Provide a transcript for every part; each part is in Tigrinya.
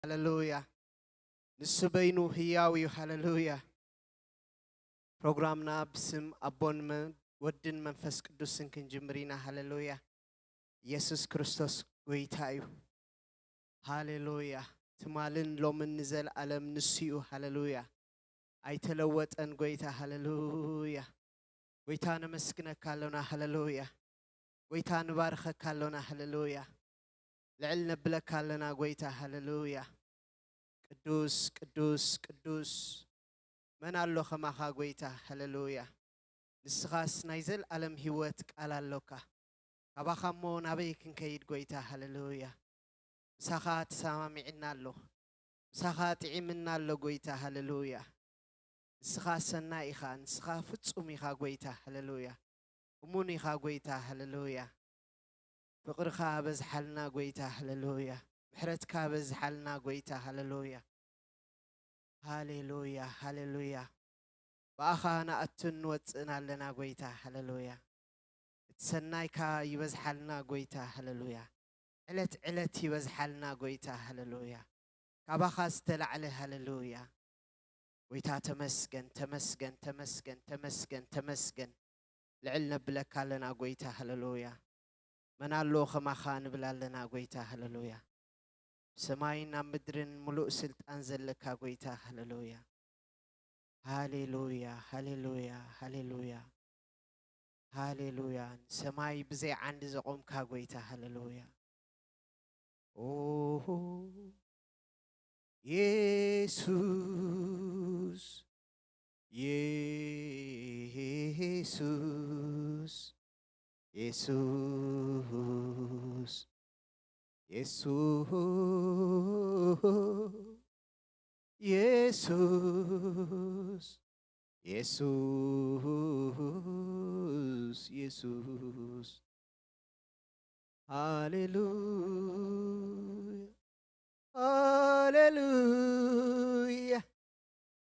ሃሌሉያ። ንሱ በይኑ ህያው እዩ። ሃሌሉያ። ፕሮግራምና ብስም ኣቦን መ-፣ ወድን መንፈስ ቅዱስን ክንጅምር ኢና። ሃሌሉያ። ኢየሱስ ክርስቶስ ጎይታ እዩ። ሃሌሉያ። ትማልን ሎምን ንዘለኣለም ንሱ እዩ። ሃሌሉያ። ኣይተለወጠን ጎይታ። ሃሌሉያ። ጎይታ ነመስግነካ ኣሎና። ሃሌሉያ። ጎይታ ንባርኸካ ኣሎና። ሃሌሉያ። ልዕል ነብለካ ኣለና ጎይታ። ሃሌሉያ። ቅዱስ፣ ቅዱስ፣ ቅዱስ መን ኣሎ ከማኻ ጎይታ። ሃሌሉያ። ንስኻስ ናይ ዘልኣለም ህይወት ቃል ኣሎካ። ካባኻ እሞ ናበይ ክንከይድ ጎይታ። ሃሌሉያ። ምሳኻ ተሰማሚዕና ኣሎ። ምሳኻ ጥዒምና ኣሎ ጎይታ። ሃሌሉያ። ንስኻ ሰናይ ኢኻ። ንስኻ ፍጹም ኢኻ ጎይታ። ሃሌሉያ። እሙን ኢኻ ጎይታ። ሃሌሉያ። ፍቕርኻ በዝሓልና ጎይታ። ሃሌሉያ። ምሕረትካ በዝሓልና ጎይታ። ሃሌሉያ። ሃሌሉያ። ሃሌሉያ። ብኣኻ ንኣቱን ንወጽእን ኣለና ጎይታ። ሃሌሉያ። እቲ ሰናይካ ይበዝሓልና ጎይታ። ሃሌሉያ። ዕለት ዕለት ይበዝሓልና ጎይታ። ሃሌሉያ። ካባኻ ዝተላዕለ። ሃሌሉያ። ጎይታ ተመስገን፣ ተመስገን፣ ተመስገን፣ ተመስገን፣ ተመስገን። ልዕል ነብለካ ኣለና ጎይታ። ሃሌሉያ። መን ኣሎ ከማኻ ንብል ኣለና ጎይታ። ሃሌሉያ። ሰማይን ኣብ ምድርን ምሉእ ስልጣን ዘለካ ጎይታ። ሃሌሉያ። ሃሌሉያ፣ ሃሌሉያ፣ ሃሌሉያ፣ ሃሌሉያ። ንሰማይ ብዘይ ዓንዲ ዘቖምካ ጎይታ። ሃሌሉያ። ኦሆ። የሱስ፣ የሱስ፣ የሱስ፣ የሱስ፣ የሱስ፣ የሱስ፣ የሱስ። ሃሌሉያ፣ ሃሌሉያ፣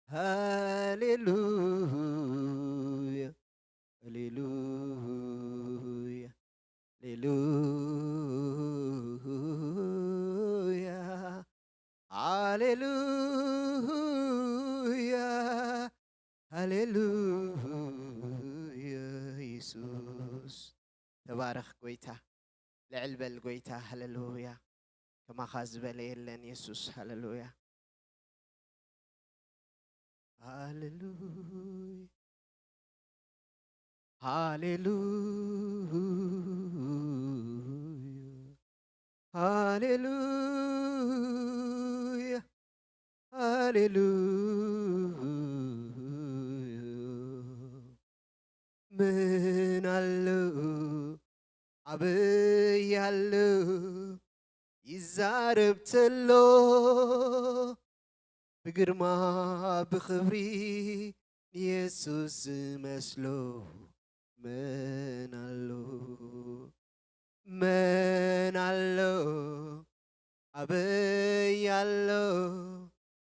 ሃሌሉያ፣ ሃሌሉያ፣ ሃሌሉያ፣ ሃሌሉያ፣ ሃሌሉያ። ኢየሱስ ተባረኽ ጎይታ። ልዕል በል ጎይታ። ሃሌሉያ። ከማኻ ዝበለ የለን የሱስ። ሃሌሉያ። ሃሌሉያ። ሃሌሉያ። ሃሌሉያ። ሃሌሉያ። ምን ኣሎ ኣበይ ኣሎ ይዛረብ ተሎ ብግርማ ብኽብሪ ንየሱስ ዝመስሎ መን ኣሎ? መን ኣሎ? ኣበይ ኣሎ?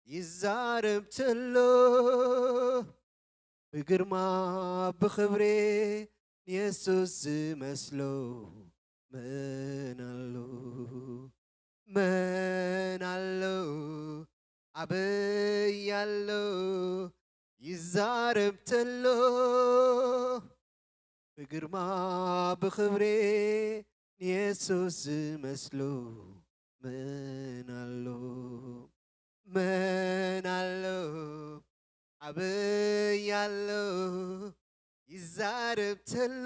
ይዛረብ ተሎ ብግርማ ብኽብሪ ንየሱስ ዝመስሎ መን ኣሎ? መን ኣሎ? ኣበይ ኣሎ? ይዛረብ ተሎ ብግርማ ብኽብሪ ንየሱስ ዝመስሎ መን ኣሎ? መን ኣሎ? ኣበይ ኣሎ? ይዛረብ ተሎ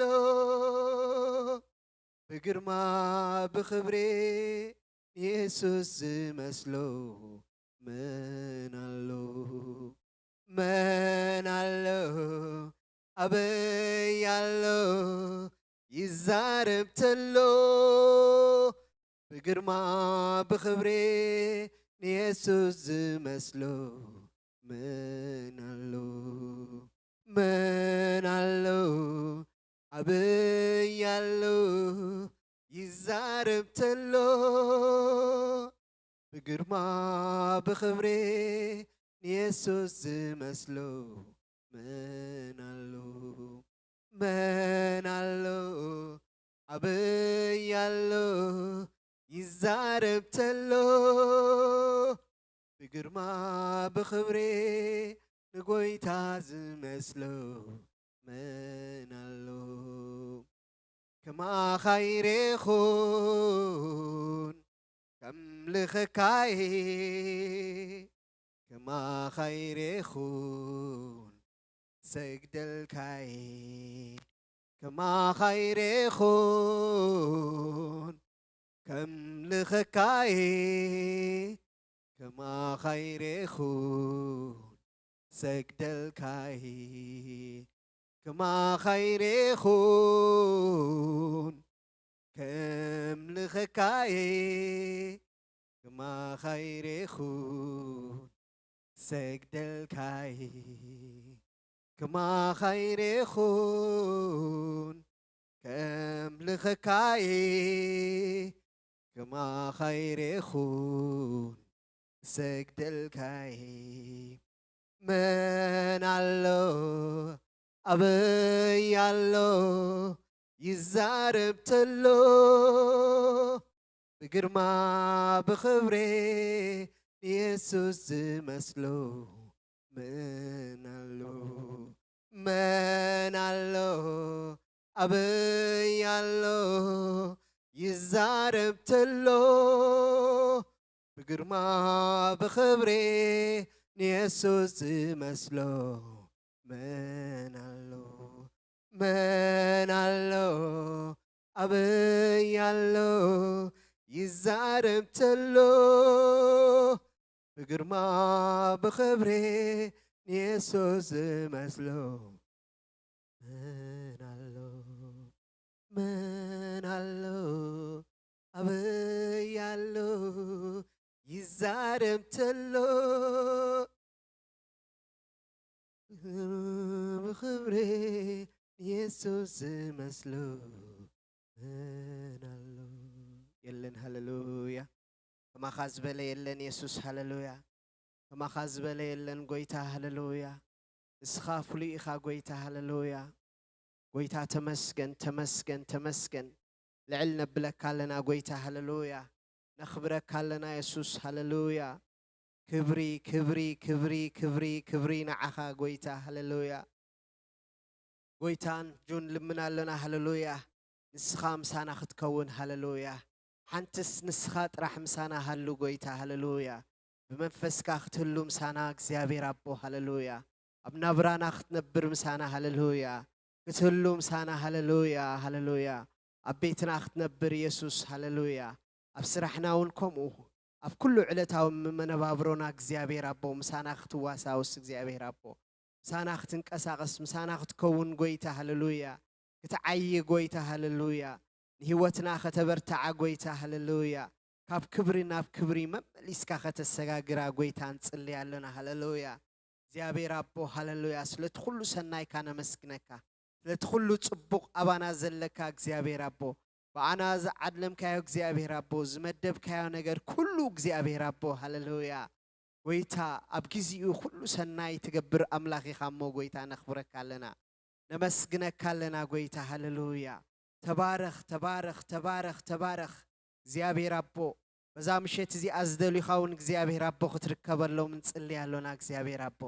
ብግርማ ብኽብሪ ንየሱስ ዝመስሎ መን ኣሎ? መን ኣሎ? ኣበይ ኣሎ? ይዛረብ ተሎ ብግርማ ብኽብሪ ንየሱስ ዝመስሎ መን ኣሎ? መን ኣሎ? ኣበይ ኣሎ? ይዛረብ ተሎ ብግርማ ብኽብሪ ንየሱስ ዝመስሎ መን ኣሎ? መን ኣሎ? ኣበይ ኣሎ? ይዛረብ ተሎ ግርማ ብኽብሪ ንጎይታ ዝመስሎ መን ኣሎ? ከማኻ ይሬኹን ከምልኸካይ፣ ከማኻ ይሬኹን ሰግደልካይ፣ ከማኻ ይሬኹን ከምልኸካይ፣ ከማኻ ይሬኹን ሰግደልካይ፣ ከማኻ ይሬኹን ከምልኸካይ፣ ከማኻ ይሬኹን ሰግደልካይ፣ ከማኻ ይሬኹን ከምልኸካይ፣ ከማኻ ይሬኹን ሰግደልካይ። መን ኣሎ ኣበይ ኣሎ ይዛረብ ተሎ፣ ብግርማ ብኽብሪ ንየሱስ ዝመስሎ መን ኣሎ? መን ኣሎ ኣበይ ኣሎ ይዛረብ ተሎ፣ ብግርማ ብኽብሪ ንየሱስ ዝመስሎ መን ኣሎ? መን ኣሎ ኣበይ ኣሎ ይዛረብ ተሎ፣ ብግርማ ብኽብሪ ንየሱስ ዝመስሎ መን ኣሎ? መን ኣሎ ኣበይ ኣሎ ይዛረብ ተሎ፣ ብኽብሪ ንየሱስ ዝመስሎ መን ኣሎ? የለን። ሃሌሉያ። ከማኻ ዝበለ የለን የሱስ። ሃሌሉያ። ከማኻ ዝበለ የለን ጎይታ። ሃሌሉያ። ንስኻ ፍሉይ ኢኻ ጎይታ። ሃሌሉያ። ጎይታ ተመስገን፣ ተመስገን፣ ተመስገን። ልዕል ነብለካ ኣለና ጎይታ። ሃሌሉያ። ነኽብረካ ኣለና የሱስ። ሃሌሉያ። ክብሪ፣ ክብሪ፣ ክብሪ፣ ክብሪ፣ ክብሪ ንዓኻ ጎይታ። ሃሌሉያ። ጎይታን ጁን ልምን ኣለና። ሃሌሉያ። ንስኻ ምሳና ክትከውን። ሃሌሉያ። ሓንትስ ንስኻ ጥራሕ ምሳና ሃሉ ጎይታ። ሃሌሉያ። ብመንፈስካ ክትህሉ ምሳና እግዚኣብሔር ኣቦ። ሃሌሉያ። ኣብ ናብራና ክትነብር ምሳና። ሃሌሉያ። ክትህሉ ምሳና። ሃሌሉያ፣ ሃሌሉያ። ኣብ ቤትና ክትነብር የሱስ። ሃሌሉያ። ኣብ ስራሕና እውን ከምኡ፣ ኣብ ኩሉ ዕለታዊ መነባብሮና እግዚኣብሔር ኣቦ ምሳና ክትዋሳውስ እግዚኣብሔር ኣቦ ምሳና ክትንቀሳቐስ ምሳና ክትከውን ጎይታ። ሃሌሉያ። ክትዓዪ ጎይታ። ሃሌሉያ። ንህይወትና ከተበርትዓ ጎይታ። ሃሌሉያ። ካብ ክብሪ ናብ ክብሪ መመሊስካ ከተሰጋግራ ጎይታ ንጽሊ ኣለና። ሃሌሉያ። እግዚኣብሔር ኣቦ። ሃሌሉያ። ስለቲ ኩሉ ሰናይካ ነመስግነካ። ስለቲ ኩሉ ጽቡቕ ኣባና ዘለካ እግዚኣብሔር ኣቦ፣ ብኣና ዝዓድለምካዮ እግዚኣብሔር ኣቦ፣ ዝመደብካዮ ነገር ኩሉ እግዚኣብሔር ኣቦ። ሃሌሉያ። ጎይታ፣ ኣብ ጊዜኡ ኩሉ ሰናይ ትገብር ኣምላኽ ኢኻ እሞ ጎይታ ነኽብረካ ኣለና፣ ነመስግነካ ኣለና ጎይታ። ሃሌሉያ። ተባረኽ፣ ተባረኽ፣ ተባረኽ፣ ተባረኽ። እግዚኣብሔር ኣቦ፣ በዛ ምሸት እዚኣ ዝደልዩኻ እውን እግዚኣብሔር ኣቦ ክትርከበሎም ንጽሊ ኣሎና እግዚኣብሔር ኣቦ።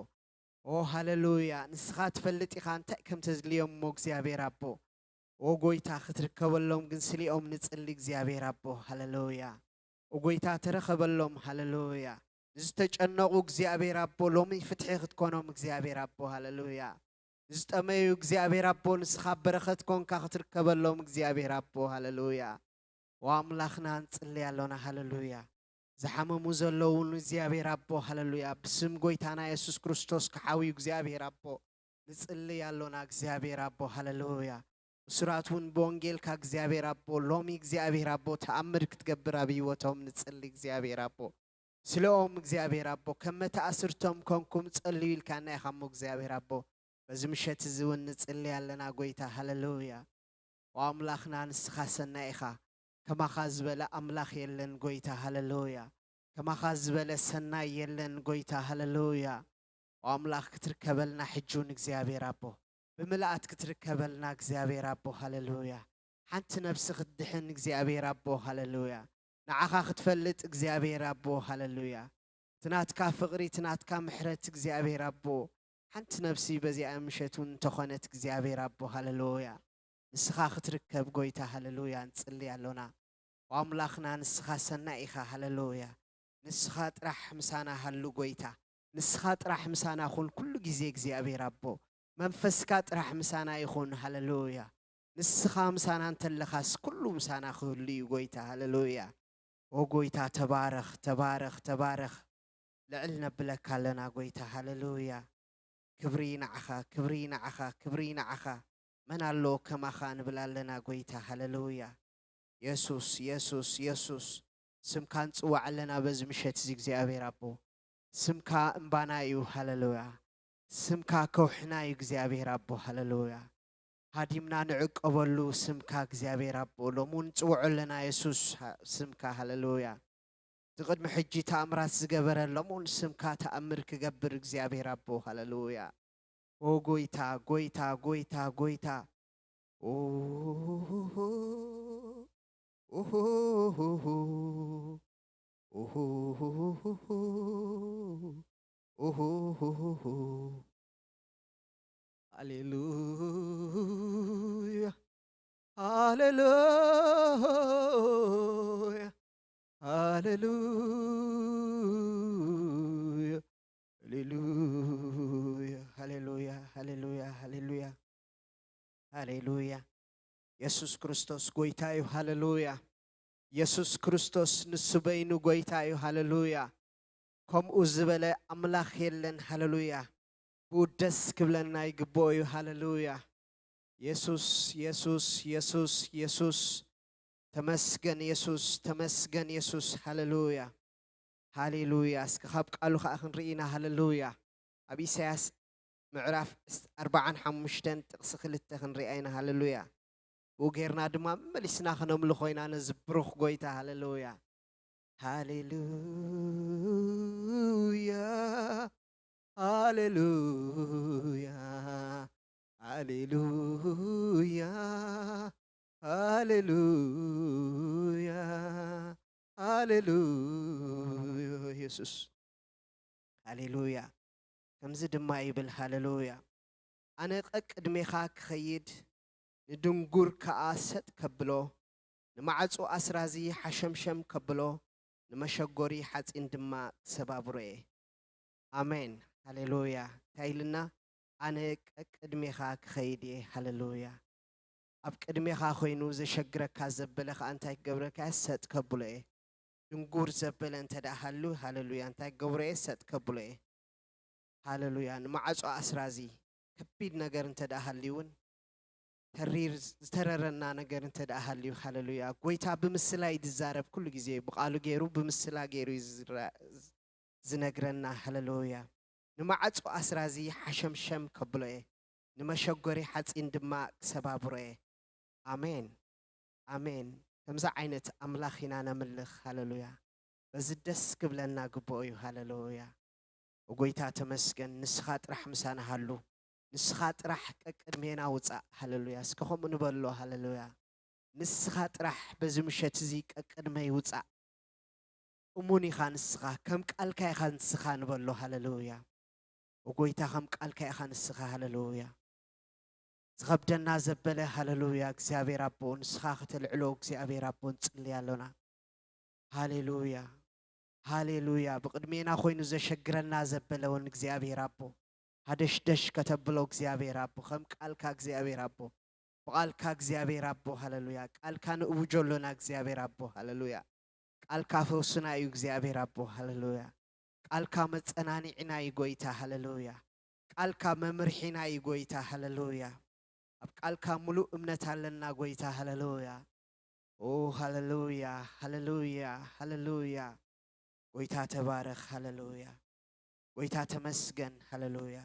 ኦ ሃሌሉያ። ንስኻ ትፈልጥ ኢኻ እንታይ ከም ተድልዮም እሞ እግዚኣብሔር ኣቦ። ኦ ጎይታ ክትርከበሎም ግን ስሊኦም ንጽሊ እግዚኣብሔር ኣቦ። ሃሌሉያ። ኦ ጎይታ ተረኸበሎም። ሃሌሉያ። ንዝተጨነቑ እግዚኣብሔር ኣቦ ሎሚ ፍትሒ ክትኮኖም እግዚኣብሔር ኣቦ። ሃሌሉያ። ንዝጠመዩ እግዚኣብሔር ኣቦ ንስኻ በረኸት ኮንካ ክትርከበሎም እግዚኣብሔር ኣቦ። ሃሌሉያ። ኦ ኣምላኽና ንጽሊ ኣሎና። ሃሌሉያ። ዝሓመሙ ዘለዉ ንእግዚኣብሔር ኣቦ፣ ሃሌሉያ፣ ብስም ጎይታና የሱስ ክርስቶስ ክሓውዩ እግዚኣብሔር ኣቦ ንጽልይ ኣሎና እግዚኣብሔር ኣቦ፣ ሃሌሉያ። እሱራት እውን ብወንጌልካ እግዚኣብሔር ኣቦ ሎሚ እግዚኣብሔር ኣቦ ተኣምር ክትገብር ኣብ ህይወቶም ንጽሊ እግዚኣብሔር ኣቦ። ስለኦም እግዚኣብሔር ኣቦ ከም መተኣስርቶም ኮንኩም ጸልዩ ኢልካና ኢኻ እሞ እግዚኣብሔር ኣቦ በዚ ምሸት እዚ እውን ንጽሊ ኣለና ጎይታ፣ ሃሌሉያ። ኦ ኣምላኽና ንስኻ ሰናይ ኢኻ፣ ከማኻ ዝበለ ኣምላኽ የለን ጎይታ፣ ሃሌሉያ። ከማኻ ዝበለ ሰናይ የለን ጎይታ፣ ሃሌሉያ። ኦ ኣምላኽ ክትርከበልና ሕጂ እውን እግዚኣብሔር ኣቦ፣ ብምልኣት ክትርከበልና እግዚኣብሔር ኣቦ፣ ሃሌሉያ። ሓንቲ ነብሲ ክትድሕን እግዚኣብሔር ኣቦ፣ ሃሌሉያ። ንዓኻ ክትፈልጥ እግዚኣብሔር ኣቦ፣ ሃሌሉያ። ናትካ ፍቕሪ፣ እቲ ናትካ ምሕረት እግዚኣብሔር ኣቦ፣ ሓንቲ ነፍሲ በዚኣ ምሸት እውን እንተኾነት እግዚኣብሔር ኣቦ፣ ሃሌሉያ፣ ንስኻ ክትርከብ ጎይታ፣ ሃሌሉያ፣ ንጽሊ ኣሎና። ኣምላኽና ንስኻ ሰናይ ኢኻ፣ ሃሌሉያ። ንስኻ ጥራሕ ምሳና ሃሉ ጎይታ፣ ንስኻ ጥራሕ ምሳና ኩን ኩሉ ግዜ እግዚኣብሔር ኣቦ። መንፈስካ ጥራሕ ምሳና ይኹን፣ ሃሌሉያ። ንስኻ ምሳና እንተለኻስ ኩሉ ምሳና ክህሉ እዩ ጎይታ፣ ሃሌሉያ። ኦ ጎይታ ተባረኽ፣ ተባረኽ፣ ተባረኽ። ልዕል ነብለካ ኣለና ጎይታ፣ ሃሌሉያ። ክብሪ ንዓኻ፣ ክብሪ ንዓኻ፣ ክብሪ ንዓኻ። መን ኣሎ ከማኻ ንብል ኣለና ጎይታ፣ ሃሌሉያ። የሱስ፣ የሱስ፣ የሱስ፣ ስምካ ንጽዋዕ ኣለና በዚ ምሸት እዚ እግዚኣብሔር ኣቦ። ስምካ እምባና እዩ፣ ሃሌሉያ። ስምካ ከውሕና እዩ እግዚኣብሔር ኣቦ፣ ሃሌሉያ። ሃዲምና ንዕቀበሉ ስምካ እግዚኣብሔር ኣቦ። ሎሚ እውን ንጽውዖ ኣለና የሱስ፣ ሃ-፣ ስምካ፣ ሃሌሉያ። እቲ ቅድሚ ሕጂ ተኣምራት ዝገበረ ሎሚ እውን ስምካ ተኣምር ክገብር እግዚኣብሔር ኣቦ፣ ሃሌሉያ። ኦ ጎይታ፣ ጎይታ፣ ጎይታ፣ ጎይታ። ኦ፣ ኦ፣ ኦ፣ ሃሌሉያ፣ ሃሌሉያ፣ ሃሌሉያ፣ ሃሌሉያ፣ ሃሌሉያ፣ ሃሌሉያ፣ ሃሌሉያ፣ ሃሌሉያ። የሱስ ክርስቶስ ጎይታ እዩ። ሃሌሉያ። የሱስ ክርስቶስ ንሱ በይኑ ጎይታ እዩ። ሃሌሉያ። ከምኡ ዝበለ ኣምላኽ የለን። ሃሌሉያ። ብኡ ደስ ክብለና ይግብኦ እዩ። ሃሌሉያ። የሱስ፣ የሱስ፣ የሱስ፣ የሱስ። ተመስገን የሱስ፣ ተመስገን የሱስ። ሃሌሉያ፣ ሃሌሉያ። እስኪ ካብ ቃሉ ኸዓ ክንርኢ ኢና። ሃሌሉያ። ኣብ ኢሳያስ ምዕራፍ ዕስ-፣ ኣርባዓን ሓሙሽተን ጥቕሲ ክልተ ክንሪኣ ኢና። ሃሌሉያ። ብኡ ጌርና ድማ መመሊስና ክነምልኾ ኢና ነዚ ብሩኽ ጎይታ። ሃሌሉያ፣ ሃሌሉያ፣ ሃሌሉያ፣ ሃሌሉያ፣ ሃሌሉያ፣ ሃሌሉያ። የሱስ፣ ሃሌሉያ። ከምዚ ድማ ይብል፣ ሃሌሉያ። ኣነ ቀቅድሜኻ ክኸይድ፣ ንድንጉር ከኣ ሰጥ ከብሎ፣ ንማዕጾ ኣስራዚ ሓሸምሸም ከብሎ፣ ንመሸጎሪ ሓጺን ድማ ክሰባብሮ እየ። ኣሜን። ሃሌሉያ። እንታይ ኢልና? ኣነ ቀቅድሜኻ ክኸይድ እየ። ሃሌሉያ። ኣብ ቅድሜኻ ኮይኑ ዘሸግረካ ዘበለ ኸኣ እንታይ ክገብረካ እየ? ሰጥ ከብሎ እየ። ድንጉር ዘበለ እንተ ደኣ ሃሉ፣ ሃሌሉያ፣ እንታይ ክገብሮ እየ? ሰጥ ከብሎ እየ። ሃሌሉያ። ንማዕጾ ኣስራዚ ከቢድ ነገር እንተ ደኣ ሃልዩ እውን፣ ተሪር ዝተረረና ነገር እንተ ደኣ ሃልዩ፣ ሃሌሉያ። ጎይታ ብምስላ እዩ ዝዛረብ ኩሉ ግዜ፣ ብቓሉ ገይሩ፣ ብምስላ ገይሩ እዩ ዝራ-፣ ዝነግረና። ሃሌሉያ። ንማዕጾ ኣስራዚ ሓሸምሸም ከብሎ እየ፣ ንመሸጎሪ ሓጺን ድማ ክሰባብሮ እየ። ኣሜን፣ ኣሜን። ከምዚ ዓይነት ኣምላኽ ኢና ነምልኽ። ሃሌሉያ። በዚ ደስ ክብለና ግብኦ እዩ። ሃሌሉያ። ጎይታ ተመስገን። ንስኻ ጥራሕ ምሳና ሃሉ። ንስኻ ጥራሕ ቀቅድሜና ውጻእ። ሃሌሉያ። እስከ ከምኡ ንበሎ። ሃሌሉያ። ንስኻ ጥራሕ በዚ ምሸት እዚ ቀቅድመይ ውጻእ። እሙን ኢኻ ንስኻ፣ ከም ቃልካ ኢኻ ንስኻ ንበሎ። ሃሌሉያ። ኦ ጎይታ፣ ከም ቃልካ ኢኻ ንስኻ። ሃሌሉያ። ዝኸብደና ዘበለ፣ ሃሌሉያ፣ እግዚኣብሔር ኣቦ፣ ንስኻ ከተልዕሎ እግዚኣብሔር ኣቦ ንጽሊ ኣሎና። ሃሌሉያ፣ ሃሌሉያ። ብቕድሜና ኮይኑ ዘሸግረና ዘበለ እውን እግዚኣብሔር ኣቦ፣ ሃደሽደሽ ከተብሎ እግዚኣብሔር ኣቦ፣ ከም ቃልካ እግዚኣብሔር ኣቦ፣ ብቓልካ እግዚኣብሔር ኣቦ፣ ሃሌሉያ። ቃልካ ንእውጆ ኣሎና እግዚኣብሔር ኣቦ፣ ሃሌሉያ። ቃልካ ፈውስና እዩ እግዚኣብሔር ኣቦ፣ ሃሌሉያ። ቃልካ መጸናንዒና እዩ ጎይታ፣ ሃሌሉያ። ቃልካ መምርሒና እዩ ጎይታ፣ ሃሌሉያ። ኣብ ቃልካ ሙሉእ እምነት ኣለና ጎይታ፣ ሃሌሉያ። ኦ፣ ሃሌሉያ፣ ሃሌሉያ፣ ሃሌሉያ። ጎይታ ተባረኽ፣ ሃሌሉያ። ጎይታ ተመስገን፣ ሃሌሉያ።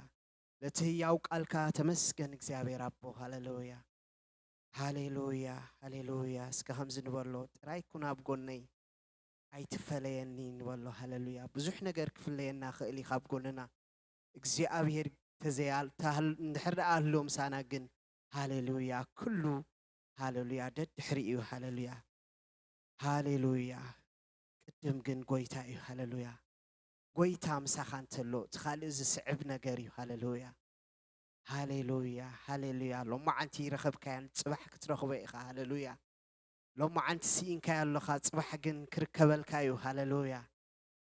ነቲ ህያው ቃልካ ተመስገን እግዚኣብሔር ኣቦ፣ ሃሌሉያ። ሃሌሉያ፣ ሃሌሉያ። እስከ ከምዚ ንበሎ፣ ጥራይ ኩን ኣብ ጎነይ፣ ኣይትፈለየኒ ንበሎ። ሃሌሉያ። ብዙሕ ነገር ክፍለየና ክእል እዩ ካብ ጎንና። እግዚኣብሔር ተዘያል-፣ ተሃል-፣ እንድሕር ደኣ ኣሎ ምሳና ግን፣ ሃሌሉያ፣ ኩሉ፣ ሃሌሉያ፣ ደድሕሪ እዩ። ሃሌሉያ፣ ሃሌሉያ። ቅድም ግን ጎይታ እዩ። ሃሌሉያ። ጎይታ ምሳኻ እንተሎ፣ እቲ ካልእ ዝስዕብ ነገር እዩ። ሃሌሉያ፣ ሃሌሉያ፣ ሃሌሉያ። ሎማዓንቲ ረኸብካያን፣ ጽባሕ ክትረኽቦ ኢኻ። ሃሌሉያ። ሎማዓንቲ ስኢንካዮ ኣለኻ፣ ጽባሕ ግን ክርከበልካ እዩ። ሃሌሉያ።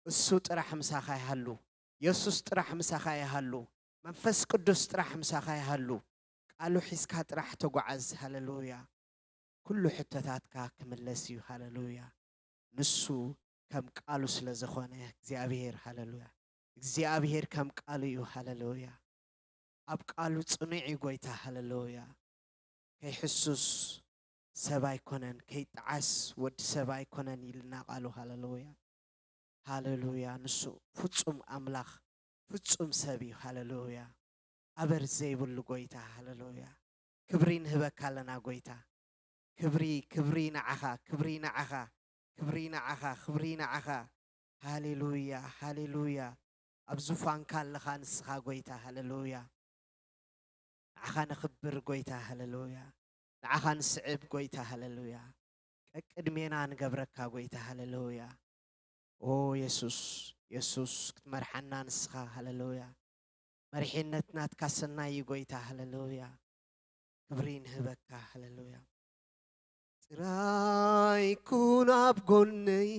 እሱ ጥራሕ ምሳኻ ይሃሉ። የሱስ ጥራሕ ምሳኻ ይሃሉ። መንፈስ ቅዱስ ጥራሕ ምሳኻ ይሃሉ። ቃሉ ሒዝካ ጥራሕ ተጓዓዝ። ሃሌሉያ። ኩሉ ሕቶታትካ ክምለስ እዩ። ሃሌሉያ። ንሱ ከም ቃሉ ስለ ዝኾነ እግዚኣብሔር፣ ሃሌሉያ። እግዚኣብሔር ከም ቃሉ እዩ። ሃሌሉያ። ኣብ ቃሉ ጽኑዕ እዩ ጎይታ። ሃሌሉያ። ከይሕሱስ ሰብ ኣይኮነን፣ ከይጠዓስ ወዲ ሰብ ኣይኮነን ኢልና ቃሉ። ሃሌሉያ፣ ሃሌሉያ። ንሱ ፍጹም ኣምላኽ፣ ፍጹም ሰብ እዩ። ሃሌሉያ። ኣበር ዘይብሉ ጎይታ። ሃሌሉያ። ክብሪ ንህበካ ኣለና ጎይታ። ክብሪ፣ ክብሪ ንዓኻ፣ ክብሪ ንዓኻ፣ ክብሪ ንዓኻ፣ ክብሪ ንዓኻ። ሃሌሉያ፣ ሃሌሉያ። ኣብ ዙፋንካ ኣለኻ ንስኻ ጎይታ። ሃሌሉያ። ንዓኻ ነኽብር ጎይታ። ሃሌሉያ። ንዓኻ ንስዕብ ጎይታ። ሃሌሉያ። ቀቅድሜና ንገብረካ ጎይታ። ሃሌሉያ። ኦ የሱስ፣ የሱስ ክትመርሓና ንስኻ። ሃሌሉያ። መሪሕነት ናትካ ሰናይ እዩ ጎይታ። ሃሌሉያ። ክብሪ ንህበካ። ሃሌሉያ። ጥራይ ኩን ኣብ ጎነይ፣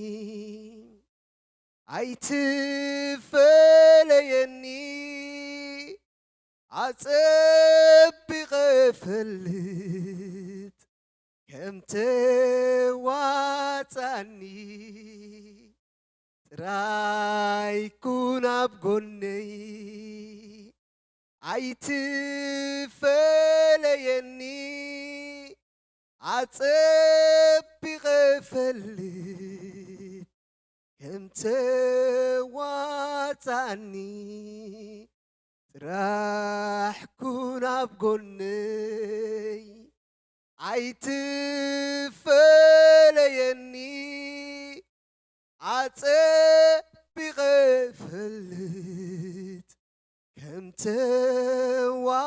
ኣይትፈለየኒ፣ ኣጸቢቐ ፈልጥ ከም ተዋጻኒ። ጥራይ ኩን ኣብ ጎነይ፣ ኣይትፈለየኒ፣ ኣጸቢቐ ፈልጥ ከም ተዋጻኒ። ጥራሕ ኩን ኣብ ጎነይ፣ ኣይትፈለየኒ፣ ኣጸቢቐ ፈልጥ ከም ተዋጻኒ።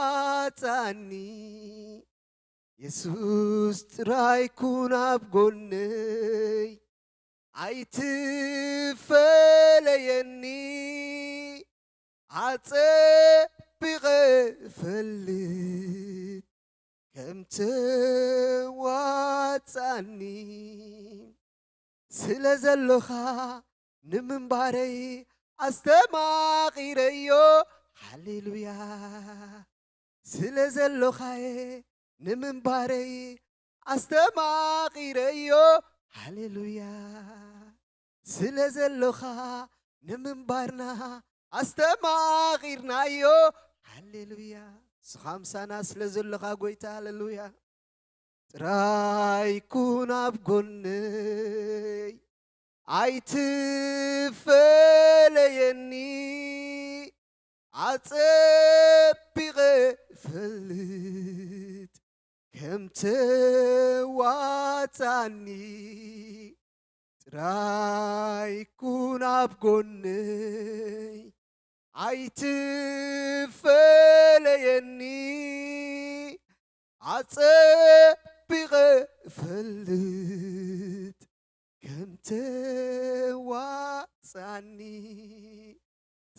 የሱስ ጥራይ ኩን ኣብ ጎነይ፣ ኣይትፈለየኒ፣ ኣጸቢቐ ፈልጥ ከም ተዋጻኒ። ስለ ዘሎኻ ንምንባረይ ኣስተማቒረዮ። ሃሌሉያ። ስለ ዘሎኻየ ንምንባረይ ኣስተማቒረዮ። ሃሌሉያ። ስለ ዘሎኻ ንምንባርና ኣስተማቒርናዮ። ሃሌሉያ። ንስኻ ምሳና ስለ ዘሎኻ ጎይታ። ሃሌሉያ። ጥራይ ኩን ኣብ ጎነይ፣ ኣይትፈለየኒ፣ ኣጸቢቐ ፈልጥ ከም ተዋጻኒ። ጥራይ ኩን ኣብ ጎነይ፣ ኣይትፈለየኒ፣ ኣጸቢቐ ፈልጥ ከም ተዋጻኒ።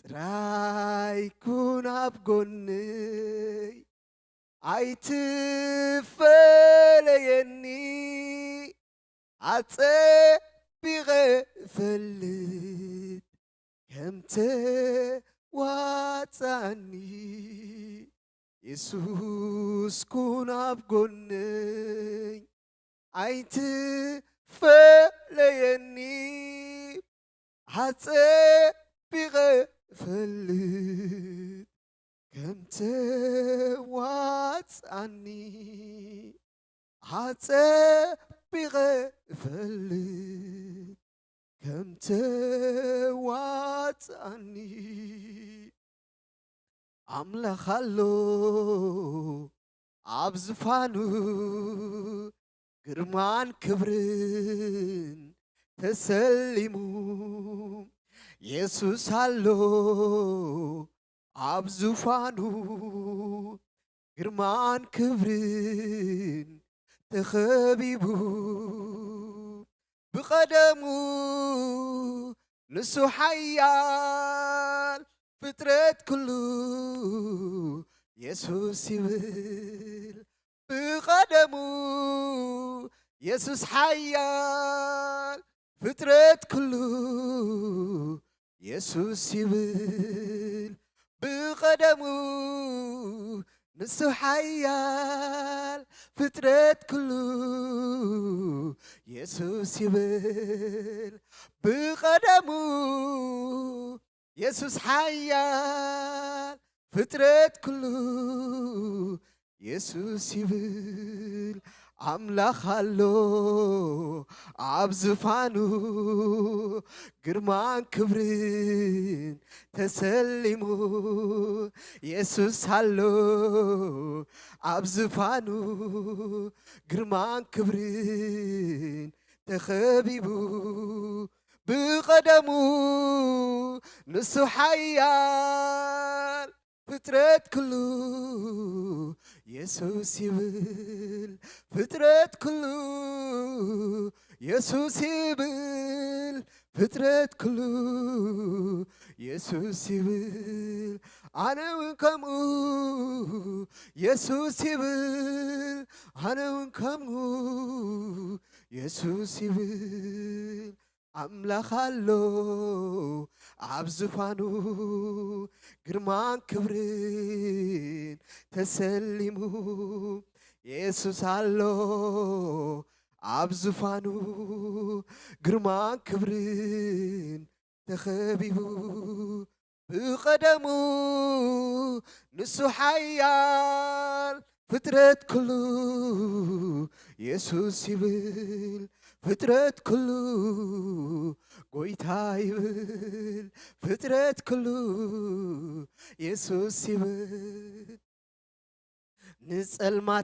ጥራይ ኩን ኣብ ጎነይ፣ ኣይትፈለየኒ፣ ኣጸቢቐ ፈልጥ ከም ተዋጻኒ። የሱስ ኩን ኣብ ጎነይ፣ ኣይትፈለየኒ፣ ኣጸቢቐ ፈልጥ ከም ተዋጻኒ። ኣጸቢቐ ፈልጥ ከም ተዋጻኒ። ኣምላኽ ኣሎ ኣብ ዝፋኑ፣ ግርማን ክብርን ተሰሊሙ። የሱስ ኣሎ ኣብ ዙፋኑ፣ ግርማን ክብርን ተኸቢቡ። ብቐደሙ ንሱ ሓያል ፍጥረት ኩሉ የሱስ ይብል። ብቐደሙ የሱስ ሓያል ፍጥረት ኩሉ የሱስ ይብል። ብቐደሙ ንሱ ሓያል ፍጥረት ኩሉ የሱስ ይብል። ብቐደሙ የሱስ ሓያል ፍጥረት ኩሉ የሱስ ይብል። ኣምላኽ ኣሎ ኣብ ዝፋኑ፣ ግርማን ክብርን ተሰሊሙ። የሱስ ኣሎ ኣብ ዝፋኑ፣ ግርማን ክብርን ተኸቢቡ። ብቐደሙ ንሱ ሓያል ፍጥረት ኩሉ የሱስ ይብል። ፍጥረት ኩሉ የሱስ ይብል። ፍጥረት ኩሉ የሱስ ይብል። ኣነ እውን ከምኡ የሱስ ይብል። ኣነ እውን ከምኡ የሱስ ይብል። ኣምላኽ ኣሎ ኣብ ዝፋኑ፣ ግርማን ክብርን ተሰሊሙ። የሱስ ኣሎ ኣብ ዝፋኑ፣ ግርማን ክብርን ተኸቢቡ። ብቐደሙ ንሱ ሓያል ፍጥረት ኩሉ የሱስ ይብል። ፍጥረት ኩሉ ጎይታ ይብል። ፍጥረት ኩሉ የሱስ ይብል።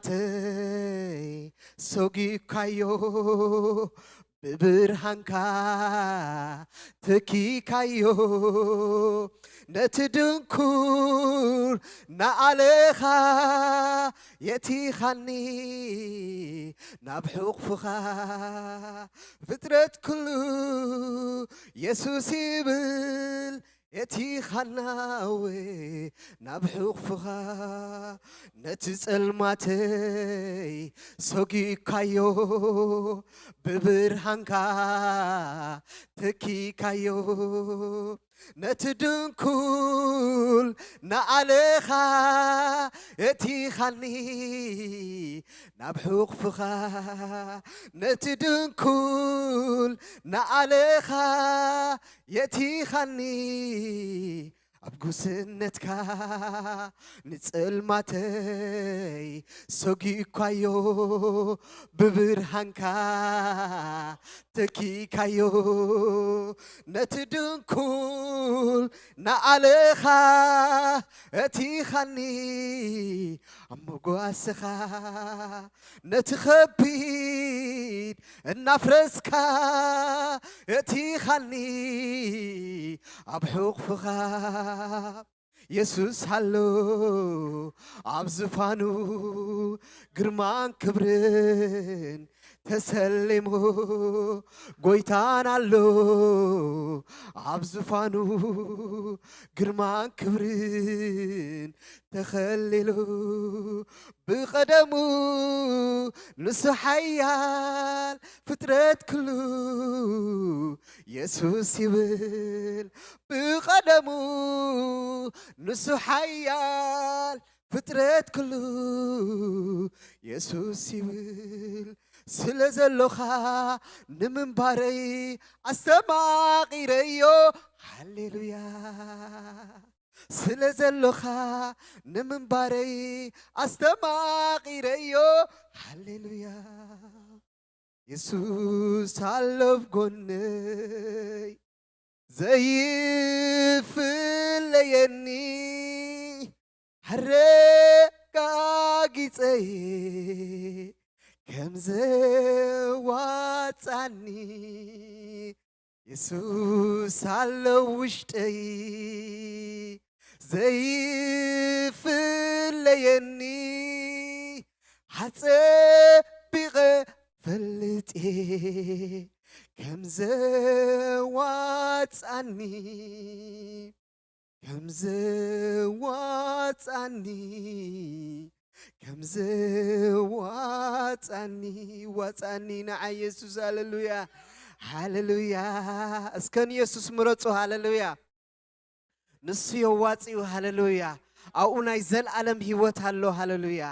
ንጸልማተይ ሰጊእካዮ፣ ብብርሃንካ ተኪካዮ። ነቲ ድንኩል ንኣለኻ የእቲኻኒ ናብ ሕቑፍኻ። ፍጥረት ኩሉ የሱስ ይብል፣ የእቲኻናወ ናብ ሕቑፍኻ። ነቲ ጸልማተይ ሰጊእካዮ፣ ብብርሃንካ ተኪካዮ። ነቲ ድንኩል ንኣለኻ የእቲኻኒ ናብ ሕቑፍኻ። ነቲ ድንኩል ንኣለኻ የእቲኻኒ ኣብ ጉስነትካ። ንጸልማተይ ሰጊእካዮ፣ ብብርሃንካ ተኪካዮ። ነቲ ድንኩል ንኣለኻ እቲኻኒ ኣብ መጓሰኻ። ነቲ ኸቢድ እናፍረስካ እቲኻኒ ኣብ ሕቑፍኻ። የሱስ ኣሎ ኣብ ዝፋኑ፣ ግርማን ክብርን ተሰሊሙ። ጎይታና ኣሎ ኣብ ዝፋኑ፣ ግርማን ክብርን ተኸሊሉ። ብቐደሙ ንሱ ሓያል ፍጥረት ኩሉ የሱስ ይብል። ብቐደሙ ንሱ ሓያል ፍጥረት ኩሉ የሱስ ይብል። ስለ ዘሎኻ ንምንባረይ ኣስተማቒረዮ። ሃሌሉያ። ስለ ዘሎኻ ንምንባረይ ኣስተማቒረዮ። ሃሌሉያ። የሱስ ኣሎ ኣብ ጎነይ፣ ዘይፍለየኒ፣ ኣረጋጊጸ ከም ዘዋጻኒ። የሱስ ኣሎ ውሽጠይ፣ ዘይፍለየኒ፣ ኣጸቢቐ ፈልጥ እየ። ከም ዘዋጻኒ ከም ዘዋጻኒ ከም ዘዋጻኒ ዋጻኒ ንዓ ኢየሱስ። ሃሌሉያ፣ ሃሌሉያ። እስከ ንኢየሱስ ምረጹ። ሃሌሉያ። ንሱ የዋጽኡ። ሃሌሉያ። ኣብኡ ናይ ዘልኣለም ህይወት ኣሎ። ሃሌሉያ።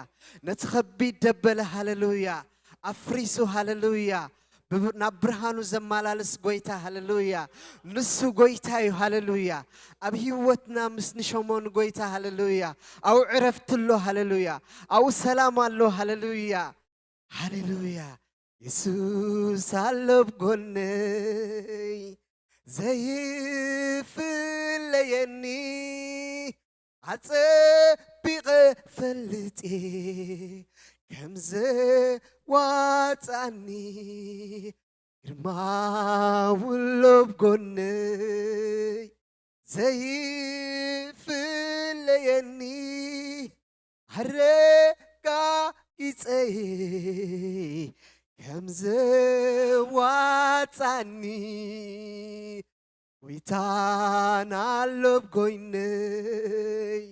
ነቲ ከቢድ ደበለ፣ ሃሌሉያ፣ ኣፍሪሱ። ሃሌሉያ። ብብ-፣ ናብ ብርሃኑ ዘመላልስ ጎይታ። ሃሌሉያ። ንሱ ጎይታ እዩ። ሃሌሉያ። ኣብ ህይወትና ምስ ንሸሞን ጎይታ። ሃሌሉያ። ኣብኡ ዕረፍቲ ኣሎ። ሃሌሉያ። ኣብኡ ሰላም ኣሎ። ሃሌሉያ፣ ሃሌሉያ። የሱስ ኣሎ ኣብ ጎነይ፣ ዘይፍለየኒ፣ ኣጸቢቐ ፈልጥ እየ ከም ዘዋጻኒ። ግርማው ኣሎ ኣብ ጎነይ፣ ዘይፍለየኒ፣ ኣረጋጊጸ እየ ከም ዘዋጻኒ። ጎይታና ኣሎ ኣብ ጎነይ፣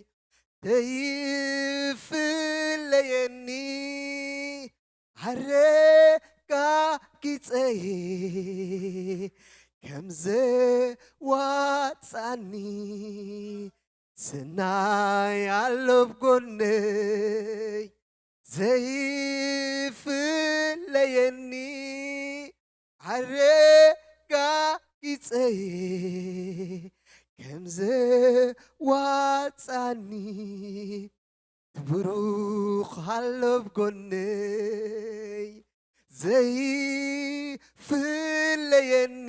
ዘይፍለየኒ፣ ኣረጋጊጸ እየ ከም ዘዋጻኒ። ሰናይ ኣሎ ኣብ ጎነይ፣ ዘይፍለየኒ፣ ኣረጋጊጸ እየ ከም ዘዋጻኒ። ብሩኽ ኣሎ ኣብ ጎነይ፣ ዘይፍለየኒ፣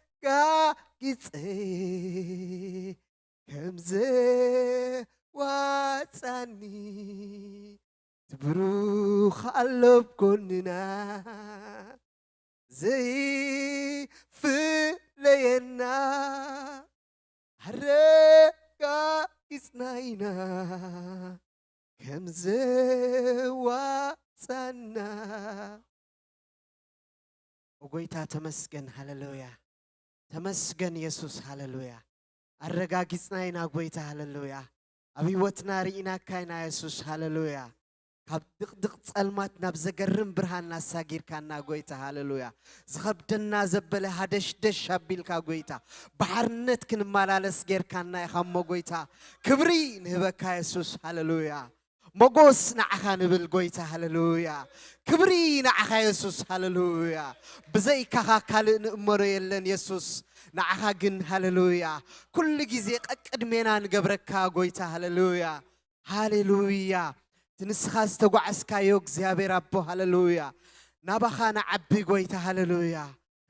ኣረጋጊጸ ከም ዘዋጻኒ። ብሩኽ ኣሎ ኣብ ጎንና፣ ዘይፍለየና፣ ኣረጋጊጽና ኢና ከም ዘዋጻና። ኦ ጎይታ ተመስገን፣ ሃሌሉያ። ተመስገን የሱስ፣ ሃሌሉያ። ኣረጋጊጽና ኢና ጎይታ፣ ሃሌሉያ። ኣብ ህይወትና ርኢናካ ኢና የሱስ፣ ሃሌሉያ። ካብ ድቕድቕ ጸልማት ናብ ዘገርም ብርሃን ኣሳጊርካና ጎይታ፣ ሃሌሉያ። ዝኸብደና ዘበለ ሃደሽደሽ ኣቢልካ ጎይታ፣ ብሓርነት ክንመላለስ ጌርካና ኢኻ እሞ ጎይታ፣ ክብሪ ንህበካ የሱስ፣ ሃሌሉያ። ሞጎስ ንዓኻ ንብል ጎይታ፣ ሃሌሉያ። ክብሪ ንዓኻ የሱስ፣ ሃሌሉያ። ብዘይካኻ ካልእ ንእመኖ የለን የሱስ፣ ንዓኻ ግን፣ ሃሌሉያ፣ ኩሉ ግዜ ቀቅድሜና ንገብረካ ጎይታ፣ ሃሌሉያ። ሃሌሉያ። እቲ ንስኻ ዝተጓዕዝካዮ እግዚኣብሔር ኣቦ፣ ሃሌሉያ። ናባኻ ንዓቢ ጎይታ፣ ሃሌሉያ።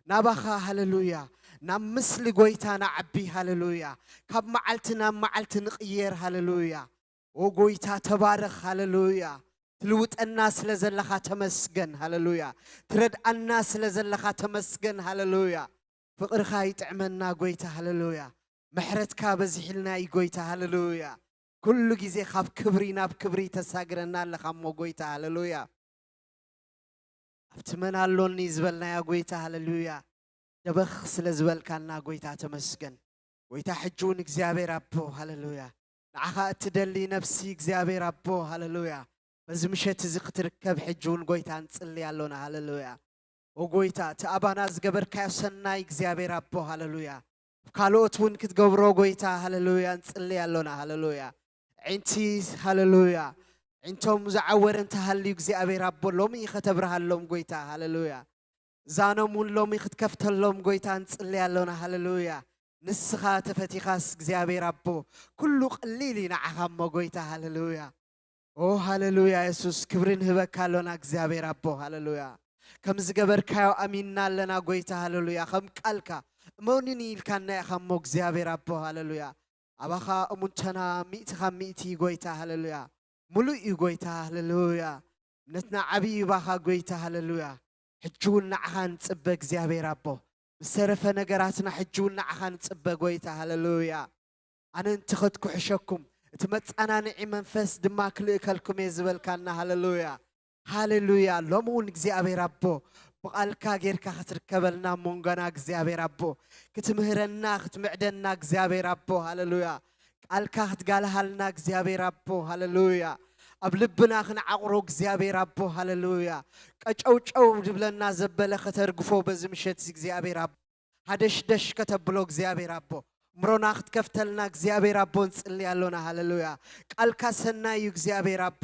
ናባኻ፣ ሃሌሉያ። ናብ ምስሊ ጎይታ ንዓቢ፣ ሃሌሉያ። ካብ መዓልቲ ናብ መዓልቲ ንቕየር፣ ሃሌሉያ። ኦ ጎይታ ተባረኽ፣ ሃሌሉያ። ትልውጠና ስለ ዘለኻ ተመስገን፣ ሃሌሉያ። ትረድኣና ስለ ዘለኻ ተመስገን፣ ሃሌሉያ። ፍቕርኻ ይጥዕመና ጎይታ፣ ሃሌሉያ። ምሕረትካ በዚሕልና እዩ ጎይታ፣ ሃሌሉያ። ኩሉ ግዜ ካብ ክብሪ ናብ ክብሪ ተሳግረና ኣለኻ እሞ ጎይታ፣ ሃሌሉያ። ኣብቲ መን ኣሎኒ ዝበልናያ ጎይታ፣ ሃሌሉያ። ደበኽ ስለ ዝበልካና ጎይታ ተመስገን። ጎይታ ሕጂ እውን እግዚኣብሔር ኣቦ፣ ሃሌሉያ። ንዓኻ እትደሊ ነፍሲ እግዚኣብሔር ኣቦ፣ ሃሌሉያ። በዚ ምሸት እዚ ክትርከብ ሕጂ እውን ጎይታ ንጽሊ ኣሎና፣ ሃሌሉያ። ኦ ጎይታ፣ እቲ ኣባና ዝገበርካዮ ሰናይ እግዚኣብሔር ኣቦ፣ ሃሌሉያ። ካልኦት እውን ክትገብሮ ጎይታ፣ ሃሌሉያ፣ ንጽሊ ኣሎና፣ ሃሌሉያ። ዕንቲ፣ ሃሌሉያ። ዕንቶም ዝዓወረ እንተሃልዩ እግዚኣብሔር ኣቦ፣ ሎሚ ከተብርሃሎም ጎይታ፣ ሃሌሉያ። ዛኖም እውን ሎሚ ክትከፍተሎም ጎይታ ንጽሊ ኣሎና፣ ሃሌሉያ። ንስኻ ተፈቲኻስ እግዚኣብሔር ኣቦ፣ ኩሉ ቀሊል እዩ ንዓኻ እሞ ጎይታ፣ ሃሌሉያ። ኦ ሃሌሉያ የሱስ፣ ክብሪ ንህበካ ኣሎና እግዚኣብሔር ኣቦ፣ ሃሌሉያ። ከም ዝገበርካዮ ኣሚንና ኣለና ጎይታ፣ ሃሌሉያ። ከም ቃልካ እመኑኒ ኢልካና ኢኻ እሞ እግዚኣብሔር ኣቦ፣ ሃሌሉያ። ኣባኻ እሙንተና ሚእቲ ካብ ሚእቲ ጎይታ፣ ሃሌሉያ። ሙሉእ እዩ ጎይታ፣ ሃሌሉያ። እምነትና ዓብዪ እዩ ባኻ ጎይታ፣ ሃሌሉያ። ሕጂ እውን ንዓኻ ንጽበ እግዚኣብሔር ኣቦ። ምስ ተረፈ ነገራትና ሕጂ እውን ንዓኻ ንጽበ ጎይታ፣ ሃሌሉያ። ኣነ እንተኸድኩ ሕሸኩም፣ እቲ መጻናንዒ መንፈስ ድማ ክልእከልኩም እየ ዝበልካና፣ ሃሌሉያ። ሃሌሉያ። ሎሚ እውን እግዚኣብሔር ኣቦ ብቓልካ ጌርካ ክትርከበልና ኣብ መንጎና እግዚኣብሔር ኣቦ፣ ክትምህረና ክትምዕደና እግዚኣብሔር ኣቦ፣ ሃለሉያ። ቃልካ ክትጋልሃልና እግዚኣብሔር ኣቦ፣ ሃለሉያ። ኣብ ልብና ክንዓቕሮ እግዚኣብሔር ኣቦ፣ ሃለሉያ። ቀጨውጨው ዝብለና ዘበለ ከተርግፎ በዚ ምሸት እግዚኣብሔር ኣቦ፣ ሃደሽደሽ ከተብሎ እግዚኣብሔር ኣቦ፣ እምሮና ክትከፍተልና እግዚኣብሔር ኣቦ ንጽሊ ኣሎና። ሃለሉያ። ቃልካ ሰናይ እዩ እግዚኣብሔር ኣቦ፣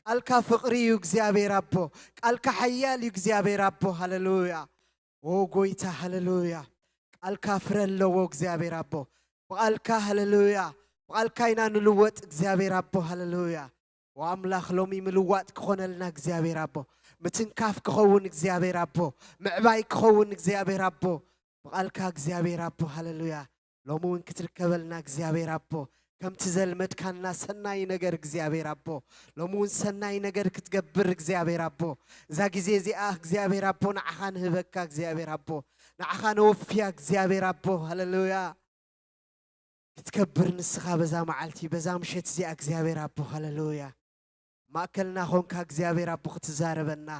ቃልካ ፍቕሪ እዩ እግዚኣብሔር ኣቦ፣ ቃልካ ሓያል እዩ እግዚኣብሔር ኣቦ። ሃለሉያ። ኦ ጎይታ፣ ሃለሉያ። ቃልካ ፍረ ኣለዎ እግዚኣብሔር ኣቦ። ብቓልካ፣ ሃለሉያ፣ ብቓልካ ኢና ንልወጥ እግዚኣብሔር ኣቦ። ሃለሉያ። ኦ ኣምላኽ፣ ሎሚ ምልዋጥ ክኾነልና እግዚኣብሔር ኣቦ፣ ምትንካፍ ክኸውን እግዚኣብሔር ኣቦ፣ ምዕባይ ክኸውን እግዚኣብሔር ኣቦ፣ ብቓልካ እግዚኣብሔር ኣቦ። ሃለሉያ። ሎሚ እውን ክትርከበልና እግዚኣብሔር ኣቦ፣ ከምቲ ዘልመድካና ሰናይ ነገር እግዚኣብሔር ኣቦ፣ ሎሚ እውን ሰናይ ነገር ክትገብር እግዚኣብሔር ኣቦ፣ እዛ ግዜ እዚኣ እግዚኣብሔር ኣቦ ንዓኻ ንህበካ እግዚኣብሔር ኣቦ፣ ንዓኻ ነወፍያ እግዚኣብሔር ኣቦ። ሃለሉያ። ክትከብር ንስኻ በዛ መዓልቲ፣ በዛ ምሸት እዚኣ እግዚኣብሔር ኣቦ። ሃለሉያ። ማእከልና ኾንካ እግዚኣብሔር ኣቦ ክትዛረበና፣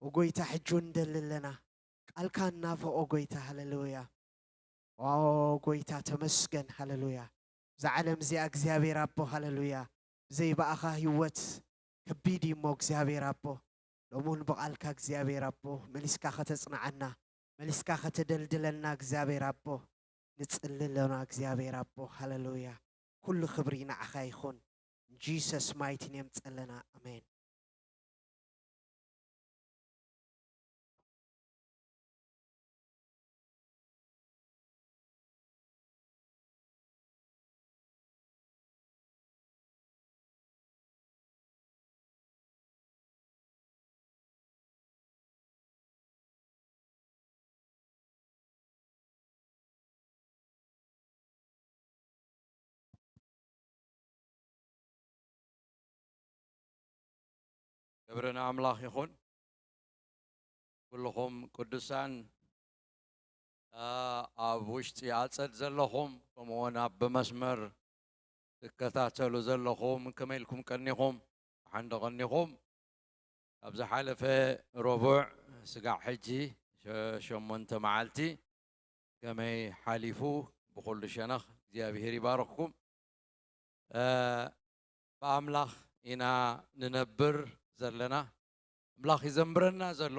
ኦ ጎይታ፣ ሕጂ እውን ንደሊ ኣለና። ቃልካ እናፈቖ ጎይታ፣ ሃለሉያ። ዋው ጎይታ ተመስገን፣ ሃለሉያ። እዛ ዓለም እዚኣ እግዚኣብሔር ኣቦ፣ ሃለሉያ፣ ብዘይ ብኣኻ ህይወት ከቢድ እዩ እሞ እግዚኣብሔር ኣቦ፣ ሎሚ እውን ብቓልካ እግዚኣብሔር ኣቦ መሊስካ ከተጽንዓና፣ መሊስካ ከተደልድለና እግዚኣብሔር ኣቦ ንጽሊ ኣሎና እግዚኣብሔር ኣቦ፣ ሃለሉያ። ኩሉ ክብሪ ንዓኻ ይኹን። In Jesus mighty name ጸለና፣ ኣሜን። ክብሪ ንኣምላኽ ይኹን። ኩልኹም ቅዱሳን፣ ኣ፣ ኣብ ውሽጢ ኣጸድ ዘለኹም፣ ከምኡውን ኣብ ብመስመር ትከታተሉ ዘለኹም፣ ከመይ ኢልኩም ቀኒኹም? ደሓን ዶ ቀኒኹም? ኣብ ዝሓለፈ ረቡዕ ስጋዕ ሕጂ ሸ-፣ ሸሞንተ መዓልቲ ከመይ ሓሊፉ? ብኹሉ ሸነኽ እግዚኣብሄር ይባርኽኩም። እ፣ ብኣምላኽ ኢና ንነብር ዘለና። ኣምላኽ ይዘምረና ዘሎ።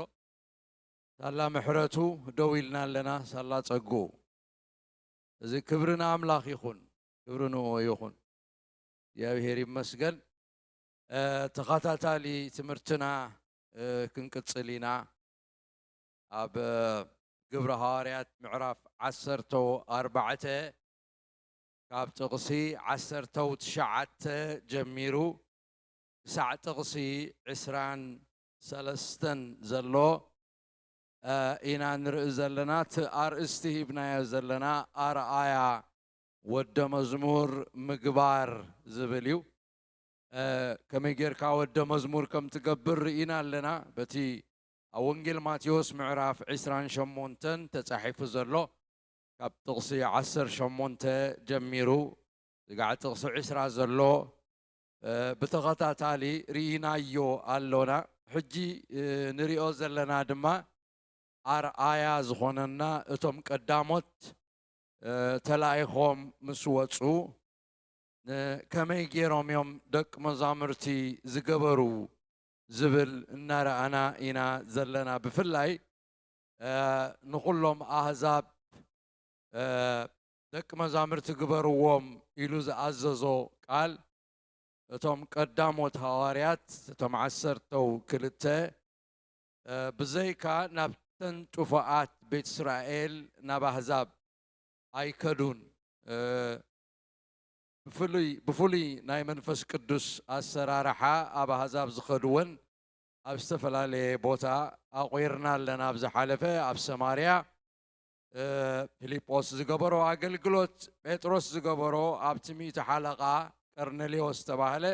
ሳላ ምሕረቱ ደው ኢልና ኣለና፣ ሳላ ጸግኡ። እዚ ክብሪ ንኣምላኽ ይኹን፣ ክብሪ ንእኡ ይኹን። እግዚኣብሄር ይመስገን። እ፣ ተኸታታሊ ትምህርትና፣ እ፣ ክንቅጽል ኢና። ኣብ፣ እ፣ ግብረ ሃዋርያት ምዕራፍ ዓሰርተ ኣርባዕተ ካብ ጥቕሲ ዓሰርተ ትሽዓተ ጀሚሩ ክሳዕ ጥቕሲ ዕስራን ሰለስተን ዘሎ፣ እ፣ ኢና ንርኢ ዘለና። እቲ ኣርእስቲ ሂብናዮ ዘለና ኣርኣያ ወደ መዝሙር ምግባር ዝብል እዩ። እ፣ ከመይ ጌርካ ወደ መዝሙር ከም ትገብር ርኢና ኣለና። በቲ ኣብ ወንጌል ማቴዎስ ምዕራፍ ዕስራን ሸሞንተን ተጻሒፉ ዘሎ፣ ካብ ጥቕሲ ዓሰርተ ሸሞንተ ጀሚሩ ስጋዕ ጥቕሲ ዕስራ ዘሎ፣ እ፣ ብተኸታታሊ ርኢናዮ ኣሎና። ሕጂ፣ እ፣ ንሪኦ ዘለና ድማ ኣርኣያ ዝኾነና እቶም ቀዳሞት፣ እ፣ ተላኢኾም ምስ ወጹ፣ ን-፣ ከመይ ገይሮም እዮም ደቂ መዛሙርቲ ዝገበሩ ዝብል እናረኣና ኢና ዘለና። ብፍላይ፣ እ፣ ንኹሎም ኣህዛብ፣ እ፣ ደቂ መዛሙርቲ ግበርዎም ኢሉ ዝኣዘዞ ቃል፣ እቶም ቀዳሞት ሃዋርያት፣ እቶም ዓሰርተው ክልተ፣ እ፣ ብዘይካ ናብተን ጥፉኣት ቤት እስራኤል፣ ናብ ኣህዛብ ኣይከዱን። እ፣ ብፍሉይ፣ ብፍሉይ ናይ መንፈስ ቅዱስ ኣሰራርሓ ኣብ ኣህዛብ ዝኸድወን ኣብ ዝተፈላለየ ቦታ ኣቑርና ኣለና። ኣብ ዝሓለፈ ኣብ ሰማርያ፣ እ፣ ፊልጶስ ዝገበሮ ኣገልግሎት፣ ጴጥሮስ ዝገበሮ፣ ኣብቲ ሚእቲ ሓለቓ ቀርኔሌዎስ ዝተባህለ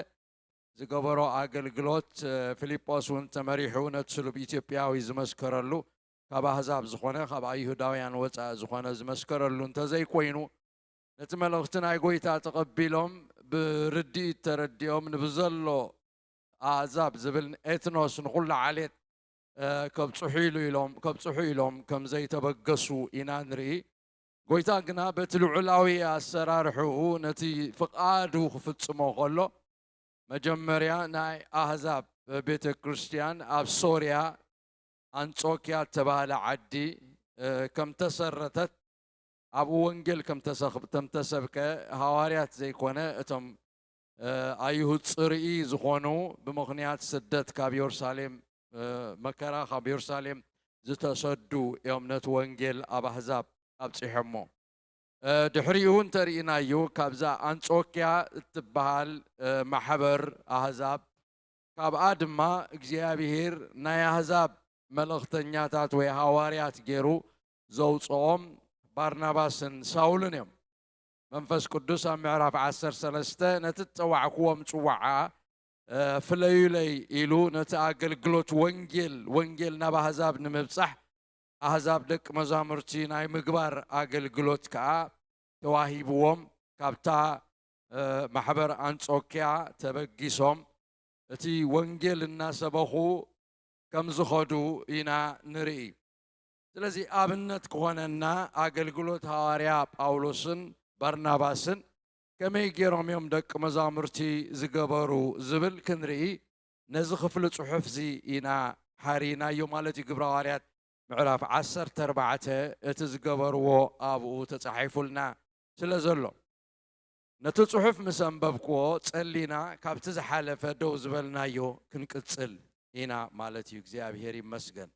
ዝገበሮ ኣገልግሎት፣ እ፣ ፊልጶስ እውን ተመሪሑ ነቲ ስሉብ ኢትዮጵያዊ ዝመስከረሉ፣ ካብ ኣህዛብ ዝኾነ፣ ካብ ኣይሁዳውያን ወጻኢ ዝኾነ ዝመስከረሉ እንተዘይኮይኑ፣ ነቲ መልእኽቲ ናይ ጐይታ ተቐቢሎም ብርድኢት ተረዲኦም ንብዘሎ ኣህዛብ ዝብል ኤትኖስ ንኹሉ ዓሌት እ፣ ከብጽሑ ኢሉ ኢሎም፣ ከብጽሑ ኢሎም ከም ዘይተበገሱ ኢና ንርኢ። ጎይታ ግና በቲ ልዑላዊ ኣሰራርሕኡ ነቲ ፍቓዱ ክፍጽሞ ከሎ፣ መጀመርያ ናይ ኣህዛብ ቤተ ክርስቲያን ኣብ ሶርያ ኣንጾክያ እተባህለ ዓዲ፣ እ፣ ከም ተሰረተት፣ ኣብኡ ወንጌል ከም ተሰኽ-፣ ከም ተሰብከ፣ ሃዋርያት ዘይኮነ እቶም፣ እ፣ ኣይሁድ ጽርኢ ዝኾኑ ብምኽንያት ስደት ካብ የሩሳሌም፣ እ፣ መከራ ካብ የሩሳሌም ዝተሰዱ እዮም ነቲ ወንጌል ኣብ ኣህዛብ ኣብጺሖሞ። እ፣ ድሕሪኡ እንተርኢናዩ ካብዛ ኣንጾክያ እትበሃል፣ እ፣ ማሕበር ኣህዛብ፣ ካብኣ ድማ እግዚኣብሄር ናይ ኣህዛብ መልእኽተኛታት ወይ ሃዋርያት ገይሩ ዘውፅኦም ባርናባስን ሳውልን እዮም። መንፈስ ቅዱስ ኣብ ምዕራፍ ዓሰርተ ሰለስተ ነቲ ዝፀዋዕክዎም ፅዋዓ፣ እ፣ ፍለዩለይ ኢሉ ነቲ ኣገልግሎት ወንጌል፣ ወንጌል ናብ ኣህዛብ ንምብጻሕ ኣህዛብ ደቂ መዛሙርቲ ናይ ምግባር ኣገልግሎት ከኣ ተዋሂብዎም ካብታ፣ እ፣ ማሕበር ኣንጾክያ ተበጊሶም እቲ ወንጌል እናሰበኹ ከም ዝኸዱ ኢና ንርኢ። ስለዚ ኣብነት ክኾነና ኣገልግሎት ሃዋርያ ጳውሎስን ባርናባስን ከመይ ገይሮም እዮም ደቂ መዛሙርቲ ዝገበሩ ዝብል ክንርኢ ነዚ ክፍሊ ጽሑፍ እዚ ኢና ሓሪናዮ ማለት እዩ። ግብረ ሃዋርያት ምዕራፍ ዓሰርተ ኣርባዕተ እቲ ዝገበርዎ ኣብኡ ተጻሒፉልና ስለ ዘሎ፣ ነቲ ጽሑፍ ምስ ኣንበብክዎ ጸሊና ካብቲ ዝሓለፈ ደው ዝበልናዮ ክንቅጽል ኢና ማለት እዩ። እግዚኣብሄር ይመስገን።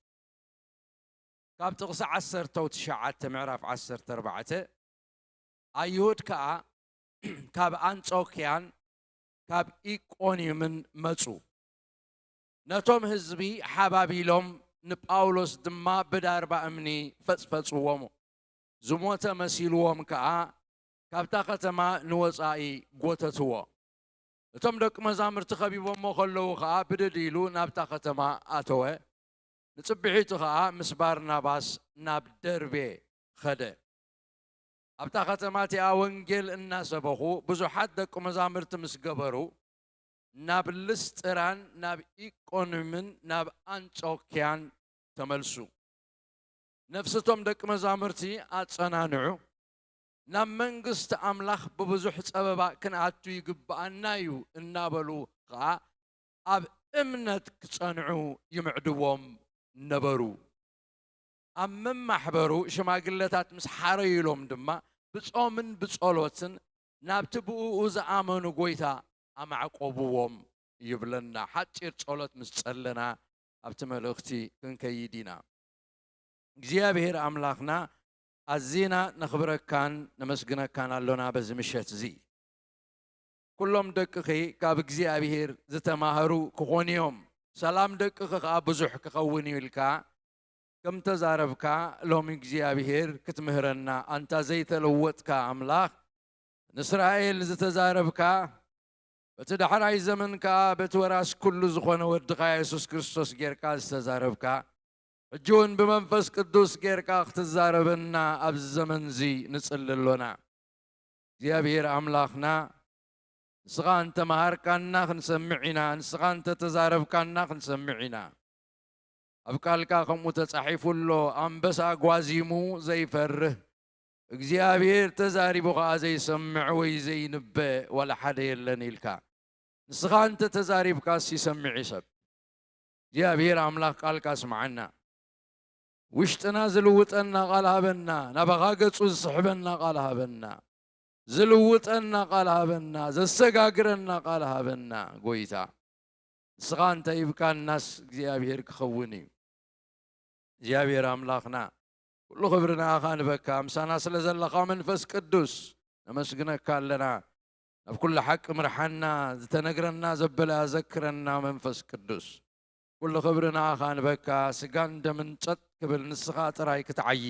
ካብ ጥቕሲ ዓሰርተ ትሽዓተ ምዕራፍ ዓሰርተ ኣርባዕተ፣ ኣይሁድ ከኣ ካብ ኣንጾክያን ካብ ኢቆንዩምን መጹ። ነቶም ህዝቢ ሓባቢሎም ንጳውሎስ ድማ ብዳርባ እምኒ ፈጽፈጽዎም። ዝሞተ መሲልዎም ከኣ ካብታ ከተማ ንወጻኢ ጎተትዎ። እቶም ደቂ መዛሙርቲ ከቢቦሞ ከለዉ ከኣ ብድድ ኢሉ ናብታ ከተማ ኣተወ። ንጽብሒቱ ከኣ ምስ ባርናባስ ናብ ደርቤ ኸደ። ኣብታ ከተማ እቲኣ ወንጌል እናሰበኹ ብዙሓት ደቂ መዛሙርቲ ምስ ገበሩ፣ ናብ ልስጥራን ናብ ኢቆንምን ናብ ኣንጾክያን ተመልሱ። ነፍሲ እቶም ደቂ መዛሙርቲ ኣጸናንዑ። ናብ መንግስቲ ኣምላኽ ብብዙሕ ጸበባ ክንኣቱ ይግብኣና እዩ እናበሉ ኸኣ ኣብ እምነት ክጸንዑ ይምዕድዎም ነበሩ። ኣብ መማሕበሩ ሽማግለታት ምስ ሓረዩሎም ድማ ብጾምን ብጸሎትን ናብቲ ብእኡ ዝኣመኑ ጐይታ ኣማዕቆብዎም ይብለና። ሓጺር ጸሎት ምስ ጸለና ኣብቲ መልእኽቲ ክንከይድ ኢና። እግዚኣብሔር ኣምላኽና ኣዚና ነኽብረካን ነመስግነካን ኣሎና በዚ ምሸት እዚ። ኩሎም ደቅኺ ካብ እግዚኣብሔር ዝተማህሩ ክኾኑ እዮም፣ ሰላም ደቅኺ ከኣ ብዙሕ ክኸውን እዩ ኢልካ ከም ተዛረብካ፣ ሎሚ እግዚኣብሔር ክትምህረና፣ ኣንታ ዘይተለወጥካ ኣምላኽ፣ ንእስራኤል ዝተዛረብካ፣ በቲ ዳሕራይ ዘመን ከኣ በቲ ወራስ ኩሉ ዝኾነ ወድኻ የሱስ ክርስቶስ ጌርካ ዝተዛረብካ፣ ሕጂ እውን ብመንፈስ ቅዱስ ጌርካ ክትዛረበና ኣብዚ ዘመን እዚ ንጽሊ ኣሎና። እግዚኣብሔር ኣምላኽና፣ ንስኻ እንተ መሃርካና ክንሰምዕ ኢና፣ ንስኻ እንተ ተዛረብካና ክንሰምዕ ኢና። ኣብ ቃልካ ከምኡ ተጻሒፉ ኣሎ፣ ኣንበሳ ጓዚሙ ዘይፈርህ፣ እግዚኣብሔር ተዛሪቡ ኸኣ ዘይሰምዕ ወይ ዘይንበ ዋላ ሓደ የለን ኢልካ። ንስኻ እንተ ተዛሪብካስ ይሰምዕ እዩ ሰብ። እግዚኣብሔር ኣምላኽ ቃልካ ስምዓና። ውሽጥና ዝልውጠና ቃል ሃበና፣ ናባኻ ገጹ ዝስሕበና ቃል ሃበና፣ ዝልውጠና ቃል ሃበና፣ ዘሰጋግረና ቃል ሃበና ጎይታ። ንስኻ እንተ ሂብካናስ እግዚኣብሔር ክኸውን እዩ። እግዚኣብሔር ኣምላኽና፣ ኩሉ ክብሪ ንኣኻ ንበካ። ምሳና ስለ ዘለኻ መንፈስ ቅዱስ ነመስግነካ ኣለና። ናብ ኩሉ ሓቂ ምርሓና፣ ዝተነግረና ዘበለ ኣዘክረና መንፈስ ቅዱስ። ኩሉ ክብሪ ንኣኻ ንበካ። ስጋን ደምን ጸጥ ክብል ንስኻ ጥራይ ክትዓዪ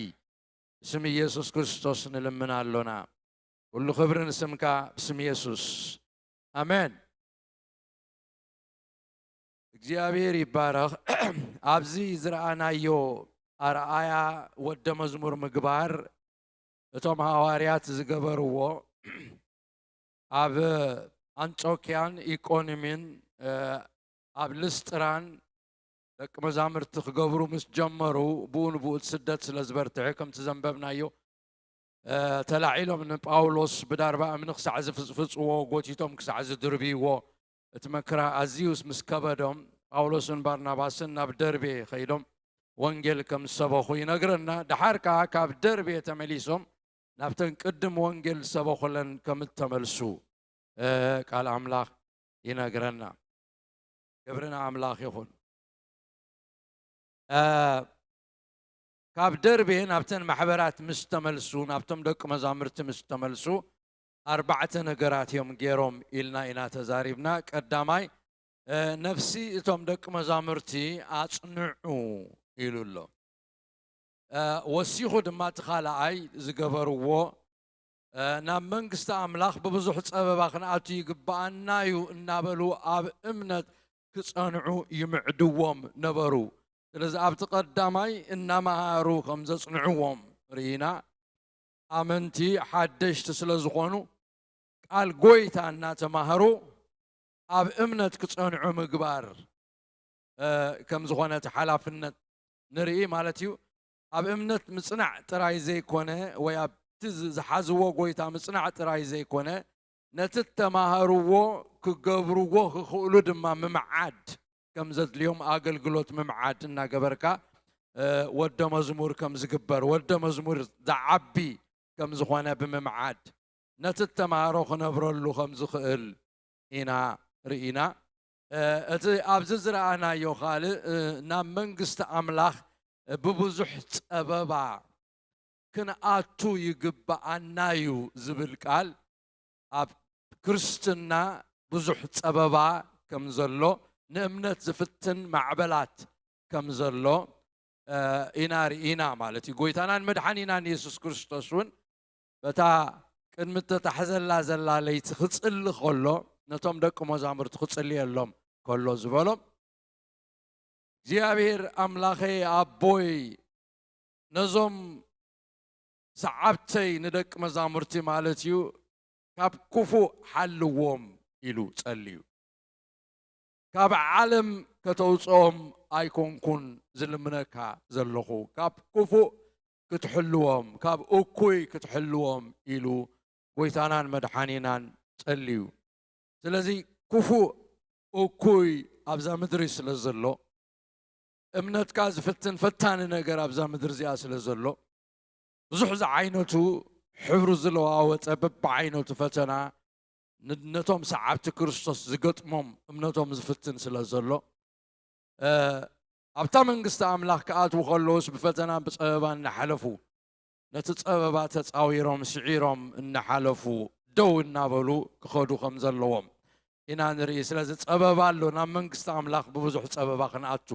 ብስም ኢየሱስ ክርስቶስ ንልምን ኣሎና። ኩሉ ክብሪ ንስምካ ብስም ኢየሱስ። ኣሜን። እግዚኣብሔር ይባረኽ። ኣብዚ ዝረኣናዮ ኣርኣያ ወደ መዝሙር ምግባር እቶም ሃዋርያት ዝገበርዎ ኣብ ኣንጾክያን ኢቆንምን፣ እ፣ ኣብ ልስጥራን ደቂ መዛምርቲ ክገብሩ ምስ ጀመሩ፣ ብኡ ንብኡ እቲ ስደት ስለ ዝበርትዐ፣ ከምቲ ዘንበብናዮ፣ እ፣ ተላዒሎም ንጳውሎስ ብዳርባ እምኒ ክሳዕ ዝፍጽፍጽዎ፣ ጎቲቶም ክሳዕ ዝድርብይዎ፣ እቲ መከራ ኣዝዩስ ምስ ከበዶም፣ ጳውሎስን ባርናባስን ናብ ደርቤ ኸይዶም ወንጌል ከም ዝሰበኹ ይነግረና። ደሓር ከኣ ካብ ደርቤ ተመሊሶም ናብተን ቅድም ወንጌል ዝሰበኹለን ከም እተመልሱ፣ እ፣ ቃል ኣምላኽ ይነግረና። ክብሪ ንኣምላኽ ይኹን። እ፣ ካብ ደርቤ ናብተን ማሕበራት ምስ ተመልሱ፣ ናብቶም ደቂ መዛሙርቲ ምስ ተመልሱ፣ ኣርባዕተ ነገራት እዮም ገይሮም ኢልና ኢና ተዛሪብና። ቀዳማይ፣ እ፣ ነፍሲ እቶም ደቂ መዛሙርቲ ኣጽንዑ ኢሉ ኣሎ። እ፣ ወሲኹ ድማ እቲ ካልኣይ ዝገበርዎ፣ እ፣ ናብ መንግስቲ ኣምላኽ ብብዙሕ ጸበባ ክንኣቱ ይግብኣና እዩ እናበሉ ኣብ እምነት ክጸንዑ ይምዕድዎም ነበሩ። ስለዚ ኣብቲ ቀዳማይ እናመሃሩ ከም ዘጽንዕዎም ርኢና። ኣመንቲ ሓደሽቲ ስለ ዝኾኑ ቃል ጎይታ እናተማህሩ ኣብ እምነት ክጸንዑ ምግባር፣ እ፣ ከም ዝኾነ እቲ ሓላፍነት ንርኢ ማለት እዩ። ኣብ እምነት ምጽናዕ ጥራይ ዘይኮነ፣ ወይ ኣብቲ ዝ-፣ ዝሓዝዎ ጎይታ ምጽናዕ ጥራይ ዘይኮነ፣ ነቲ እተማሃርዎ ክገብርዎ ክኽእሉ ድማ ምምዓድ ከም ዘድልዮም፣ ኣገልግሎት ምምዓድ እናገበርካ፣ እ፣ ወደ መዝሙር ከም ዝግበር፣ ወደ መዝሙር ዝዓቢ ከም ዝኾነ ብምምዓድ፣ ነቲ እተማሃሮ ክነብረሉ ከም ዝኽእል ኢና ርኢና። እ፣ እቲ ኣብዚ ዝረኣናዮ ካልእ፣ እ፣ ናብ መንግስቲ ኣምላኽ ብብዙሕ ጸበባ ክንኣቱ ይግብኣና እዩ ዝብል ቃል፣ ኣብ ክርስትና ብዙሕ ጸበባ ከም ዘሎ፣ ንእምነት ዝፍትን ማዕበላት ከም ዘሎ፣ እ፣ ኢና ርኢና ማለት እዩ። ጎይታናን መድሓኒናን የሱስ ክርስቶስ እውን በታ ቅድሚ እተታሕዘላ ዘላ ለይቲ ክጽሊ ከሎ፣ ነቶም ደቂ መዛሙርቱ ክጽልየሎም ከሎ ዝበሎም፣ እግዚኣብሔር ኣምላኸይ ኣቦይ፣ ነዞም ሰዓብተይ ንደቂ መዛሙርቲ ማለት እዩ፣ ካብ ክፉእ ሓልዎም ኢሉ ጸልዩ። ካብ ዓለም ከተውጽኦም ኣይኮንኩን ዝልምነካ ዘለኹ፣ ካብ ክፉእ ክትሕልዎም፣ ካብ እኩይ ክትሕልዎም ኢሉ ጎይታናን መድሓኒናን ጸልዩ። ስለዚ ክፉእ እኩይ ኣብዛ ምድሪ ስለ ዘሎ፣ እምነትካ ዝፍትን ፈታኒ ነገር ኣብዛ ምድሪ እዚኣ ስለ ዘሎ፣ ብዙሕ ዝዓይነቱ ሕብሩ ዝለዋወጠ በብዓይነቱ ፈተና ን-፣ ነቶም ሰዓብቲ ክርስቶስ ዝገጥሞም እምነቶም ዝፍትን ስለ ዘሎ፣ እ፣ ኣብታ መንግስቲ ኣምላኽ ክኣትዉ ከለዉስ ብፈተና ብጸበባ እናሓለፉ፣ ነቲ ጸበባ ተጻዊሮም ስዒሮም እናሓለፉ ደው እናበሉ ክኸዱ ከም ዘለዎም ኢና ንርኢ። ስለዚ ጸበባ ኣሎ፣ ናብ መንግስቲ ኣምላኽ ብብዙሕ ጸበባ ክንኣቱ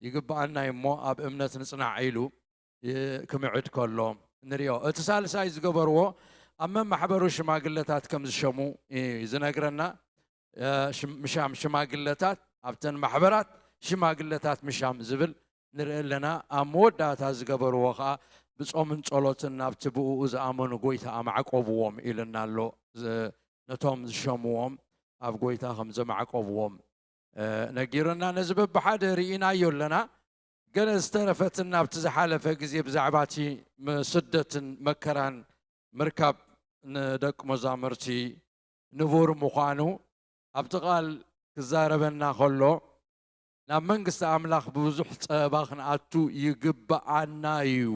ይግብኣና እዩ እሞ ኣብ እምነት ንጽናዕ ኢሉ ይ-፣ ክምዕድ ከሎ ንሪኦ። እቲ ሳልሳይ ዝገበርዎ ኣብ መማሕበሩ ሽማግለታት ከም ዝሸሙ እዩ ዝነግረና። እ፣ ሽም-፣ ምሻም ሽማግለታት ኣብተን ማሕበራት ሽማግለታት ምሻም ዝብል ንርኢ ኣለና። ኣብ መወዳእታ ዝገበርዎ ኸኣ ብጾምን ጸሎትን ናብቲ ብእኡ ዝኣመኑ ጎይታ ኣማዕቆብዎም ኢልና ኣሎ። ዝ-፣ ነቶም ዝሸምዎም ኣብ ጎይታ ከም ዘማዕቆብዎም፣ እ፣ ነጊሩና። ነዚ በብሓደ ርኢናዮ ኣለና። ገለ ዝተረፈትን ኣብቲ ዝሓለፈ ግዜ ብዛዕባ እቲ ም-፣ ስደትን መከራን ምርካብ ንደቂ መዛሙርቲ ንቡር ምዃኑ ኣብቲ ቃል ክዛረበና ከሎ፣ ናብ መንግስቲ ኣምላኽ ብብዙሕ ጸበባ ክንኣቱ ይግብኣና እዩ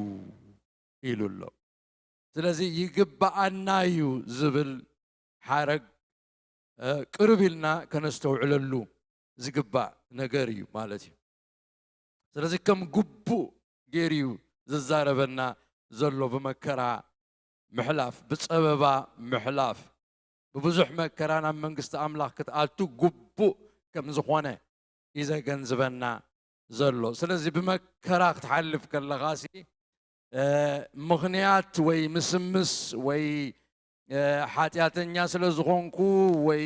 ኢሉ ኣሎ። ስለዚ ይግብኣና እዩ ዝብል ሓረግ፣ እ፣ ቅርብ ኢልና ከነስተውዕለሉ ዝግባእ ነገር እዩ ማለት እዩ። ስለዚ ከም ግቡእ ገይሩ እዩ ዝዛረበና ዘሎ፣ ብመከራ ምሕላፍ፣ ብጸበባ ምሕላፍ፣ ብብዙሕ መከራ ናብ መንግስቲ ኣምላኽ ክትኣቱ ግቡእ ከም ዝኾነ እዩ ዘገንዝበና ዘሎ። ስለዚ ብመከራ ክትሓልፍ ከለኻሲ፣ እ፣ ምኽንያት ወይ ምስምስ ወይ፣ እ፣ ሓጢኣተኛ ስለ ዝኾንኩ ወይ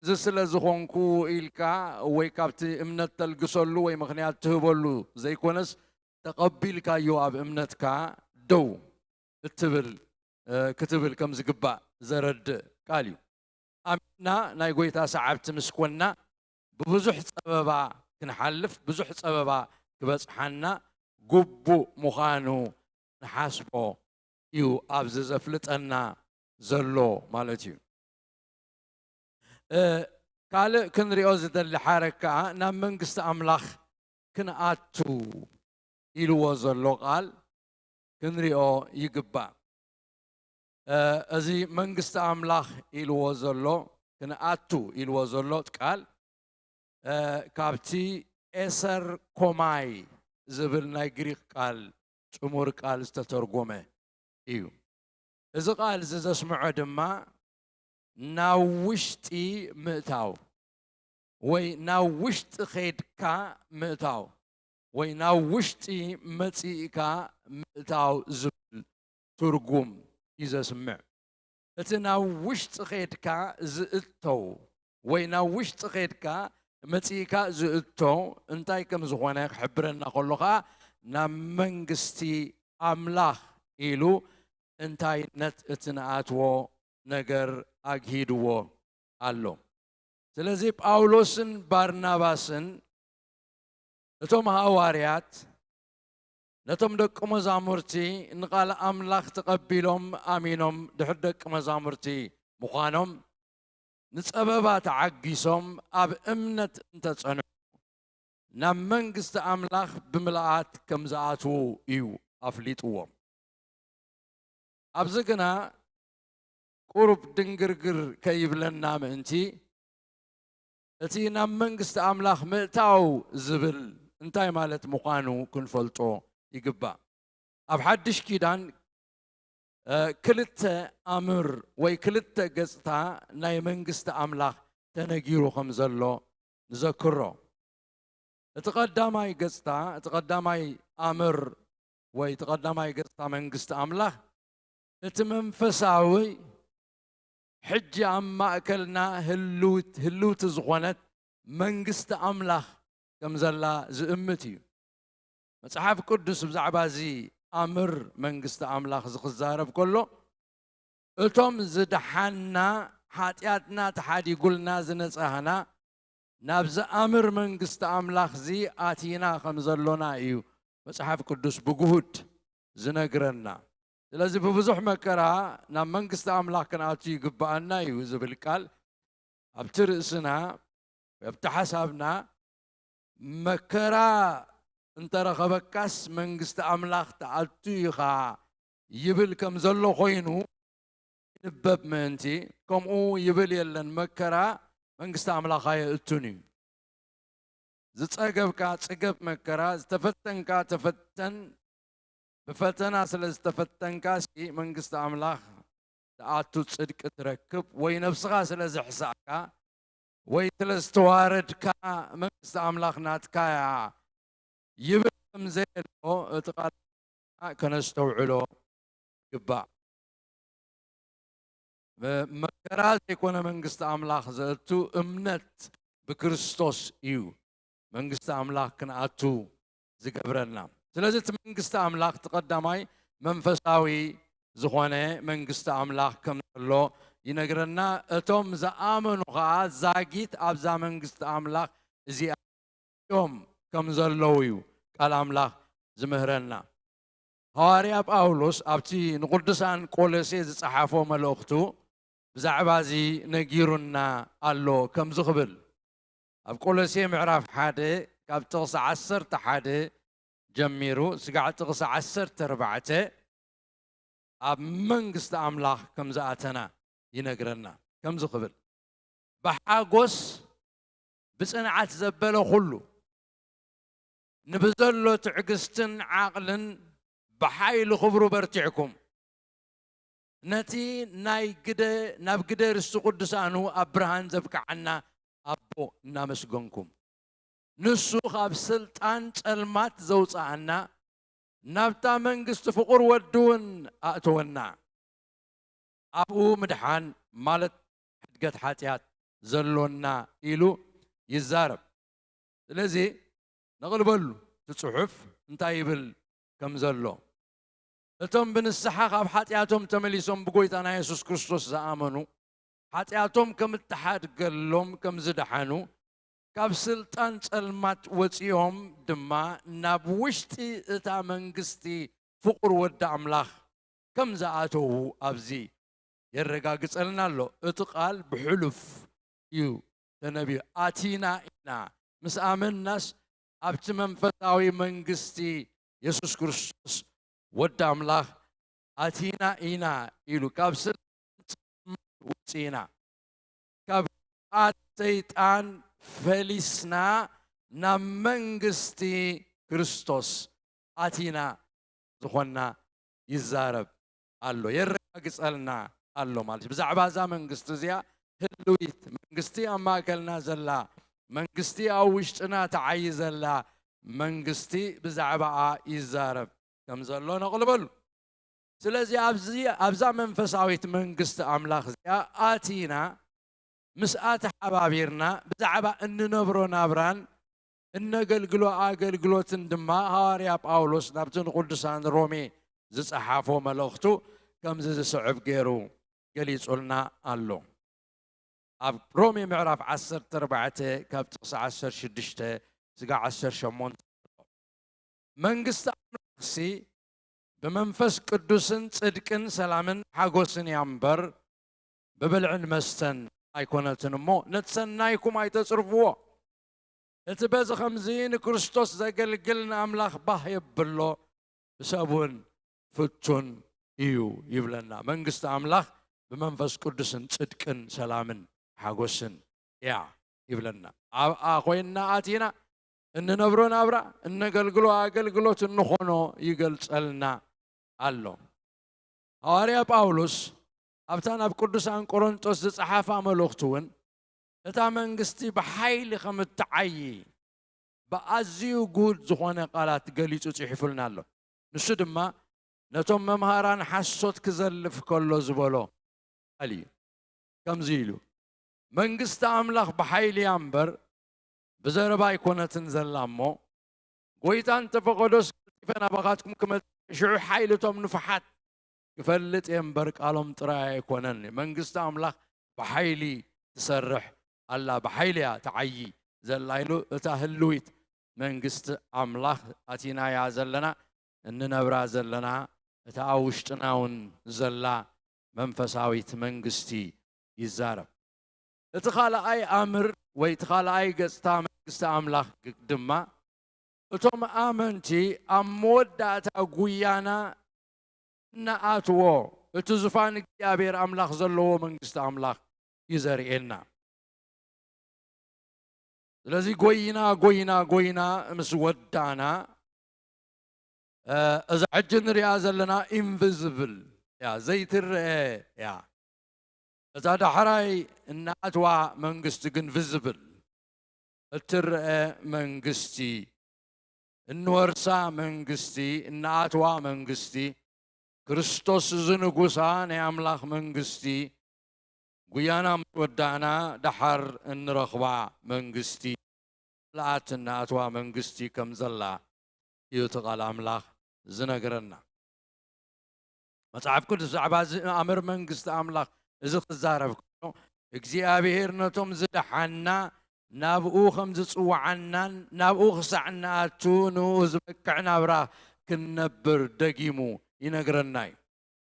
እዚ ስለ ዝኾንኩ ኢልካ ወይ ካብቲ እምነት ተልግሰሉ ወይ ምኽንያት ትህበሉ ዘይኮነስ፣ ተቐቢልካዮ ኣብ እምነትካ ደው እትብል፣ እ፣ ክትብል ከም ዝግባእ ዘረድእ ቃል እዩ። ኣሚንና ናይ ጎይታ ሰዓብቲ ምስ ኮንና፣ ብብዙሕ ጸበባ ክንሓልፍ ብዙሕ ጸበባ ክበጽሓና ግቡእ ምዃኑ ንሓስቦ እዩ ኣብዚ ዘፍልጠና ዘሎ ማለት እዩ። እ፣ ካልእ ክንሪኦ ዝደሊ ሓረግ ከኣ ናብ መንግስቲ ኣምላኽ ክንኣቱ ኢልዎ ዘሎ ቃል ክንሪኦ ይግባእ። እ፣ እዚ መንግስቲ ኣምላኽ ኢልዎ ዘሎ፣ ክንኣቱ ኢልዎ ዘሎ ቃል፣ እ፣ ካብቲ ኤሰር ኮማይ ዝብል ናይ ግሪኽ ቃል ጥሙር ቃል ዝተተርጎመ እዩ። እዚ ቃል እዚ ዘስምዖ ድማ ናብ ውሽጢ ምእታው ወይ ናብ ውሽጢ ኸይድካ ምእታው ወይ ናብ ውሽጢ መጺእካ ምእታው ዝብል ትርጉም እዩ ዘስምዕ። እቲ ናብ ውሽጢ ኸይድካ ዝእተው ወይ ናብ ውሽጢ ኸይድካ መጺእካ ዝእቶ እንታይ ከም ዝኾነ ክሕብረና ከሎ ኸኣ ናብ መንግስቲ ኣምላኽ ኢሉ እንታይነት እቲ ንኣትዎ ነገር ኣግሂድዎ ኣሎ። ስለዚ ጳውሎስን ባርናባስን እቶም ሃዋርያት ነቶም ደቂ መዛሙርቲ ንቓል ኣምላኽ ተቐቢሎም ኣሚኖም ድሕሪ ደቂ መዛሙርቲ ምዃኖም ንጸበባ ተዓጊሶም ኣብ እምነት እንተጸንሑ ናብ መንግስቲ ኣምላኽ ብምልኣት ከም ዝኣትዉ እዩ ኣፍሊጥዎም። ኣብዚ ግና ቁሩብ ድንግርግር ከይብለና ምእንቲ እቲ ናብ መንግስቲ ኣምላኽ ምእታው ዝብል እንታይ ማለት ምዃኑ ክንፈልጦ ይግባእ። ኣብ ሓድሽ ኪዳን እ፣ ክልተ ኣምር ወይ ክልተ ገጽታ ናይ መንግስቲ ኣምላኽ ተነጊሩ ከም ዘሎ ንዘክሮ። እቲ ቀዳማይ ገጽታ፣ እቲ ቀዳማይ ኣምር ወይ እቲ ቀዳማይ ገጽታ መንግስቲ ኣምላኽ፣ እቲ መንፈሳዊ ሕጂ ኣብ ማእከልና ህልውት-፣ ህልውቲ ዝኾነት መንግስቲ ኣምላኽ ከም ዘላ ዝእምት እዩ። መጽሓፍ ቅዱስ ብዛዕባ እዚ ኣምር መንግስቲ ኣምላኽ እዚ ክዛረብ ከሎ፣ እቶም ዝደሓንና፣ ሓጢኣትና ተሓዲጉልና ዝነጻህና፣ ናብዚ ኣምር መንግስቲ ኣምላኽ እዚ ኣቲና ከም ዘሎና እዩ መጽሓፍ ቅዱስ ብግሁድ ዝነግረና። ስለዚ ብብዙሕ መከራ ናብ መንግስቲ ኣምላኽ ክንኣቱ ይግብኣና እዩ ዝብል ቃል ኣብቲ ርእስና፣ ኣብቲ ሓሳብና መከራ እንተረኸበካስ መንግስቲ ኣምላኽ ትኣቱ ኢኻ ይብል ከም ዘሎ ኮይኑ ይንበብ ምእንቲ፣ ከምኡ ይብል የለን፣ መከራ መንግስቲ ኣምላኽ ኣየእቱን እዩ። ዝጸገብካ ጽገብ መከራ፣ ዝተፈተንካ ተፈተን፣ ብፈተና ስለ ዝተፈተንካ ሲ መንግስቲ ኣምላኽ ትኣቱ ጽድቂ ትረክብ፣ ወይ ነብስኻ ስለ ዘሕሳእካ፣ ወይ ስለ ዝተዋረድካ መንግስቲ ኣምላኽ ናትካ እያ ይብል ከም ዘየሎ እቲ ቃል ከነስተውዕሎ ይግባእ። መከራ ዘይኮነ መንግስቲ ኣምላኽ ዘእቱ እምነት ብክርስቶስ እዩ መንግስቲ ኣምላኽ ክንኣቱ ዝገብረና። ስለዚ እቲ መንግስቲ ኣምላኽ እቲ ቀዳማይ መንፈሳዊ ዝኾነ መንግስቲ ኣምላኽ ከም ዘሎ ይነግረና። እቶም ዝኣመኑ ኸዓ ዛጊት ኣብዛ መንግስቲ ኣምላኽ እዚኣ እዮም ከም ዘለዉ እዩ ቃል ኣምላኽ ዝምህረና። ሃዋርያ ጳውሎስ ኣብቲ ንቅዱሳን ቆሎሴ ዝጸሓፎ መልእኽቱ ብዛዕባ እዚ ነጊሩና ኣሎ ከምዚ ክብል፣ ኣብ ቆሎሴ ምዕራፍ ሓደ ካብ ጥቕሲ ዓሰርተ ሓደ ጀሚሩ ስጋዕ ጥቕሲ ዓሰርተ ኣርባዕተ ኣብ መንግስቲ ኣምላኽ ከም ዝኣተና ይነግረና። ከምዚ ክብል፣ ብሓጎስ ብጽንዓት ዘበለ ኩሉ፣ ንብዘሎ ትዕግስትን ዓቕልን ብሓይሊ ክብሩ በርቲዕኩም፣ ነቲ ናይ ግደ፣ ናብ ግደ ርስቲ ቅዱሳኑ ኣብ ብርሃን ዘብቅዓና ኣቦ እናመስገንኩም፣ ንሱ ካብ ስልጣን ጸልማት ዘውጽኣና፣ ናብታ መንግስቲ ፍቑር ወዱ እውን ኣእተወና። ኣብኡ ምድሓን ማለት ሕድገት ሓጢኣት ዘሎና ኢሉ ይዛረብ። ስለዚ ነቕልበሉ እቲ ጽሑፍ እንታይ ይብል ከም ዘሎ። እቶም ብንስሓ ካብ ሓጢኣቶም ተመሊሶም ብጎይታና የሱስ ክርስቶስ ዝኣመኑ፣ ሓጢኣቶም ከም እተሓድገሎም ከም ዝደሓኑ፣ ካብ ስልጣን ጸልማት ወጺኦም ድማ ናብ ውሽጢ እታ መንግስቲ ፍቑር ወዲ ኣምላኽ ከም ዝኣተዉ ኣብዚ የረጋግጸልና ኣሎ። እቲ ቃል ብሕሉፍ እዩ ተነቢዩ። ኣቲና ኢና፣ ምስ ኣመንናስ ኣብቲ መንፈሳዊ መንግስቲ የሱስ ክርስቶስ ወዲ ኣምላኽ ኣቲና ኢና ኢሉ፣ ካብ ስልጣን ውጽኢና፣ ካብ ግዝኣት ሰይጣን ፈሊስና ናብ መንግስቲ ክርስቶስ ኣቲና ዝኾንና ይዛረብ ኣሎ፣ የረጋግጸልና ኣሎ ማለት እዩ። ብዛዕባ እዛ መንግስቲ እዚኣ ህልዊት መንግስቲ፣ ኣብ ማእከልና ዘላ መንግስቲ፣ ኣብ ውሽጥና ትዓዪ ዘላ መንግስቲ ብዛዕባኣ ይዛረብ ከም ዘሎ ነቕልበሉ። ስለዚ ኣብዚ፣ ኣብዛ መንፈሳዊት መንግስቲ ኣምላኽ እዚኣ ኣቲና ምስኣ ተሓባቢርና ብዛዕባ እንነብሮ ናብራን እነገልግሎ ኣገልግሎትን ድማ ሃዋርያ ጳውሎስ ናብቲ ንቅዱሳን ሮሜ ዝጸሓፎ መልእኽቱ ከምዚ ዝስዕብ ገይሩ ገሊጹልና ኣሎ። ኣብ ሮሜ ምዕራፍ ዓሰርተ ኣርባዕተ ካብ ጥቕሲ ዓሰርተ ሽዱሽተ ስጋዕ ዓሰርተ ሸሞንተ፣ መንግስቲ ኣምላኽሲ ብመንፈስ ቅዱስን ጽድቅን ሰላምን ሓጎስን እያ እምበር፣ ብብልዕን መስተን ኣይኮነትን እሞ፣ ነቲ ሰናይኩም ኣይተጽርፍዎ። እቲ በዚ ኸምዚ ንክርስቶስ ዘገልግል ንኣምላኽ ባህ የብሎ፣ ብሰብ እውን ፍቱን እዩ ይብለና። መንግስቲ ኣምላኽ ብመንፈስ ቅዱስን ጽድቅን ሰላምን ሓጎስን እያ ይብለና። ኣብኣ ኮይንና ኣቲና እንነብሮ ናብራ፣ እነገልግሎ ኣገልግሎት እንኾኖ ይገልጸልና ኣሎ። ሃዋርያ ጳውሎስ ኣብታ ናብ ቅዱሳን ቆሮንጦስ ዝጸሓፋ መልእኽቱ እውን እታ መንግስቲ ብሓይሊ ከም እትዓዪ ብኣዝዩ ጉድ ዝኾነ ቃላት ገሊጹ ጽሒፉልና ኣሎ። ንሱ ድማ ነቶም መምሃራን ሓሶት ክዘልፍ ከሎ ዝበሎ ቃል እዩ። ከምዚ ኢሉ፣ መንግስቲ ኣምላኽ ብሓይሊ እያ እምበር ብዘረባ ኣይኮነትን ዘላ እሞ፣ ጎይታ እንተፈቐዶስ ቀልጢፈ ናባኻትኩም ክመጽእ፣ ሽዑ ሓይሊ እቶም ንፉሓት ክፈልጥ እየ እምበር ቃሎም ጥራይ ኣይኮነን። መንግስቲ ኣምላኽ ብሓይሊ ትሰርሕ ኣላ፣ ብሓይሊ እያ ትዓዪ ዘላ ኢሉ፣ እታ ህልዊት መንግስቲ ኣምላኽ ኣቲናያ ዘለና፣ እንነብራ ዘለና፣ እታ ኣብ ውሽጥና እውን ዘላ መንፈሳዊት መንግስቲ ይዛረብ። እቲ ካልኣይ ኣምር ወይ እቲ ካልኣይ ገጽታ መንግስቲ ኣምላኽ ግ-፣ ድማ እቶም ኣመንቲ ኣብ መወዳእታ ጉያና እናኣትዎ እቲ ዙፋን እግዚኣብሔር ኣምላኽ ዘለዎ መንግስቲ ኣምላኽ እዩ ዘርእየና። ስለዚ ጎይና፣ ጎይና፣ ጎይና ምስ ወዳና፣ እ፣ እዛ ሕጂ ንሪኣ ዘለና ኢንቪዝብል እያ፣ ዘይትረአ እያ። እዛ ዳሕራይ እናኣትዋ መንግስቲ ግን ቪዝብል፣ እትረአ መንግስቲ፣ እንወርሳ መንግስቲ፣ እናኣትዋ መንግስቲ፣ ክርስቶስ ዝንጉሳ ናይ ኣምላኽ መንግስቲ፣ ጉያና ምስ ወዳእና ደሓር እንረኽባ መንግስቲ፣ ምልኣት እናኣትዋ መንግስቲ ከም ዘላ እዩ እቲ ቃል ኣምላኽ ዝነግረና። መጽሓፍ ቅዱስ ብዛዕባ እዚ ኣምር መንግስቲ ኣምላኽ እዚ ክዛረብ ከሎ፣ እግዚኣብሔር ነቶም ዝደሓና ናብኡ ከም ዝጽውዓናን ናብኡ ክሳዕ እንኣቱ ንኡ ዝበቅዕ ናብራ ክንነብር ደጊሙ ይነግረና እዩ።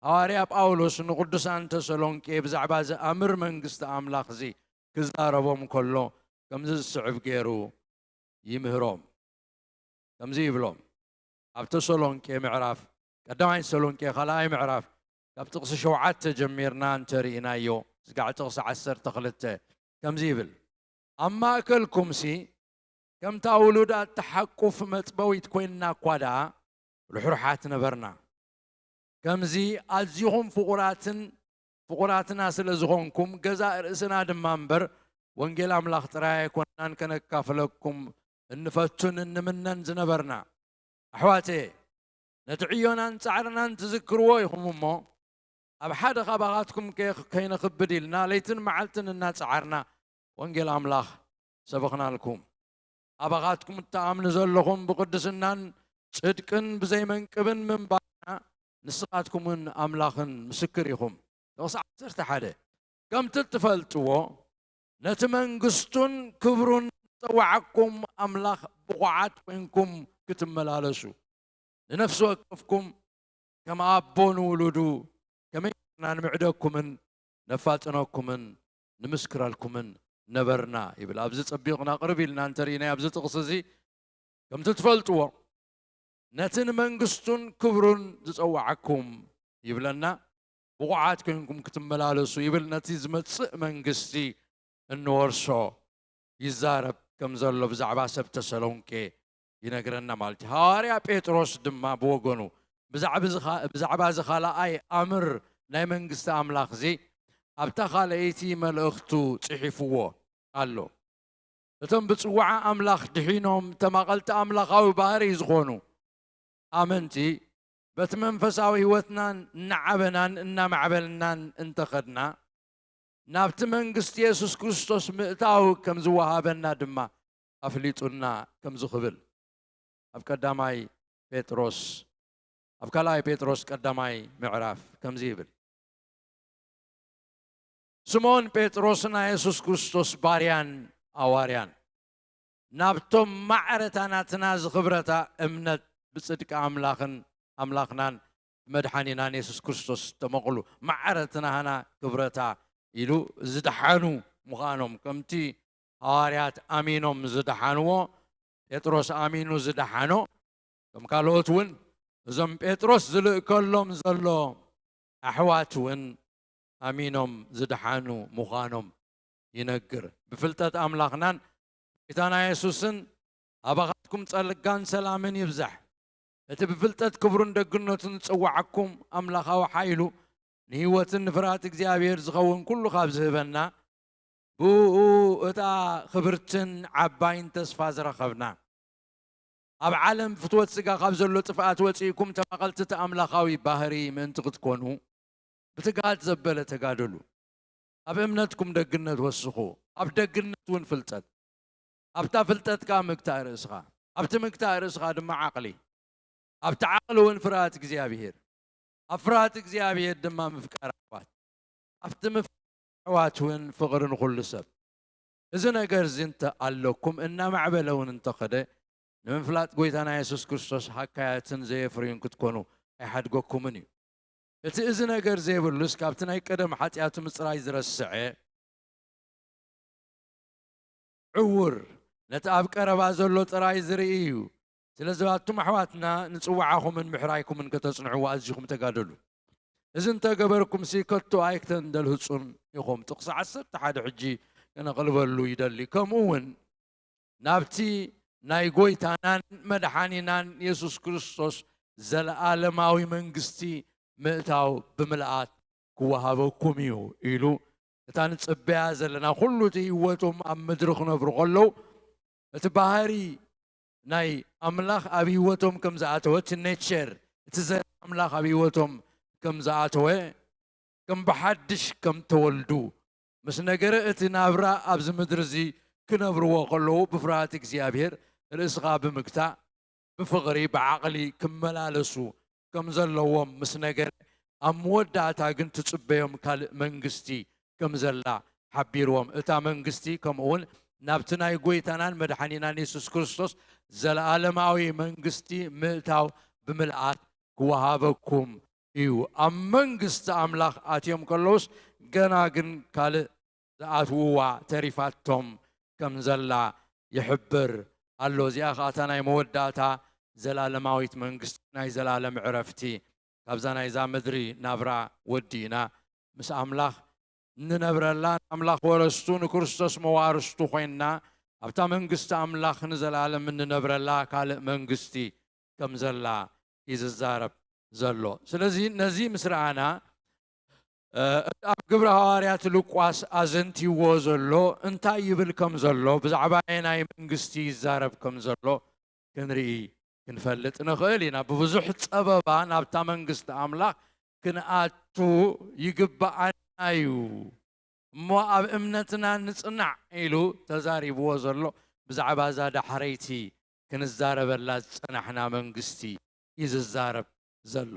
ሃዋርያ ጳውሎስ ንቅዱሳን ተሰሎንቄ ብዛዕባ እዚ ኣምር መንግስቲ ኣምላኽ እዚ ክዛረቦም ከሎ ከምዚ ዝስዕብ ገይሩ ይምህሮም። ከምዚ ይብሎም፣ ኣብ ተሰሎንቄ ምዕራፍ፣ ቀዳማይ ተሰሎንቄ ካልኣይ ምዕራፍ፣ ካብ ጥቕሲ ሸውዓተ ጀሚርና እንተርኢናዮ፣ ስጋዕ ጥቕሲ ዓሰርተ ክልተ ከምዚ ይብል፣ ኣብ ማእከልኩምሲ ከምታ ውሉዳት ትሓቁፍ መጥበዊት ኮይንና እኳ ደኣ ርሑርሓት ነበርና። ከምዚ ኣዚኹም ፍቑራትን ፍቑራትና ስለ ዝኾንኩም፣ ገዛእ ርእስና ድማ እምበር፣ ወንጌል ኣምላኽ ጥራይ ኣይኮንናን ከነካፍለኩም እንፈቱን እንምነን ዝነበርና። ኣሕዋተየ፣ ነቲ ዕዮናን ጻዕርናን ትዝክርዎ ኢኹም እሞ፣ ኣብ ሓደ ካባኻትኩም ከ-፣ ከይነኽብድ ኢልና ለይትን መዓልትን እናጸዓርና ወንጌል ኣምላኽ ሰበኽናልኩም። ኣባኻትኩም እትኣምኑ ዘለኹም ብቕድስናን ጽድቅን ብዘይመንቅብን ምንባርና ንስኻትኩምን ኣምላኽን ምስክር ኢኹም። ጥቕሲ ዓሰርተ ሓደ፣ ከምቲ እትፈልጥዎ ነቲ መንግስቱን ክብሩን ዝጸዋዓኩም ኣምላኽ ብቑዓት ኮይንኩም ክትመላለሱ፣ ንነፍሲ ወከፍኩም ከም ኣቦ ንውሉዱ ከመይ ጌርና ንምዕደኩምን ነፋጥነኩምን ንምስክረልኩምን ነበርና ይብል። ኣብዚ ጸቢቕና ቅርብ ኢልና እንተርኢናዮ ኣብዚ ጥቕሲ እዚ፣ ከምቲ ትፈልጥዎ፣ ነቲ ንመንግስቱን ክብሩን ዝጸዋዓኩም ይብለና፣ ብቑዓት ኮይንኩም ክትመላለሱ ይብል። ነቲ ዝመጽእ መንግስቲ እንወርሶ ይዛረብ ከም ዘሎ ብዛዕባ ሰብ ተሰሎንቄ ይነግረና ማለት እዩ። ሃዋርያ ጴጥሮስ ድማ ብወገኑ ብዛዕባ እዚ ኻ-፣ ብዛዕባ እዚ ካልኣይ ኣምር ናይ መንግስቲ ኣምላኽ እዚ ኣብታ ካልኣይቲ መልእኽቱ ጽሒፍዎ ኣሎ። እቶም ብጽዋዓ ኣምላኽ ድሒኖም ተማቐልቲ ኣምላኻዊ ባህሪ ዝኾኑ ኣመንቲ በቲ መንፈሳዊ ህይወትናን እናዓበናን እናማዕበልናን እንተኸድና ናብቲ መንግስቲ የሱስ ክርስቶስ ምእታው ከም ዝወሃበና ድማ ኣፍሊጡና ከም ዝኽብል ኣብ ቀዳማይ ጴጥሮስ ኣብ ካልኣይ ጴጥሮስ ቀዳማይ ምዕራፍ ከምዚ ይብል። ስምኦን ጴጥሮስ ናይ የሱስ ክርስቶስ ባርያን ኣዋርያን ናብቶም ማዕረታ ናትና ዝኽብረታ እምነት ብጽድቂ ኣምላኽን ኣምላኽናን መድሓኒናን የሱስ ክርስቶስ ተመቕሉ ማዕረትናህና ክብረታ ኢሉ ዝደሓኑ ምዃኖም ከምቲ ሃዋርያት ኣሚኖም ዝደሓንዎ ጴጥሮስ ኣሚኑ ዝደሓኖ ከም ካልኦት እውን እዞም ጴጥሮስ ዝልእከሎም ዘሎ ኣሕዋት እውን ኣሚኖም ዝደሓኑ ምዃኖም ይነግር። ብፍልጠት ኣምላኽናን ጌታና የሱስን ኣባኻትኩም ጸልጋን ሰላምን ይብዛሕ። እቲ ብፍልጠት ክብሩን ደግነቱን ዝጸዋዓኩም ኣምላኻዊ ሓይሉ ንህይወትን ንፍርሃት እግዚኣብሔር ዝኸውን ኩሉ ካብ ዝህበና ብኡ እታ ክብርትን ዓባይን ተስፋ ዝረኸብና ኣብ ዓለም ፍትወት ስጋ ካብ ዘሎ ጥፍኣት ወጺእኩም ተማቐልቲ እቲ ኣምላኻዊ ባህሪ ምእንቲ ክትኮኑ ብትግሃት ዘበለ ተጋደሉ። ኣብ እምነትኩም ደግነት ወስኹ፣ ኣብ ደግነት እውን ፍልጠት፣ ኣብታ ፍልጠት ከኣ ምግታእ ርእስኻ፣ ኣብቲ ምግታእ ርእስኻ ድማ ዓቕሊ፣ ኣብቲ ዓቕሊ እውን ፍርሃት እግዚኣብሄር፣ ኣብ ፍርሃት እግዚኣብሄር ድማ ምፍቃር ኣሕዋት፣ ኣብቲ ምፍቃር ኣሕዋት እውን ፍቕሪ ንኹሉ ሰብ። እዚ ነገር እዚ እንተ ኣለኩም እናማዕበለ እውን እንተኸደ ንምፍላጥ ጎይታና የሱስ ክርስቶስ ሃካያትን ዘየፍርዩን ክትኮኑ ኣይሓድገኩምን እዩ። እቲ እዚ ነገር ዘይብሉስ ካብቲ ናይ ቀደም ሓጢኣቱ ምጽራይ ዝረስዐ ዕውር ነቲ ኣብ ቀረባ ዘሎ ጥራይ ዝርኢ እዩ። ስለዚ ኣቱም ኣሕዋትና ንጽዋዓኹምን ምሕራይኩምን ከተጽንዕዎ ኣዚኹም ተጋደሉ። እዚ እንተገበርኩምሲ ከቶ ኣይክተንደልህጹን ኢኹም። ጥቕሲ ዓሰርተ ሓደ ሕጂ ከነቕልበሉ ይደሊ። ከምኡ እውን ናብቲ ናይ ጎይታናን መድሓኒናን የሱስ ክርስቶስ ዘለኣለማዊ መንግስቲ ምእታው ብምልኣት ክወሃበኩም እዩ ኢሉ እታ ንጽበያ ዘለና ኩሉ እቲ ህይወቶም ኣብ ምድሪ ክነብሩ ከለዉ እቲ ባህሪ ናይ ኣምላኽ ኣብ ህይወቶም ከም ዝኣተወ እቲ ኔቸር እቲ ዘር ኣምላኽ ኣብ ህይወቶም ከም ዝኣተወ ከም ብሓድሽ ከም ተወልዱ ምስ ነገረ እቲ ናብራ ኣብዚ ምድሪ እዚ ክነብርዎ ከለዉ ብፍርሃት እግዚኣብሔር ርእስኻ ብምግታእ ብፍቕሪ ብዓቕሊ ክመላለሱ ከም ዘለዎም ምስ ነገረ ኣብ መወዳእታ ግን ትጽበዮም ካልእ መንግስቲ ከም ዘላ ሓቢርዎም። እታ መንግስቲ ከምኡ እውን ናብቲ ናይ ጎይታናን መድሓኒናን የሱስ ክርስቶስ ዘለኣለማዊ መንግስቲ ምእታው ብምልኣት ክወሃበኩም እዩ። ኣብ መንግስቲ ኣምላኽ ኣትዮም ከለውስ ገና ግን ካልእ ዝኣትውዋ ተሪፋቶም ከም ዘላ ይሕብር ኣሎ። እዚኣ ኸዓ እታ ናይ መወዳእታ ዘላለማዊት መንግስቲ ናይ ዘላለም ዕረፍቲ ካብዛ ናይዛ ምድሪ ናብራ ወዲእና ምስ ኣምላኽ እንነብረላ ንኣምላኽ ወረስቱ ንክርስቶስ መዋርስቱ ኮይንና ኣብታ መንግስቲ ኣምላኽ ንዘላለም እንነብረላ ካልእ መንግስቲ ከም ዘላ እዩ ዝዛረብ ዘሎ። ስለዚ ነዚ ምስ ረኣና እቲ ኣብ ግብሪ ሃዋርያት ሉቃስ ኣዘንቲዎ ዘሎ እንታይ ይብል ከም ዘሎ ብዛዕባ ናይ መንግስቲ ይዛረብ ከም ዘሎ ክንርኢ ክንፈልጥ ንኽእል ኢና። ብብዙሕ ጸበባ ናብታ መንግስቲ ኣምላኽ ክንኣቱ ይግብኣና እዩ እሞ ኣብ እምነትና ንጽናዕ ኢሉ ተዛሪብዎ ዘሎ ብዛዕባ እዛ ዳሕረይቲ ክንዛረበላ ዝጸናሕና መንግስቲ እዩ ዝዛረብ ዘሎ።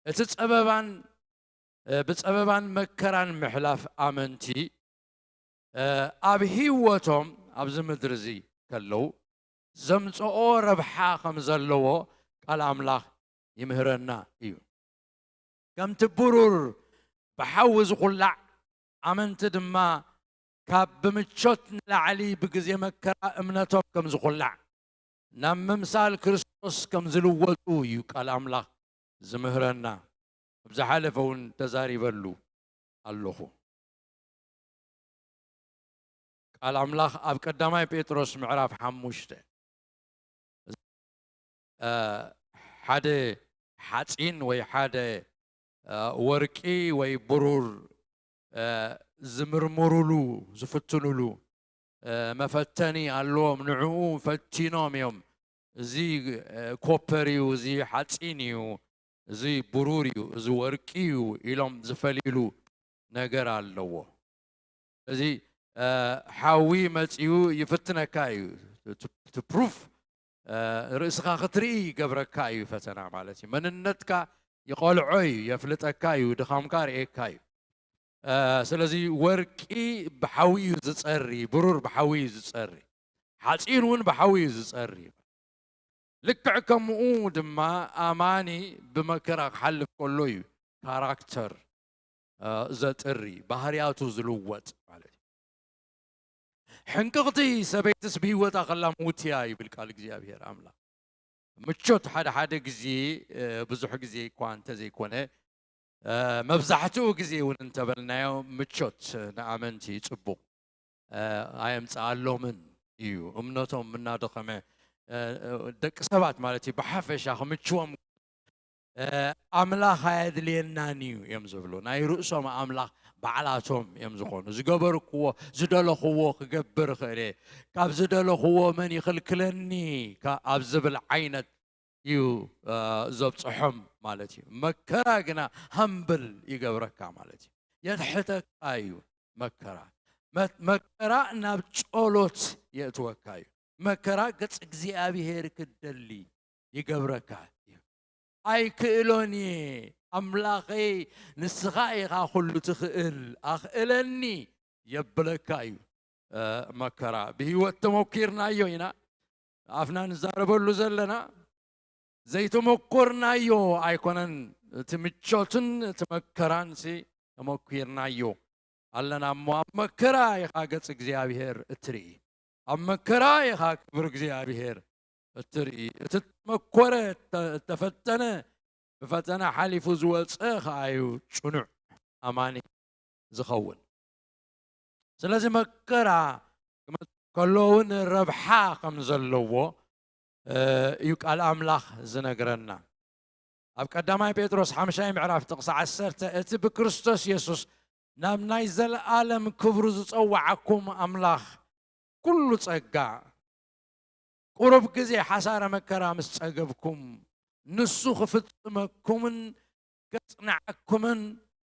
እቲ ጸበባን ብጸበባን መከራን ምሕላፍ ኣመንቲ ኣብ ህይወቶም ኣብዚ ምድሪ እዚ ከለዉ ዘምጽኦ ረብሓ ከም ዘለዎ ቃል ኣምላኽ ይምህረና እዩ። ከምቲ ብሩር ብሓዊ ዝኹላዕ፣ ኣመንቲ ድማ ካብ ብምቾት ንላዕሊ ብግዜ መከራ እምነቶም ከም ዝኹላዕ፣ ናብ ምምሳል ክርስቶስ ከም ዝልወጡ እዩ ቃል ኣምላኽ ዝምህረና። ኣብ ዝሓለፈ እውን ተዛሪበሉ ኣለኹ። ቃል ኣምላኽ ኣብ ቀዳማይ ጴጥሮስ ምዕራፍ ሓሙሽተ፣ እ፣ ሓደ ሓጺን ወይ ሓደ፣ እ፣ ወርቂ ወይ ብሩር፣ እ፣ ዝምርምሩሉ፣ ዝፍትኑሉ፣ እ፣ መፈተኒ ኣለዎም። ንዕኡ ፈቲኖም እዮም። እዚ፣ እ፣ ኮፐር እዩ፣ እዚ ሓጺን እዩ፣ እዚ ብሩር እዩ፣ እዚ ወርቂ እዩ ኢሎም ዝፈልይሉ ነገር ኣለዎ። እዚ፣ እ፣ ሓዊ መጺኡ ይፍትነካ እዩ። ቱ፣ ቱ ፕሩፍ፣ እ፣ ርእስኻ ክትርኢ ይገብረካ እዩ ፈተና ማለት እዩ። መንነትካ ይቐልዖ እዩ፣ የፍልጠካ እዩ፣ ድኻምካ ርእየካ እዩ። እ፣ ስለዚ ወርቂ ብሓዊ እዩ ዝጸሪ፣ ብሩር ብሓዊ እዩ ዝጸሪ፣ ሓጺን እውን ብሓዊ እዩ ዝጸሪ። ልክዕ ከምኡ ድማ ኣማኒ ብመከራ ክሓልፍ ከሎ እዩ ካራክተር፣ እ፣ ዘጥሪ፣ ባህርያቱ ዝልወጥ ማለት እዩ። ሕንቅቕቲ ሰበይትስ ብህይወታ ከላ ምውትያ ይብል ቃል እግዚኣብሔር ኣምላኽ። ምቾት ሓደ ሓደ ግዜ፣ እ፣ ብዙሕ ግዜ እኳ እንተዘይኮነ፣ እ፣ መብዛሕትኡ ግዜ እውን እንተበልናዮ ምቾት ንኣመንቲ ጽቡቕ፣ እ፣ ኣየምጽኣሎምን እዩ። እምነቶም እናደኸመ፣ እ፣ እ፣ ደቂ ሰባት ማለት እዩ ብሓፈሻ ክምችዎም፣ እ፣ ኣምላኽ ኣየድልየናን እዩ እዮም ዝብሉ። ናይ ርእሶም ኣምላኽ ባዕላቶም እዮም ዝኾኑ። ዝገበርክዎ፣ ዝደለኽዎ ክገብር እኽእል እየ፣ ካብ ዝደለኽዎ መን ይኽልክለኒ፣ ካ-፣ ኣብ ዝብል ዓይነት እዩ፣ እ፣ ዘብጽሖም ማለት እዩ። መከራ ግና ሃምብል ይገብረካ ማለት እዩ። የትሕተካ እዩ መከራ። መ-፣ መከራ ናብ ጸሎት የእትወካ እዩ። መከራ ገጽ እግዚኣብሔር ክደሊ ይገብረካ እዩ። ኣይክእሎን እየ ኣምላኸይ፣ ንስኻ ኢኻ ኩሉ ትኽእል፣ ኣኽእለኒ የብለካ እዩ። እ፣ መከራ ብህይወት ተመኪርናዮ ኢና። ኣፍና ንዛረበሉ ዘለና ዘይተመኮርናዮ ኣይኮነን። እቲ ምቾትን እቲ መከራን ሲ ተመኪርናዮ ኣለና እሞ፣ ኣብ መከራ ኢኻ ገጽ እግዚኣብሔር እትርኢ፣ ኣብ መከራ ኢኻ ክብሪ እግዚኣብሔር እትርኢ። እቲ ተመኮረ፣ እተ-፣ እተፈተነ፣ ብፈተና ሓሊፉ ዝወፀ ኸዓ እዩ ጽኑዕ ኣማኒ ዝኸውን። ስለዚ መከራ ክመጽእ ከሎ እውን ረብሓ ከም ዘለዎ፣ እ፣ እዩ ቃል ኣምላኽ ዝነግረና። ኣብ ቀዳማይ ጴጥሮስ ሓምሻይ ምዕራፍ ጥቕሲ ዓሰርተ፣ "እቲ ብክርስቶስ የሱስ ናብ ናይ ዘለኣለም ክብሩ ዝጸውዓኩም ኣምላኽ ኩሉ ጸጋ፣ ቁሩብ ግዜ ሓሳረ መከራ ምስ ጸገብኩም፣ ንሱ ክፍጽመኩምን ከጽንዓኩምን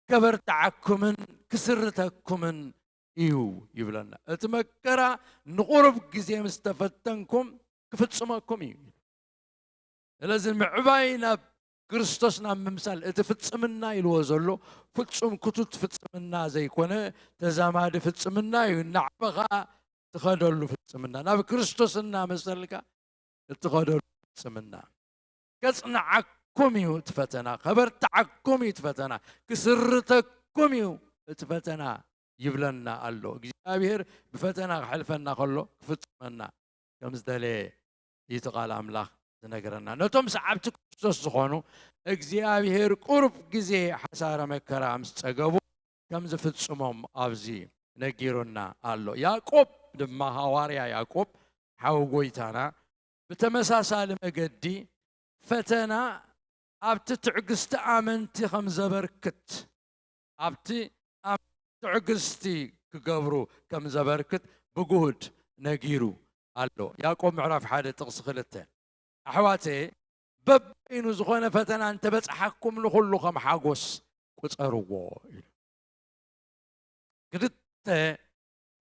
ከበርትዓኩምን ክስርተኩምን እዩ" ይብለና። እቲ መከራ ንቁሩብ ግዜ ምስ ተፈተንኩም ክፍጽመኩም እዩ። ስለዚ ምዕባይ ናብ ክርስቶስ ናብ ምምሳል፣ እቲ ፍጽምና ኢልዎ ዘሎ ፍጹም ክቱት ፍጽምና ዘይኮነ፣ ተዛማዲ ፍጽምና እዩ። እናዓበኻ ትኸደሉ ፍጽምና፣ ናብ ክርስቶስ እናመሰልካ እትኸደሉ ፍጽምና። ከጽንዓኩም እዩ እቲ ፈተና፣ ከበርትዓኩም እዩ እቲ ፈተና፣ ክስርተኩም እዩ እቲ ፈተና ይብለና ኣሎ። እግዚኣብሔር ብፈተና ክሕልፈና ከሎ ክፍጽመና ከም ዝደለየ እዩ እቲ ቃል ኣምላኽ ዝነግረና። ነቶም ሰዓብቲ ክርስቶስ ዝኾኑ እግዚኣብሔር ቁሩብ ግዜ ሓሳረ መከራ ምስ ጸገቡ ከም ዝፍጽሞም ኣብዚ ነጊሩና ኣሎ። ያዕቆብ ድማ፣ ሃዋርያ ያዕቆብ ሓው ጎይታና ብተመሳሳሊ መገዲ ፈተና ኣብቲ ትዕግስቲ ኣመንቲ ከም ዘበርክት፣ ኣብቲ ኣም-፣ ትዕግስቲ ክገብሩ ከም ዘበርክት ብግሁድ ነጊሩ ኣሎ። ያዕቆብ ምዕራፍ ሓደ ጥቕሲ ክልተ፣ ኣሕዋተየ፣ በበይኑ ዝኾነ ፈተና እንተበጽሓኩም ንኹሉ ከም ሓጎስ ቁጸርዎ ኢሉ። ክልተ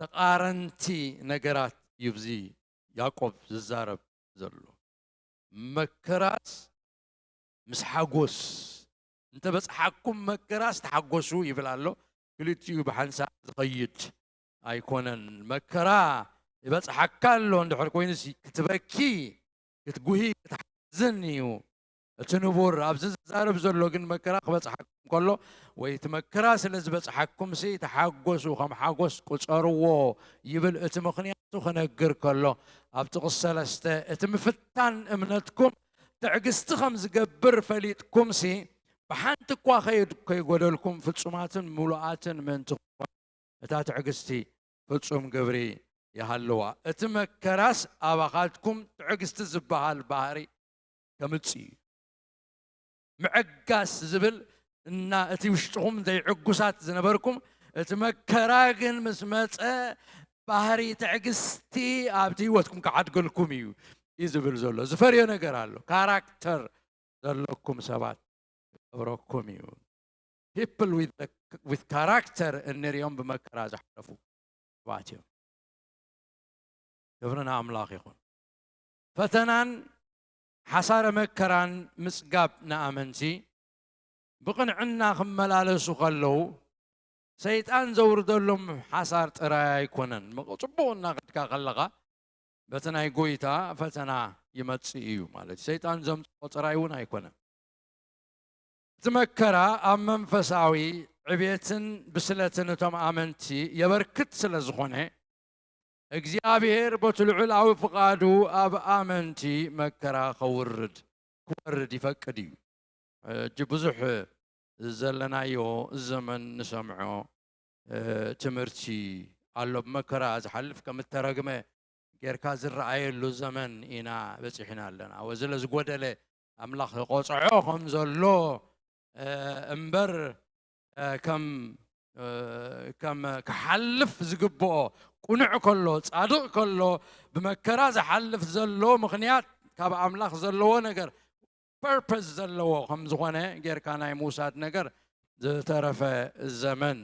ተቓረንቲ ነገራት እዩ እዚ ያዕቆብ ዝዛረብ ዘሎ። መከራስ ምስ ሓጎስ፣ እንተ በጽሓኩም መከራስ ተሓጎሱ ይብል ኣሎ። ክልቲኡ ብሓንሳብ ዝኸይድ ኣይኮነን። መከራ ይበጽሓካ ኣሎ እንድሕር ኮይኑሲ፣ ክትበኪ፣ ክትጉሂ፣ ክትሓዝን እዩ እቲ ንቡር። ኣብዚ ዝዛረብ ዘሎ ግን መከራ ክበጽሓኩም ከሎ፣ ወይ እቲ መከራ ስለ ዝበጽሓኩምሲ፣ ተሓጎሱ፣ ከም ሓጎስ ቁጸርዎ ይብል። እቲ ምኽንያቱ ክነግር ከሎ፣ ኣብ ጥቕሲ ሰለስተ፣ እቲ ምፍታን እምነትኩም ትዕግስቲ ከም ዝገብር ፈሊጥኩምሲ፣ ብሓንቲ እኳ ከይድ-፣ ከይጎደልኩም ፍጹማትን ምሉኣትን ምእንቲ ክትኮኑ፣ እታ ትዕግስቲ ፍጹም ግብሪ ይሃልዋ። እቲ መከራስ ኣባኻትኩም ትዕግስቲ ዝበሃል ባህሪ ከምጽእ እዩ። ምዕጋስ ዝብል እና እቲ ውሽጥኹም ዘይዕጉሳት ዝነበርኩም፣ እቲ መከራ ግን ምስ መጸ፣ ባህሪ ትዕግስቲ ኣብቲ ህይወትኩም ክዓድገልኩም እዩ እዩ ዝብል ዘሎ። ዝፈርዮ ነገር ኣሎ። ካራክተር ዘለኩም ሰባት ይገብረኩም እዩ። People with the, with character እንሪኦም ብመከራ ዝሓለፉ ሰባት እዮም። ክብሪ ንኣምላኽ ይኹን። ፈተናን ሓሳረ መከራን ምጽጋብ ንኣመንቲ ብቕንዕና ክመላለሱ ከለዉ፣ ሰይጣን ዘውርደሎም ሓሳር ጥራይ ኣይኮነን። ምቕ-፣ ጽቡቕ እናኸድካ ከለኻ፣ በቲ ናይ ጎይታ ፈተና ይመጽእ እዩ ማለት እዩ። ሰይጣን ዘምጽኦ ጥራይ እውን ኣይኮነን። እቲ መከራ ኣብ መንፈሳዊ ዕቤትን ብስለትን እቶም ኣመንቲ የበርክት ስለ ዝኾነ፣ እግዚኣብሔር በቲ ልዑላዊ ፍቓዱ ኣብ ኣመንቲ መከራ ከውርድ፣ ክወርድ ይፈቅድ እዩ። ሕጂ ብዙሕ ዘለናዮ ዘመን ንሰምዖ፣ እ፣ ትምህርቲ ኣሎ። ብመከራ ዝሓልፍ ከም እተረግመ ጌርካ ዝረኣየሉ ዘመን ኢና በጺሕና ኣለና። ወ-፣ ስለ ዝጎደለ ኣምላኽ ይቆጽዖ ከም ዘሎ፣ እ፣ እምበር፣ እ፣ ከም፣ እ፣ ከም ክሓልፍ ዝግብኦ፣ ቁኑዕ ከሎ፣ ጻድቕ ከሎ፣ ብመከራ ዝሓልፍ ዘሎ ምኽንያት ካብ ኣምላኽ ዘለዎ ነገር፣ ፐርፐስ ዘለዎ ከም ዝኾነ ጌርካ ናይ ምውሳድ ነገር ዝተረፈ ዘመን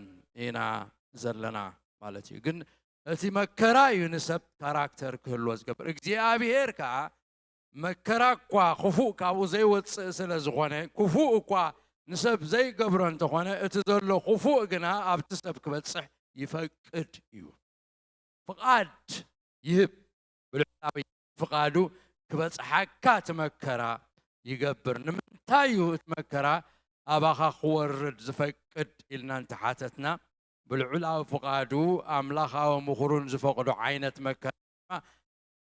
ኢና ዘለና ማለት እዩ። ግን እቲ መከራ እዩ ንሰብ ካራክተር ክህልዎ ዝገብር። እግዚኣብሔር ከኣ መከራ እኳ ክፉእ ካብኡ ዘይወጽእ ስለ ዝኾነ፣ ክፉእ እኳ ንሰብ ዘይገብሮ እንተኾነ፣ እቲ ዘሎ ክፉእ ግና ኣብቲ ሰብ ክበጽሕ ይፈቅድ እዩ። ፍቓድ ይህብ። ብልዑላዊ ፍቓዱ ክበጽሓካ እቲ መከራ ይገብር። ንምንታይ እዩ እቲ መከራ ኣባኻ ክወርድ ዝፈቅድ ኢልና እንተሓተትና፣ ብልዑላዊ ፍቓዱ ኣምላኻዊ ምኽሩን ዝፈቕዶ ዓይነት መከራ ድማ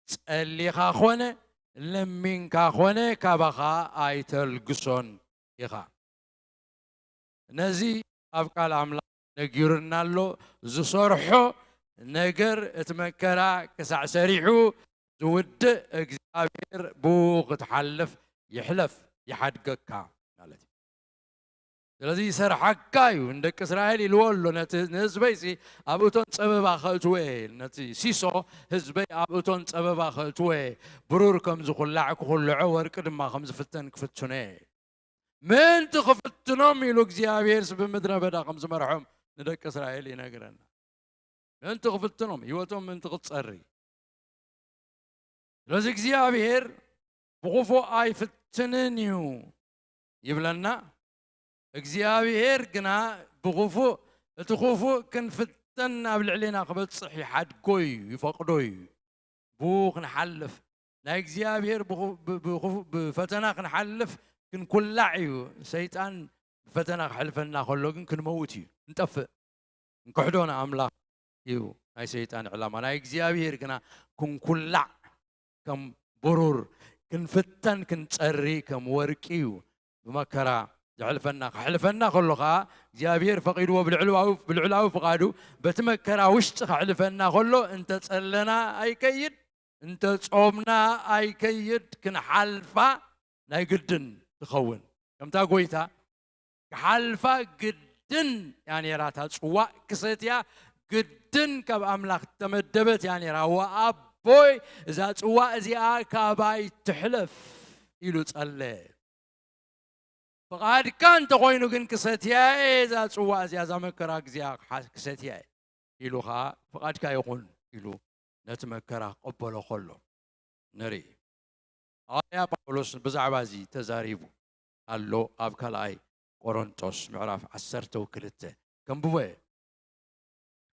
ጸሊኻ ኾነ ለሚንካ ኾነ ካባኻ ኣይተልግሶን ኢኻ። ነዚ ኣብ ቃል ኣምላኽ ነጊሩና ኣሎ። ዝሰርሖ ነገር እቲ መከራ ክሳዕ ሰሪሑ ዝውድእ እግዚኣብሔር ብኡ ክትሓልፍ ይሕለፍ ይሓድገካ ማለት እዩ። ስለዚ ይሰርሓካ እዩ። ንደቂ እስራኤል ኢልዎ ኣሎ፣ ነቲ ንህዝበይሲ ኣብ እቶን ጸበባ ከእትዎ እየ፣ ነቲ ሲሶ ህዝበይ ኣብ እቶን ጸበባ ከእትዎ እየ፣ ብሩር ከም ዝኹላዕ ክኹልዖ፣ ወርቂ ድማ ከም ዝፍተን ክፍትኖ እየ። ምእንቲ ክፍትኖም ኢሉ እግዚኣብሔር ብምድረ በዳ ከም ዝመርሖም ንደቂ እስራኤል ይነግረና። ምእንቲ ክፍትኖም፣ ህይወቶም ምእንቲ ክትጸሪ። ስለዚ እግዚኣብሔር ብኽፉእ ኣይፍትንን እዩ ይብለና። እግዚኣብሔር ግና ብኽፉእ፣ እቲ ክፉእ ክንፍተን ኣብ ልዕሌና ክበጽሕ ይሓድጎ እዩ፣ ይፈቕዶ እዩ። ብኡ ክንሓልፍ፣ ናይ እግዚኣብሔር ብኹ-፣ ብ-፣ ብኹ-፣ ብፈተና ክንሓልፍ ክንኩላዕ እዩ። ሰይጣን ብፈተና ክሕልፈና ከሎ ግን ክንመውት እዩ፣ ክንጠፍእ፣ ክንክሕዶ ንኣምላኽ እዩ ናይ ሰይጣን ዕላማ። ናይ እግዚኣብሔር ግና ክንኩላዕ ከም ብሩር፣ ክንፍተን ክንጸሪ ከም ወርቂ እዩ። ብመከራ ዘሕልፈና፣ ከሕልፈና ከሎ ኸዓ እግዚኣብሔር ፈቒድዎ ብልዕልዋዊ-፣ ብልዑላዊ ፍቓዱ በቲ መከራ ውሽጢ ከሕልፈና ከሎ፣ እንተ ጸለና ኣይከይድ፣ እንተ ጾምና ኣይከይድ፣ ክንሓልፋ ናይ ግድን ትኸውን። ከምታ ጎይታ ክሓልፋ ግድን እያ ነይራ፣ እታ ጽዋእ ክሰትያ ግድን ካብ ኣምላኽ እተመደበት እያ ነይራ። ወኣቦይ፣ እዛ ጽዋእ እዚኣ ካባይ ትሕለፍ ኢሉ ጸለየ። ፍቓድካ እንተኾይኑ ግን ክሰትያ እየ እዛ ጽዋእ እዚኣ፣ እዛ መከራ እዚኣ ክሓ-፣ ክሰትያ እየ ኢሉ ኸኣ ፍቓድካ ይኹን ኢሉ ነቲ መከራ ክቕበሎ ከሎ ንርኢ። ሃዋርያ ጳውሎስ ብዛዕባ እዚ ተዛሪቡ ኣሎ ኣብ ካልኣይ ቆሮንጦስ ምዕራፍ ዓሰርተ ክልተ። ከንብቦ እየ።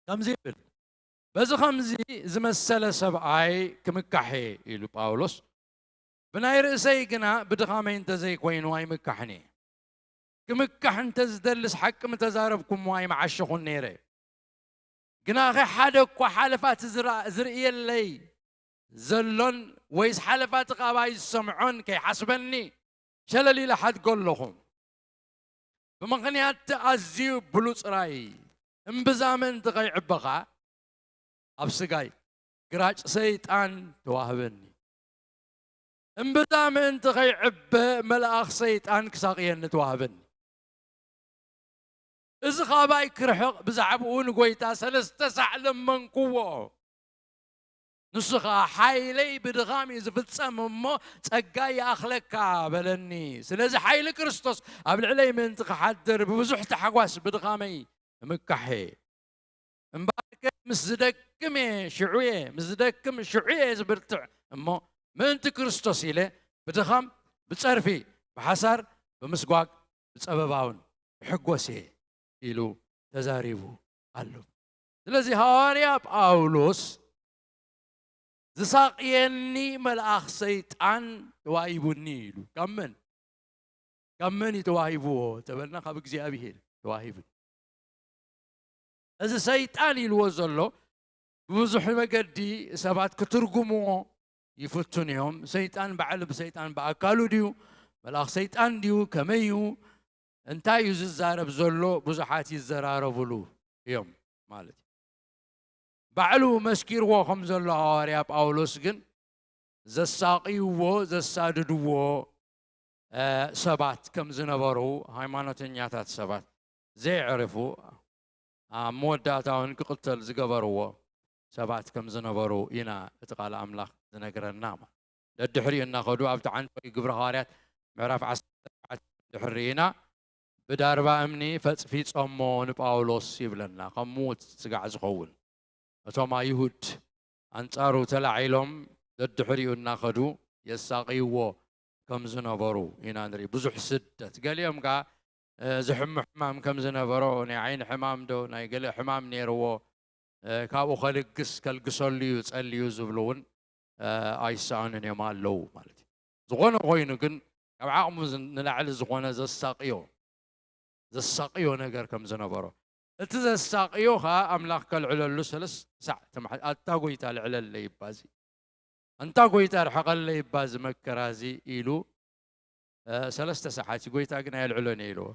ከምዚ ይብል፣ በዚ ኸምዚ ዝመሰለ ሰብኣይ ክምካሕ እየ ኢሉ ጳውሎስ፣ ብናይ ርእሰይ ግና ብድኻመይ እንተዘይኮይኑ ኣይምካሕን እየ። ክምካሕ እንተዝደልስ ሓቂ ምተዛረብኩሞ ኣይምዓሸኹን ነይረ። ግናኸ ሓደ እኳ ሓለፋ እቲ ዝርኣ-፣ ዝርእየለይ ዘሎን ወይስ ሓለፋ እቲ ካባይ ዝሰምዖን ከይሓስበኒ ሸለል ኢለ ሓድጎ ኣለኹ። ብምኽንያት እቲ ኣዝዩ ብሉጽ ራእይ እምብዛ ምእንቲ ከይዕበኻ ኣብ ስጋይ ግራጭ ሰይጣን ተዋህበኒ። እምብዛ ምእንቲ ከይዕበ መልኣኽ ሰይጣን ክሳቕየኒ ተዋህበኒ። እዚ ኻባይ ክርሕቕ ብዛዕባኡ ንጎይታ ሰለስተ ሳዕ ለመንክዎ። ንሱ ኸኣ ሓይለይ ብድኻም እዩ ዝፍጸም እሞ ጸጋይ ይኣኽለካ በለኒ። ስለዚ ሓይሊ ክርስቶስ ኣብ ልዕለይ ምእንቲ ክሓድር ብብዙሕ ታሕጓስ ብድኻመይ እምካሕ እየ። እምበኣርከ ምስ ዝደክም እየ ሽዑ እየ፣ ምስ ዝደክም ሽዑ እየ ዝብርትዕ እሞ ምእንቲ ክርስቶስ ኢለ ብድኻም፣ ብጸርፊ፣ ብሓሳር፣ ብምስጓግ፣ ብጸበባውን እሕጎስ እየ ኢሉ ተዛሪቡ ኣሎ። ስለዚ ሃዋርያ ጳውሎስ ዝሳቕየኒ መልኣኽ ሰይጣን ተዋሂቡኒ ኢሉ። ካብ መን? ካብ መን እዩ ተዋሂብዎ ተበልና ካብ እግዚኣብሄር ተዋሂቡ። እዚ ሰይጣን ኢልዎ ዘሎ ብብዙሕ መገዲ ሰባት ክትርጉምዎ ይፍቱን እዮም። ሰይጣን ባዕሉ ብሰይጣን ብኣካሉ ድዩ? መልኣኽ ሰይጣን ድዩ? ከመይ እዩ? እንታይ እዩ ዝዛረብ ዘሎ? ብዙሓት ይዘራረብሉ እዮም ማለት እዩ። ባዕሉ መስኪርዎ ከም ዘሎ ሃዋርያ ጳውሎስ ግን ዘሳቕይዎ፣ ዘሳድድዎ ሰባት ከም ዝነበሩ፣ ሃይማኖተኛታት ሰባት ዘየዕርፉ፣ ኣብ መወዳእታ እውን ክቕተል ዝገበርዎ ሰባት ከም ዝነበሩ ኢና እቲ ቃል ኣምላኽ ዝነግረና። ደድሕሪኡ እናኸዱ ኣብቲ ዓንተዊ ግብረ ሃዋርያት ምዕራፍ ዓሰርተ ኣርባዕተ ድሕሪ ርኢና፣ ብዳርባ እምኒ ፈጽፊጾሞ ንጳውሎስ ይብለና፣ ከም ምዉት ስጋዕ ዝኸውን። እቶም ኣይሁድ ኣንጻሩ ተላዒሎም ደድሕሪኡ እናኸዱ የሳቕይዎ ከም ዝነበሩ ኢና ንርኢ። ብዙሕ ስደት፣ ገሊኦም ከኣ፣ እ፣ ዝሕሙ ሕማም ከም ዝነበሮ፣ ናይ ዓይኒ ሕማም ዶ ናይ ገለ ሕማም ነይርዎ፣ እ፣ ካብኡ ከልግስ፣ ከልግሰሉ እዩ ጸልዩ ዝብሉ እውን፣ እ፣ ኣይሰኣኑን እዮም ኣለዉ ማለት እዩ። ዝኾነ ኮይኑ ግን ካብ ዓቕሙ ዝ-፣ ንላዕሊ ዝኾነ ዘሳቕዮ፣ ዘሳቕዮ ነገር ከም ዝነበሮ፣ እቲ ዘሳቕዮ ኸኣ ኣምላኽ ከልዕለሉ ሰለስተ ሳዕ ተማሕ-፣ ኣታ ጐይታ ልዕለለይ እባ እዚ፣ ኣንታ ጐይታ ርሕቐለይ እባ እዚ መከራ እዚ ኢሉ፣ እ፣ ሰለስተ ሰዓት እዩ። ጐይታ ግን ኣየልዕሎን እየ ኢልዎ።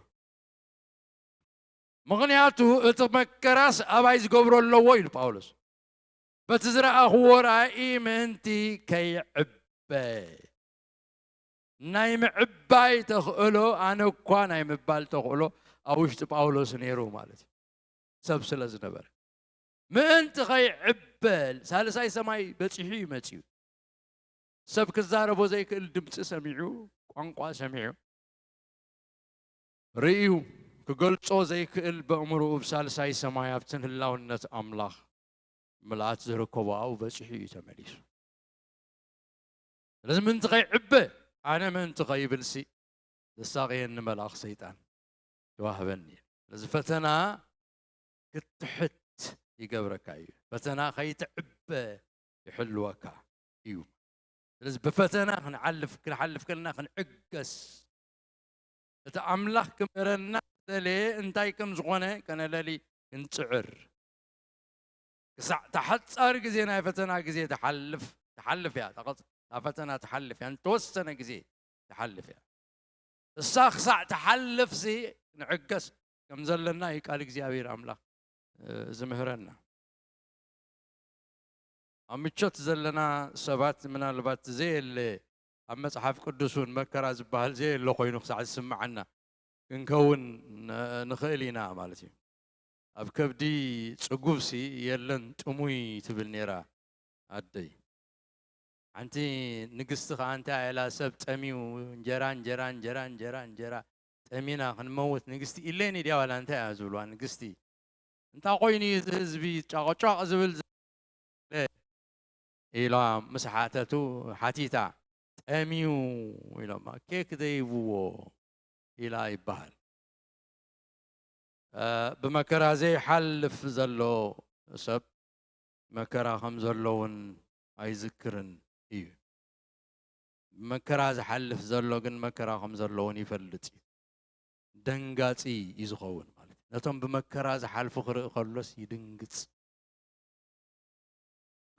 ምኽንያቱ እቲ መከራስ ኣባይ ዝገብሮ ኣለዎ ኢሉ ጳውሎስ። በቲ ዝረኣኽዎ ራእይ ምእንቲ ከይዕበ። ናይ ምዕባይ ተኽእሎ፣ ኣነ እኳ ናይ ምባል ተኽእሎ ኣብ ውሽጢ ጳውሎስ ነይሩ ማለት እዩ። ሰብ ስለ ዝነበረ። ምእንቲ ኸይዕበ፣ ሳልሳይ ሰማይ በጺሑ እዩ መጺኡ። ሰብ ክዛረቦ ዘይክእል ድምጺ ሰሚዑ፣ ቋንቋ ሰሚዑ፣ ርእዩ፣ ክገልጾ ዘይክእል በእምሮኡ ብሳልሳይ ሰማይ ኣብትን ህላውነት ኣምላኽ ምልኣት ዝርከቦ ኣብኡ በጺሑ እዩ ተመሊሱ። ስለዚ ምእንቲ ኸይዕበ፣ ኣነ ምእንቲ ኸይብልሲ ዘሳቕየኒ መልኣኽ ሰይጣን ይዋህበኒ። ስለዚ ፈተና ክትሕት ይገብረካ እዩ። ፈተና ከይትዕበ ይሕልወካ እዩ። ስለዚ ብፈተና ክንዓልፍ፣ ክንሓልፍ ከለና ክንዕገስ፣ እቲ ኣምላኽ ክምህረና ዝደለየ እንታይ ከም ዝኾነ ከነለሊ ክንጽዕር። ክሳዕ እታ ሓጻር ግዜ ናይ ፈተና ግዜ ትሓልፍ፣ ትሓልፍ እያ። እታ ቐጽ-፣ እታ ፈተና ትሓልፍ እያ። ንተወሰነ ግዜ ትሓልፍ እያ። እሳ ክሳዕ ትሓልፍሲ ክንዕገስ ከም ዘለና እዩ ቃል እግዚኣብሔር ኣምላኽ፣ እ፣ ዝምህረና። ኣብ ምቾት ዘለና ሰባት ምናልባት ዘየለ ኣብ መጽሓፍ ቅዱስ እውን መከራ ዝበሃል ዘየለ ኮይኑ ክሳዕ ዝስምዓና ክንከውን ን-፣ ንኽእል ኢና ማለት እዩ። ኣብ ከብዲ ጽጉብሲ የለን ጥሙይ ትብል ነይራ ኣደይ። ሓንቲ ንግስቲ ኸኣ እንታይ ኢላ፣ ሰብ ጠምዩ እንጀራ፣ እንጀራ፣ እንጀራ፣ እንጀራ፣ እንጀራ ጠሚና ክንመውት ንግስቲ ኢሌኒ ድያ ዋላ እንታይ እያ ዝብልዋ ንግስቲ። እንታይ ኮይኑ እዩ እዚ ህዝቢ ጫቕጫቕ ዝብል ዘለ ኢላ ምስ ሓተቱ፣ ሓቲታ፣ ጠምዩ ኢሎማ፣ ኬክ ዘይብዎ ኢላ ይበሃል። እ፣ ብመከራ ዘይሓልፍ ዘሎ ሰብ መከራ ከም ዘሎ እውን ኣይዝክርን እዩ። ብመከራ ዝሓልፍ ዘሎ ግን መከራ ከም ዘሎ እውን ይፈልጥ እዩ። ደንጋጺ እዩ ዝኸውን ማለት እዩ። ነቶም ብመከራ ዝሓልፉ ክርኢ ከሎስ ይድንግጽ።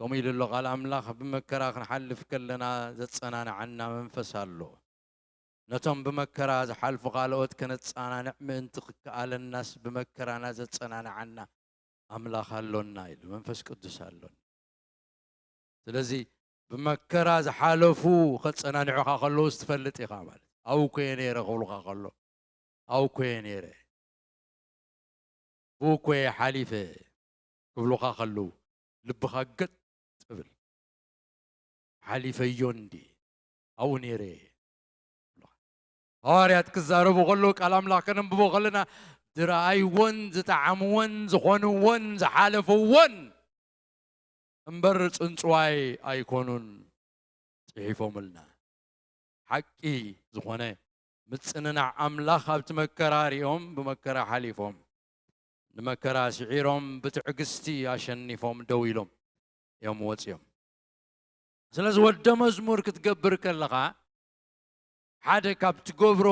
ከምኡ ኢሉ ኣሎ ቃል ኣምላኽ፣ ብመከራ ክንሓልፍ ከለና ዘጸናንዓና መንፈስ ኣሎ። ነቶም ብመከራ ዝሓልፉ ካልኦት ከነጸናንዕ ምእንቲ ክከኣለናስ ብመከራና ዘጸናንዓና ኣምላኽ ኣሎና ኢሉ፣ መንፈስ ቅዱስ ኣሎና። ስለዚ ብመከራ ዝሓለፉ ከጸናንዑኻ ከለውስ ትፈልጥ ኢኻ ማለት። ኣብኡ እኮ እየ ነይረ ክብሉኻ ከሎ፣ ኣብኡ እኮ እየ ነይረ፣ ብኡ እኮ እየ ሓሊፈ ክብሉኻ ከለዉ ልብኻ ገጥ ትብል። ሓሊፈዮ እንዲ ኣብኡ ነይረ እየ። ሃዋርያት ክዛረቡ ከለዉ ቃል ኣምላኽ ከነንብቦ ከለና ዝረኣይዎን ዝጠዓምዎን ዝኾንዎን ዝሓለፍዎን እምበር ጽንጽዋይ ኣይኮኑን ጽሒፎምልና። ሓቂ ዝኾነ ምጽንናዕ ኣምላኽ ኣብቲ መከራ ሪኦም ብመከራ ሓሊፎም ንመከራ ስዒሮም ብትዕግስቲ ኣሸኒፎም ደው ኢሎም እዮም ወጺኦም። ስለዚ ወደ መዝሙር ክትገብር ከለኻ ሓደ ካብ ትገብሮ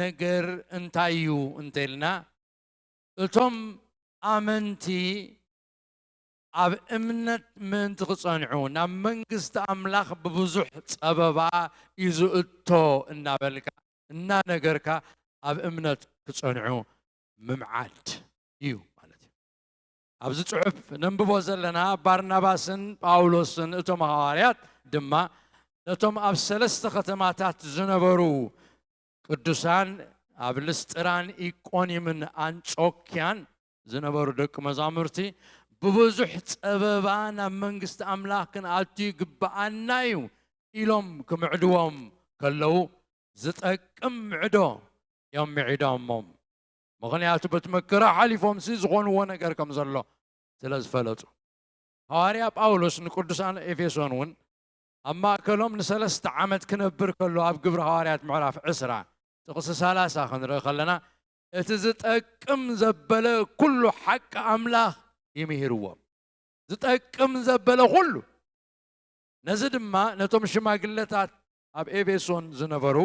ነገር እንታይ እዩ እንተኢልና እቶም ኣመንቲ ኣብ እምነት ምእንቲ ክጸንዑ ናብ መንግስቲ ኣምላኽ ብብዙሕ ጸበባ እዩ ዝእቶ እናበልካ እናነገርካ ኣብ እምነት ክጸንዑ ምምዓድ እዩ ማለት እዩ። ኣብዚ ጽሑፍ ነንብቦ ዘለና ባርናባስን ጳውሎስን እቶም ሃዋርያት ድማ ነቶም ኣብ ሰለስተ ከተማታት ዝነበሩ ቅዱሳን ኣብ ልስጥራን ኢቆኒምን ኣንጾክያን ዝነበሩ ደቂ መዛሙርቲ ብብዙሕ ጸበባ ናብ መንግስቲ ኣምላኽ ክንኣቱ ይግብኣና እዩ ኢሎም ክምዕድዎም ከለዉ ዝጠቅም ምዕዶ እዮም ምዒዶሞም። ምኽንያቱ በቲ መከራ ሓሊፎምሲ ዝኾንዎ ነገር ከም ዘሎ ስለ ዝፈለጡ። ሃዋርያ ጳውሎስ ንቅዱሳን ኤፌሶን እውን ኣብ ማእከሎም ንሰለስተ ዓመት ክነብር ከሎ ኣብ ግብሪ ሃዋርያት ምዕራፍ ዕስራ ጥቕሲ ሰላሳ ክንርኢ ከለና እቲ ዝጠቅም ዘበለ ኩሉ ሓቂ ኣምላኽ ይምሂርዎም። ዝጠቅም ዘበለ ኩሉ። ነዚ ድማ ነቶም ሽማግለታት ኣብ ኤፌሶን ዝነበሩ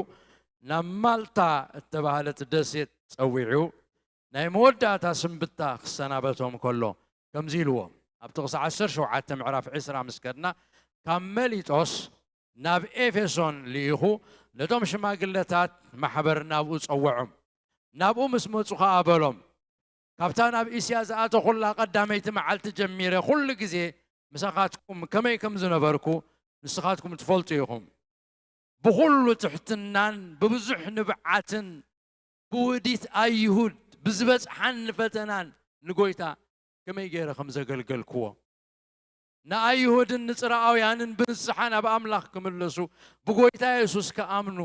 ናብ ማልታ እተባህለት ደሴት ጸዊዑ ናይ መወዳእታ ስንብታ ክሰናበቶም ከሎ ከምዚ ኢልዎም። ኣብ ጥቕሲ ዓሰርተ ሸውዓተ ምዕራፍ ዕስራ ምስ ከድና ካብ መሊጦስ ናብ ኤፌሶን ልኢኹ ነቶም ሽማግለታት ማሕበር ናብኡ ጸወዖም። ናብኡ ምስ መጹ ኸኣ በሎም፣ ካብታ ናብ እስያ ዝኣተኹላ ቀዳመይቲ መዓልቲ ጀሚረ ኩሉ ግዜ ምሳኻትኩም ከመይ ከም ዝነበርኩ ንስኻትኩም ትፈልጡ ኢኹም። ብኹሉ ትሕትናን ብብዙሕ ንብዓትን ብውዲት ኣይሁድ ብዝበጽሓኒ ፈተናን ንጎይታ ከመይ ገይረ ከም ዘገልገልክዎ ንኣይሁድን ንጽርኣውያንን ብንስሓ ናብ ኣምላኽ ክምለሱ ብጎይታ የሱስ ክኣምኑ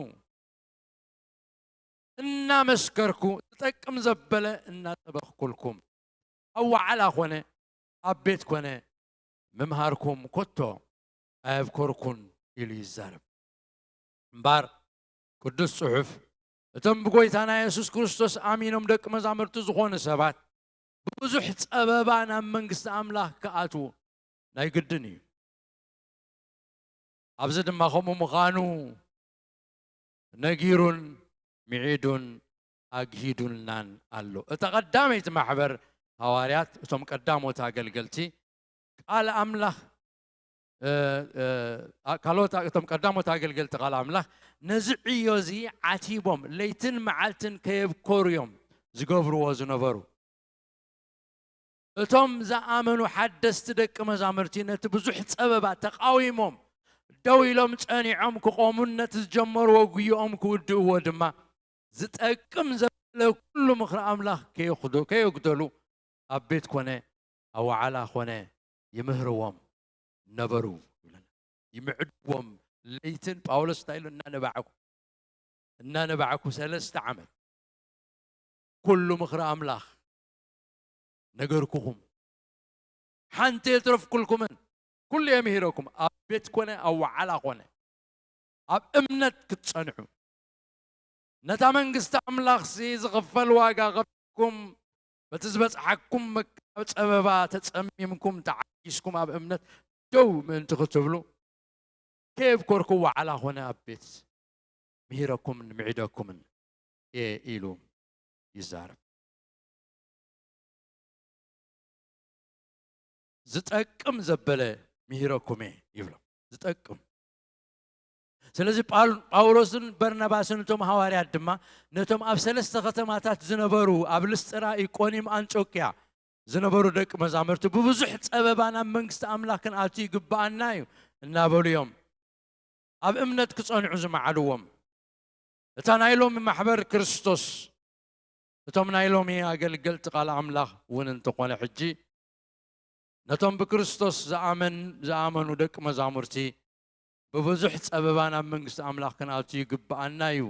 እናመስከርኩ ዝጠቅም ዘበለ እናሰበኽኩልኩም ኣብ ዋዕላ ኮነ ኣብ ቤት ኮነ ምምሃርኩም ኮቶ ኣየብኮርኩን ኢሉ ይዛረብ። እምባር ቅዱስ ጽሑፍ እቶም ብጎይታና የሱስ ክርስቶስ ኣሚኖም ደቂ መዛሙርቲ ዝኾኑ ሰባት ብብዙሕ ጸበባ ናብ መንግስቲ ኣምላኽ ክኣትዉ ናይ ግድን እዩ። ኣብዚ ድማ ከምኡ ምዃኑ ነጊሩን ምዒዱን ኣግሂዱልናን ኣሎ። እታ ቀዳመይቲ ማሕበር ሃዋርያት እቶም ቀዳሞት ኣገልገልቲ ቃል ኣምላኽ ካልኦት እቶም ቀዳሞት ኣገልገልቲ ቃል ኣምላኽ ነዚ ዕዮ እዚ ዓቲቦም ለይትን መዓልትን ከየብኮሩ እዮም ዝገብርዎ ዝነበሩ። እቶም ዝኣመኑ ሓደስቲ ደቂ መዛሙርቲ ነቲ ብዙሕ ጸበባ ተቓዊሞም ደው ኢሎም ጸኒዖም ክቖሙን ነቲ ዝጀመርዎ ጉይኦም ክውድእዎ ድማ ዝጠቅም ዘበለ ኩሉ ምኽሪ ኣምላኽ ከየኽዶ- ከየጉደሉ ኣብ ቤት ኮነ ኣብ ዋዕላ ኮነ ይምህርዎም ነበሩ ይብለና። ይምዕድዎም ለይትን ጳውሎስ እንታይ ኢሉ እናነባዕኩ እናነባዕኩ ሰለስተ ዓመት ኩሉ ምኽሪ ኣምላኽ ነገርኩኹም፣ ሓንቲ የትረፍኩልኩምን፣ ኩሉ እየ ምሂረኩም፣ ኣብ ቤት ኮነ ኣብ ዋዕላ ኮነ ኣብ እምነት ክትጸንዑ ነታ መንግስቲ ኣምላኽሲ ዝኽፈል ዋጋ ከፊልኩም በቲ ዝበጽሓኩም መከራ ኣብ ጸበባ ተጸሚምኩም ተዓጊስኩም ኣብ እምነት ደው ምእንቲ ክትብሉ፣ ከየብኮርኩ ዋዕላ ኾነ ኣብ ቤት ምሂረኩምን ምዒደኩምን እየ ኢሉ ይዛረብ። ዝጠቅም ዘበለ ምሂረኩም እየ ይብሎ። ዝጠቅም። ስለዚ ጳል-፣ ጳውሎስን በርናባስን እቶም ሃዋርያት ድማ ነቶም ኣብ ሰለስተ ከተማታት ዝነበሩ፣ ኣብ ልስጥራ፣ ኢቆንዩም፣ ኣንጾክያ ዝነበሩ ደቂ መዛሙርቲ ብብዙሕ ጸበባ ናብ መንግስቲ ኣምላኽ ክንኣቱ ይግብኣና እዩ እናበሉ እዮም ኣብ እምነት ክጸንዑ ዝመዓድዎም። እታ ናይ ሎሚ ማሕበር ክርስቶስ፣ እቶም ናይ ሎሚ ኣገልገልቲ ቃል ኣምላኽ እውን እንተኾነ ሕጂ፣ ነቶም ብክርስቶስ ዝኣመን-፣ ዝኣመኑ ደቂ መዛሙርቲ ብብዙሕ ጸበባ ናብ መንግስቲ ኣምላኽ ክንኣቱ ይግብኣና እዩ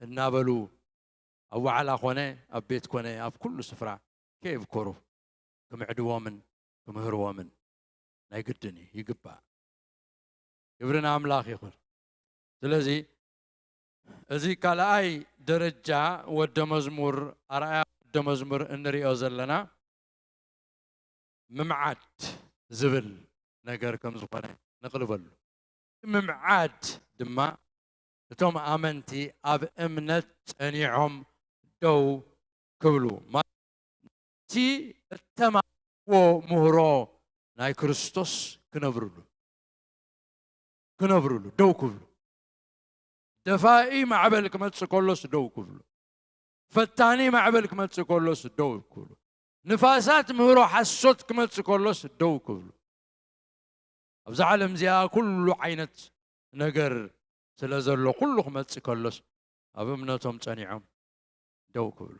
እናበሉ ኣብ ዋዕላ ኮነ ኣብ ቤት ኮነ ኣብ ኩሉ ስፍራ ከየብኮሩ ክምዕድዎምን ክምህርዎምን ናይ ግድን እዩ፣ ይግባእ። ክብሪ ንኣምላኽ ይኹን። ስለዚ እዚ ካልኣይ ደረጃ ወደ መዝሙር፣ ኣርኣያ ወደ መዝሙር እንሪኦ ዘለና ምምዓድ ዝብል ነገር ከም ዝኾነ ንቕልበሉ። ምምዓድ ድማ እቶም ኣመንቲ ኣብ እምነት ጸኒዖም ደው ክብሉ፣ ማለት እቲ እተማህርዎ ምህሮ ናይ ክርስቶስ ክነብርሉ፣ ክነብርሉ፣ ደው ክብሉ። ደፋኢ ማዕበል ክመጽእ ከሎስ ደው ክብሉ። ፈታኒ ማዕበል ክመጽእ ከሎስ ደው ክብሉ። ንፋሳት ምህሮ ሓሶት ክመጽእ ከሎስ ደው ክብሉ። ኣብዛ ዓለም እዚኣ ኩሉ ዓይነት ነገር ስለ ዘሎ፣ ኩሉ ክመጽእ ከሎስ ኣብ እምነቶም ጸኒዖም ደው ክብሉ።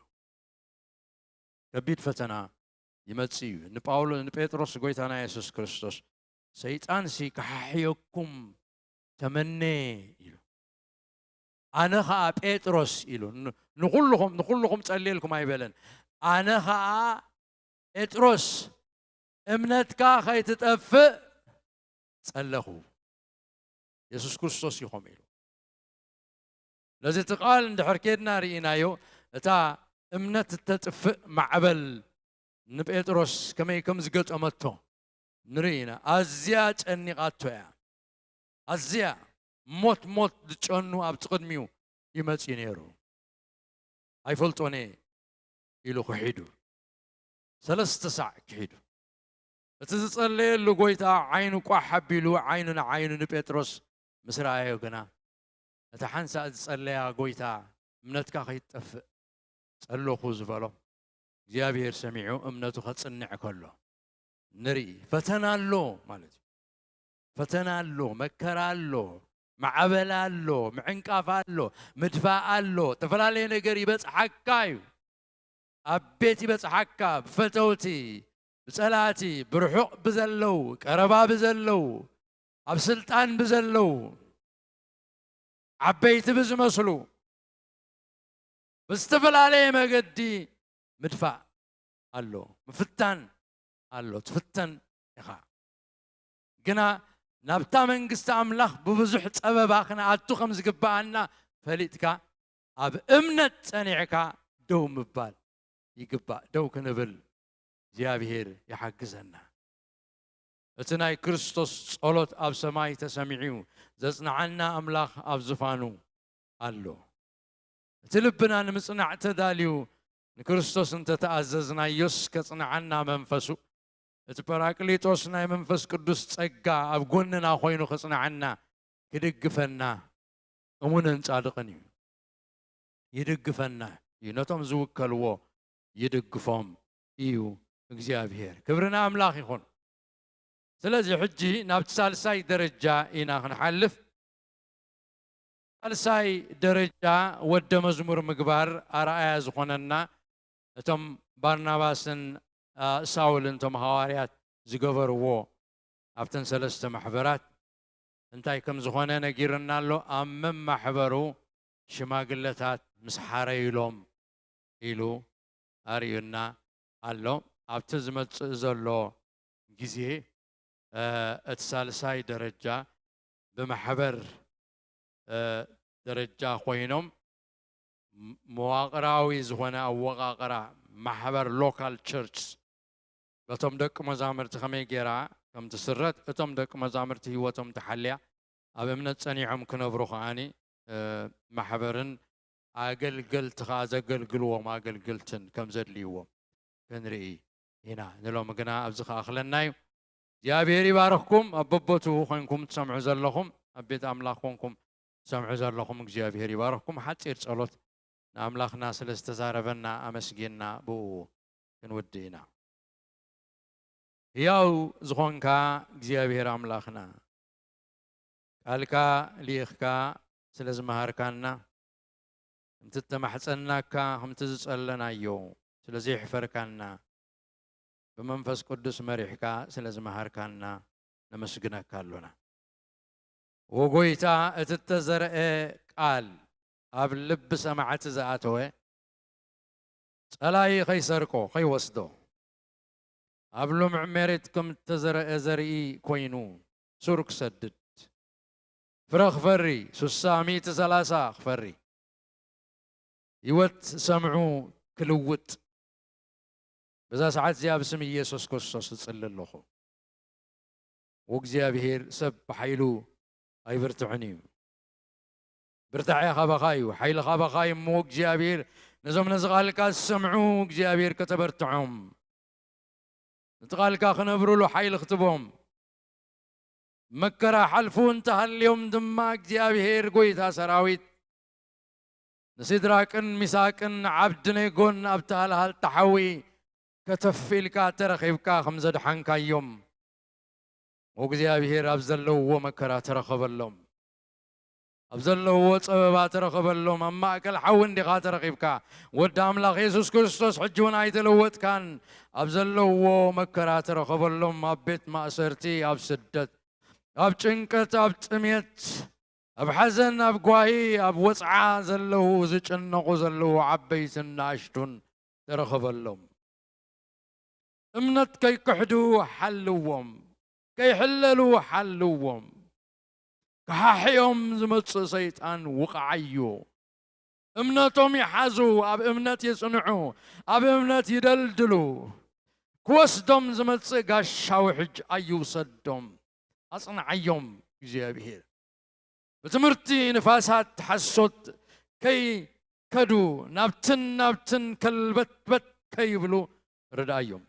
ከቢድ ፈተና ይመጽእ እዩ። ንጳውሎ-፣ ንጴጥሮስ ጎይታና የሱስ ክርስቶስ፣ "ሰይጣንሲ ክሓሕየኩም ተመነ" ኢሉ። "ኣነ ኸኣ ጴጥሮስ" ኢሉ። ን-፣ ንኹልኹም፣ ንኹልኹም ጸልየልኩም ኣይበለን። "ኣነ ኸኣ ጴጥሮስ፣ እምነትካ ኸይትጠፍእ ጸለኹ። የሱስ ክርስቶስ እዩ ከምኡ ኢሉ." ስለዚ እቲ ቃል እንድሕር ኬድና ርኢናዮ፣ እታ እምነት እተጥፍእ ማዕበል ንጴጥሮስ ከመይ ከም ዝገጠመቶ ንርኢ ኢና። ኣዝያ ጨኒቓቶ እያ። ኣዝያ ሞት ሞት ዝጨኑ ኣብቲ ቅድሚኡ ይመጽእ ነይሩ። "ኣይፈልጦን እየ" ኢሉ ክሒዱ። ሰለስተ ሳዕ ክሒዱ። እቲ ዝጸለየሉ ጎይታ ዓይኑ ቋሕ ኣቢሉ ዓይኑ ንዓይኑ ንጴጥሮስ ምስ ረኣዮ ግና፣ እታ ሓንሳእ ዝጸለያ ጎይታ፣ "እምነትካ ከይትጠፍእ ጸለኹ" ዝበሎ፣ እግዚኣብሔር ሰሚዑ እምነቱ ከጽንዕ ከሎ ንርኢ። ፈተና ኣሎ ማለት እዩ። ፈተና ኣሎ፣ መከራ ኣሎ፣ ማዕበል ኣሎ፣ ምዕንቃፍ ኣሎ፣ ምድፋእ ኣሎ፣ ዝተፈላለየ ነገር ይበጽሓካ እዩ። ኣብ ቤት ይበጽሓካ፣ ብፈተውቲ፣ ብጸላእቲ፣ ብርሑቕ ብዘለዉ፣ ቀረባ ብዘለዉ፣ ኣብ ስልጣን ብዘለዉ፣ ዓበይቲ ብዝመስሉ፣ ብዝተፈላለየ መገዲ ምድፋእ ኣሎ፣ ምፍታን ኣሎ፣ ትፍተን ኢኻ። ግና ናብታ መንግስቲ ኣምላኽ ብብዙሕ ጸበባ ክንኣቱ ከም ዝግብኣና ፈሊጥካ፣ ኣብ እምነት ጸኒዕካ ደው ምባል ይግባእ። ደው ክንብል እግዚኣብሔር ይሓግዘና። እቲ ናይ ክርስቶስ ጸሎት ኣብ ሰማይ ተሰሚዑ፣ ዘጽንዓና ኣምላኽ ኣብ ዝፋኑ ኣሎ። እቲ ልብና ንምጽናዕ ተዳልዩ ንክርስቶስ እንተተኣዘዝናዮስ፣ ከጽንዓና መንፈሱ፣ እቲ ጳራቅሊጦስ ናይ መንፈስ ቅዱስ ጸጋ ኣብ ጎንና ኮይኑ ክጽንዓና፣ ክድግፈና እሙንን ጻድቕን እዩ። ይድግፈና እዩ። ነቶም ዝውከልዎ ይድግፎም እዩ እግዚኣብሔር። ክብሪ ንኣምላኽ ይኹን። ስለዚ ሕጂ ናብቲ ሳልሳይ ደረጃ ኢና ክንሓልፍ። ሳልሳይ ደረጃ ወደ መዝሙር ምግባር ኣርኣያ ዝኾነና፣ እቶም ባርናባስን፣ አ፣ ሳውልን እቶም ሃዋርያት ዝገበርዎ ኣብተን ሰለስተ ማሕበራት እንታይ ከም ዝኾነ ነጊርና ኣሎ። ኣብ መማሕበሩ ሽማግለታት ምስ ሓረዩሎም ኢሉ ኣርእዩና ኣሎ። ኣብቲ ዝመጽእ ዘሎ ግዜ፣ እ፣ እቲ ሳልሳይ ደረጃ ብማሕበር፣ እ፣ ደረጃ ኮይኖም ም-፣ መዋቕራዊ ዝኾነ ኣወቓቕራ ማሕበር፣ ሎካል ቸርችስ፣ በቶም ደቂ መዛሙርቲ ከመይ ጌራ ከም ትስረት፣ እቶም ደቂ መዛሙርቲ ህይወቶም ተሓልያ ኣብ እምነት ጸኒዖም ክነብሩ ከኣኒ፣ እ፣ ማሕበርን ኣገልገልቲ ከኣ ዘገልግልዎም ኣገልገልትን ከም ዘድልይዎም ክንርኢ ኢና። ንሎሚ ግና ኣብዚ ከኣኽለና እዩ። እግዚኣብሔር ይባርኽኩም። ኣብ በቦትኡ ኮይንኩም ትሰምዑ ዘለኹም፣ ኣብ ቤት ኣምላኽ ኮንኩም ትሰምዑ ዘለኹም እግዚኣብሔር ይባርኽኩም። ሓጺር ጸሎት። ንኣምላኽና ስለ ዝተዛረበና ኣመስጊንና ብኡ ክንውድእ ኢና። ሕያው ዝኾንካ እግዚኣብሔር ኣምላኽና፣ ቃልካ ልኢኽካ ስለ ዝመሃርካና፣ ከምቲ እተማሕጸናካ፣ ከምቲ ዝጸለናዮ ስለ ዘየሕፈርካና፣ ብመንፈስ ቅዱስ መሪሕካ ስለ ዝመሃርካና ነመስግነካ ኣሎና። ወጎይታ፣ እቲ እተዘርአ ቃል ኣብ ልቢ ሰማዕቲ ዝኣተወ፣ ጸላኢ ኸይሰርቆ፣ ኸይወስዶ፣ ኣብ ልሙዕ መሬት ከም እተዘርአ ዘርኢ ኮይኑ ሱር ክሰድድ፣ ፍረ ክፈሪ፣ ሱሳ፣ ሚእቲ፣ ሰላሳ ክፈሪ፣ ህይወት ሰምዑ ክልውጥ፣ በዛ ሰዓት እዚኣ ብስም ኢየሱስ ክርስቶስ እጽሊ ኣለኹ። ወእግዚኣብሔር ሰብ ብሓይሉ ኣይብርትዕን እዩ። ብርታዐ ካባኻ እዩ፣ ሓይሊ ካባኻ እዩ እሞ እግዚኣብሔር ነዞም ነዚ ቃልካ ዝሰምዑ እግዚኣብሔር ከተበርትዖም፣ ነቲ ቃልካ ክነብሩሉ ሓይሊ ክትቦም፣ መከራ ሓልፉ እንተሃልዮም ድማ እግዚኣብሔር ጎይታ ሰራዊት ንሲድራቅን ሚሳቅን ዓብድኔጎን ኣብቲ ሃልሃልታ ሓዊ ከተፍ ኢልካ ተረኺብካ ከም ዘድሓንካዮም፣ ወእግዚኣብሔር ኣብ ዘለውዎ መከራ ተረኸበሎም። ኣብ ዘለውዎ ጸበባ ተረኸበሎም። ኣብ ማእከል ሓዊ እንዲኻ ተረኺብካ። ወዲ ኣምላኽ የሱስ ክርስቶስ ሕጂ እውን ኣይተለወጥካን። ኣብ ዘለውዎ መከራ ተረኸበሎም። ኣብ ቤት ማእሰርቲ፣ ኣብ ስደት፣ ኣብ ጭንቀት፣ ኣብ ጥሜት፣ ኣብ ሓዘን፣ ኣብ ጓሂ፣ ኣብ ወጽዓ ዘለዉ፣ ዝጭነቑ ዘለዉ ዓበይትን ንኣሽቱን ተረኸበሎም። እምነት ከይክሕዱ ሓልዎም፣ ከይሕለሉ ሓልዎም። ክሓሕዮም ዝመጽእ ሰይጣን ውቕዓዮ። እምነቶም ይሓዙ፣ ኣብ እምነት ይጽንዑ፣ ኣብ እምነት ይደልድሉ። ክወስዶም ዝመጽእ ጋሻ ውሕጅ ኣይውሰዶም። ኣጽንዓዮም እግዚኣብሔር። ብትምህርቲ ንፋሳት ሓሶት ከይከዱ፣ ናብትን ናብትን ከልበትበት ከይብሉ ርድኣዮም።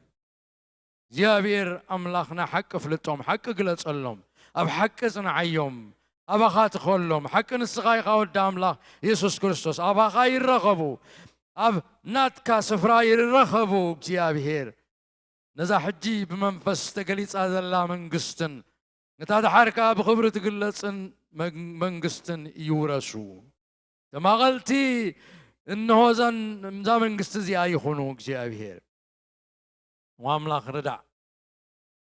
እግዚኣብሔር ኣምላኽና ሓቂ ፍልጦም፣ ሓቂ ግለጸሎም፣ ኣብ ሓቂ ጽንዓዮም፣ ኣባኻ ትኸሎም። ሓቂ ንስኻ ኢኻ ወዲ ኣምላኽ የሱስ ክርስቶስ። ኣባኻ ይረኸቡ፣ ኣብ ናትካ ስፍራ ይረኸቡ እግዚኣብሔር። ነዛ ሕጂ ብመንፈስ ተገሊጻ ዘላ መንግስትን ነታ ደሓር ከኣ ብኽብሪ ትግለጽን መን-፣ መንግስትን ይውረሱ። ተማቐልቲ እንሆ እዛን-፣ እዛ መንግስቲ እዚኣ ይኹኑ እግዚኣብሔር። ኣምላኽ ርዳእ፣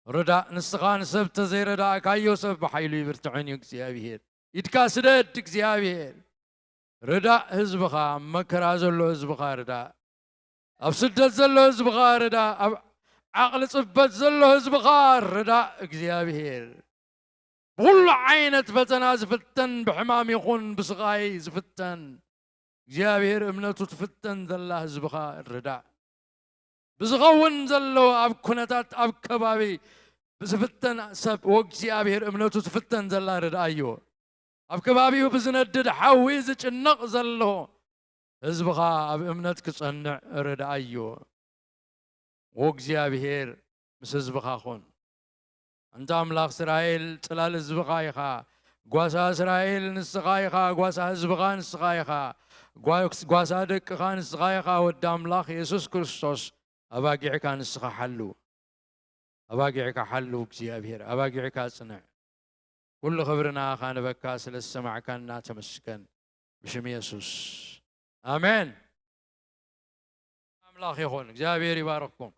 ርዳእ። ንስኻ ንሰብ ተዘይረዳእካዮ ሰብ ብሓይሉ ይብርትዕን እዩ እግዚኣብሔር። ኢድካ ስደድ እግዚኣብሔር። ርዳእ ህዝብኻ፣ ኣብ መከራ ዘሎ ህዝብኻ ርዳእ። ኣብ ስደት ዘሎ ህዝብኻ ርዳእ። ኣብ ዓቕሊ ጽበት ዘሎ ህዝብኻ ርዳእ እግዚኣብሔር። ብኹሉ ዓይነት ፈተና ዝፍተን፣ ብሕማም ይኹን ብስቓይ ዝፍተን፣ እግዚኣብሔር እምነቱ ትፍተን ዘላ ህዝብኻ ርዳእ። ብዝኸውን ዘሎ ኣብ ኩነታት ኣብ ከባቢ ብዝፍተን ሰብ ወእግዚኣብሔር እምነቱ ትፍተን ዘላ ርድኣዮ። ኣብ ከባቢኡ ብዝነድድ ሓዊ ዝጭነቕ ዘሎ ህዝብኻ ኣብ እምነት ክጸንዕ ርድኣዮ። ወእግዚኣብሔር ምስ ህዝብኻ ኹን። ኣንታ ኣምላኽ እስራኤል ጽላል ህዝብኻ ኢኻ። ጓሳ እስራኤል ንስኻ ኢኻ። ጓሳ ህዝብኻ ንስኻ ኢኻ። ጓ-፣ ጓሳ ደቅኻ ንስኻ ኢኻ። ወዲ ኣምላኽ የሱስ ክርስቶስ ኣባጊዕካ ንስኻ ሓሉ። ኣባጊዕካ ሓሉ እግዚኣብሔር። ኣባጊዕካ ጽንዕ። ኩሉ ክብሪ ንኣኻ ንበካ ስለ ዝሰማዕካና ተመስገን። ብሽም የሱስ። ኣሜን። ኣምላኽ ይኹን። እግዚኣብሔር ይባርኽኩም።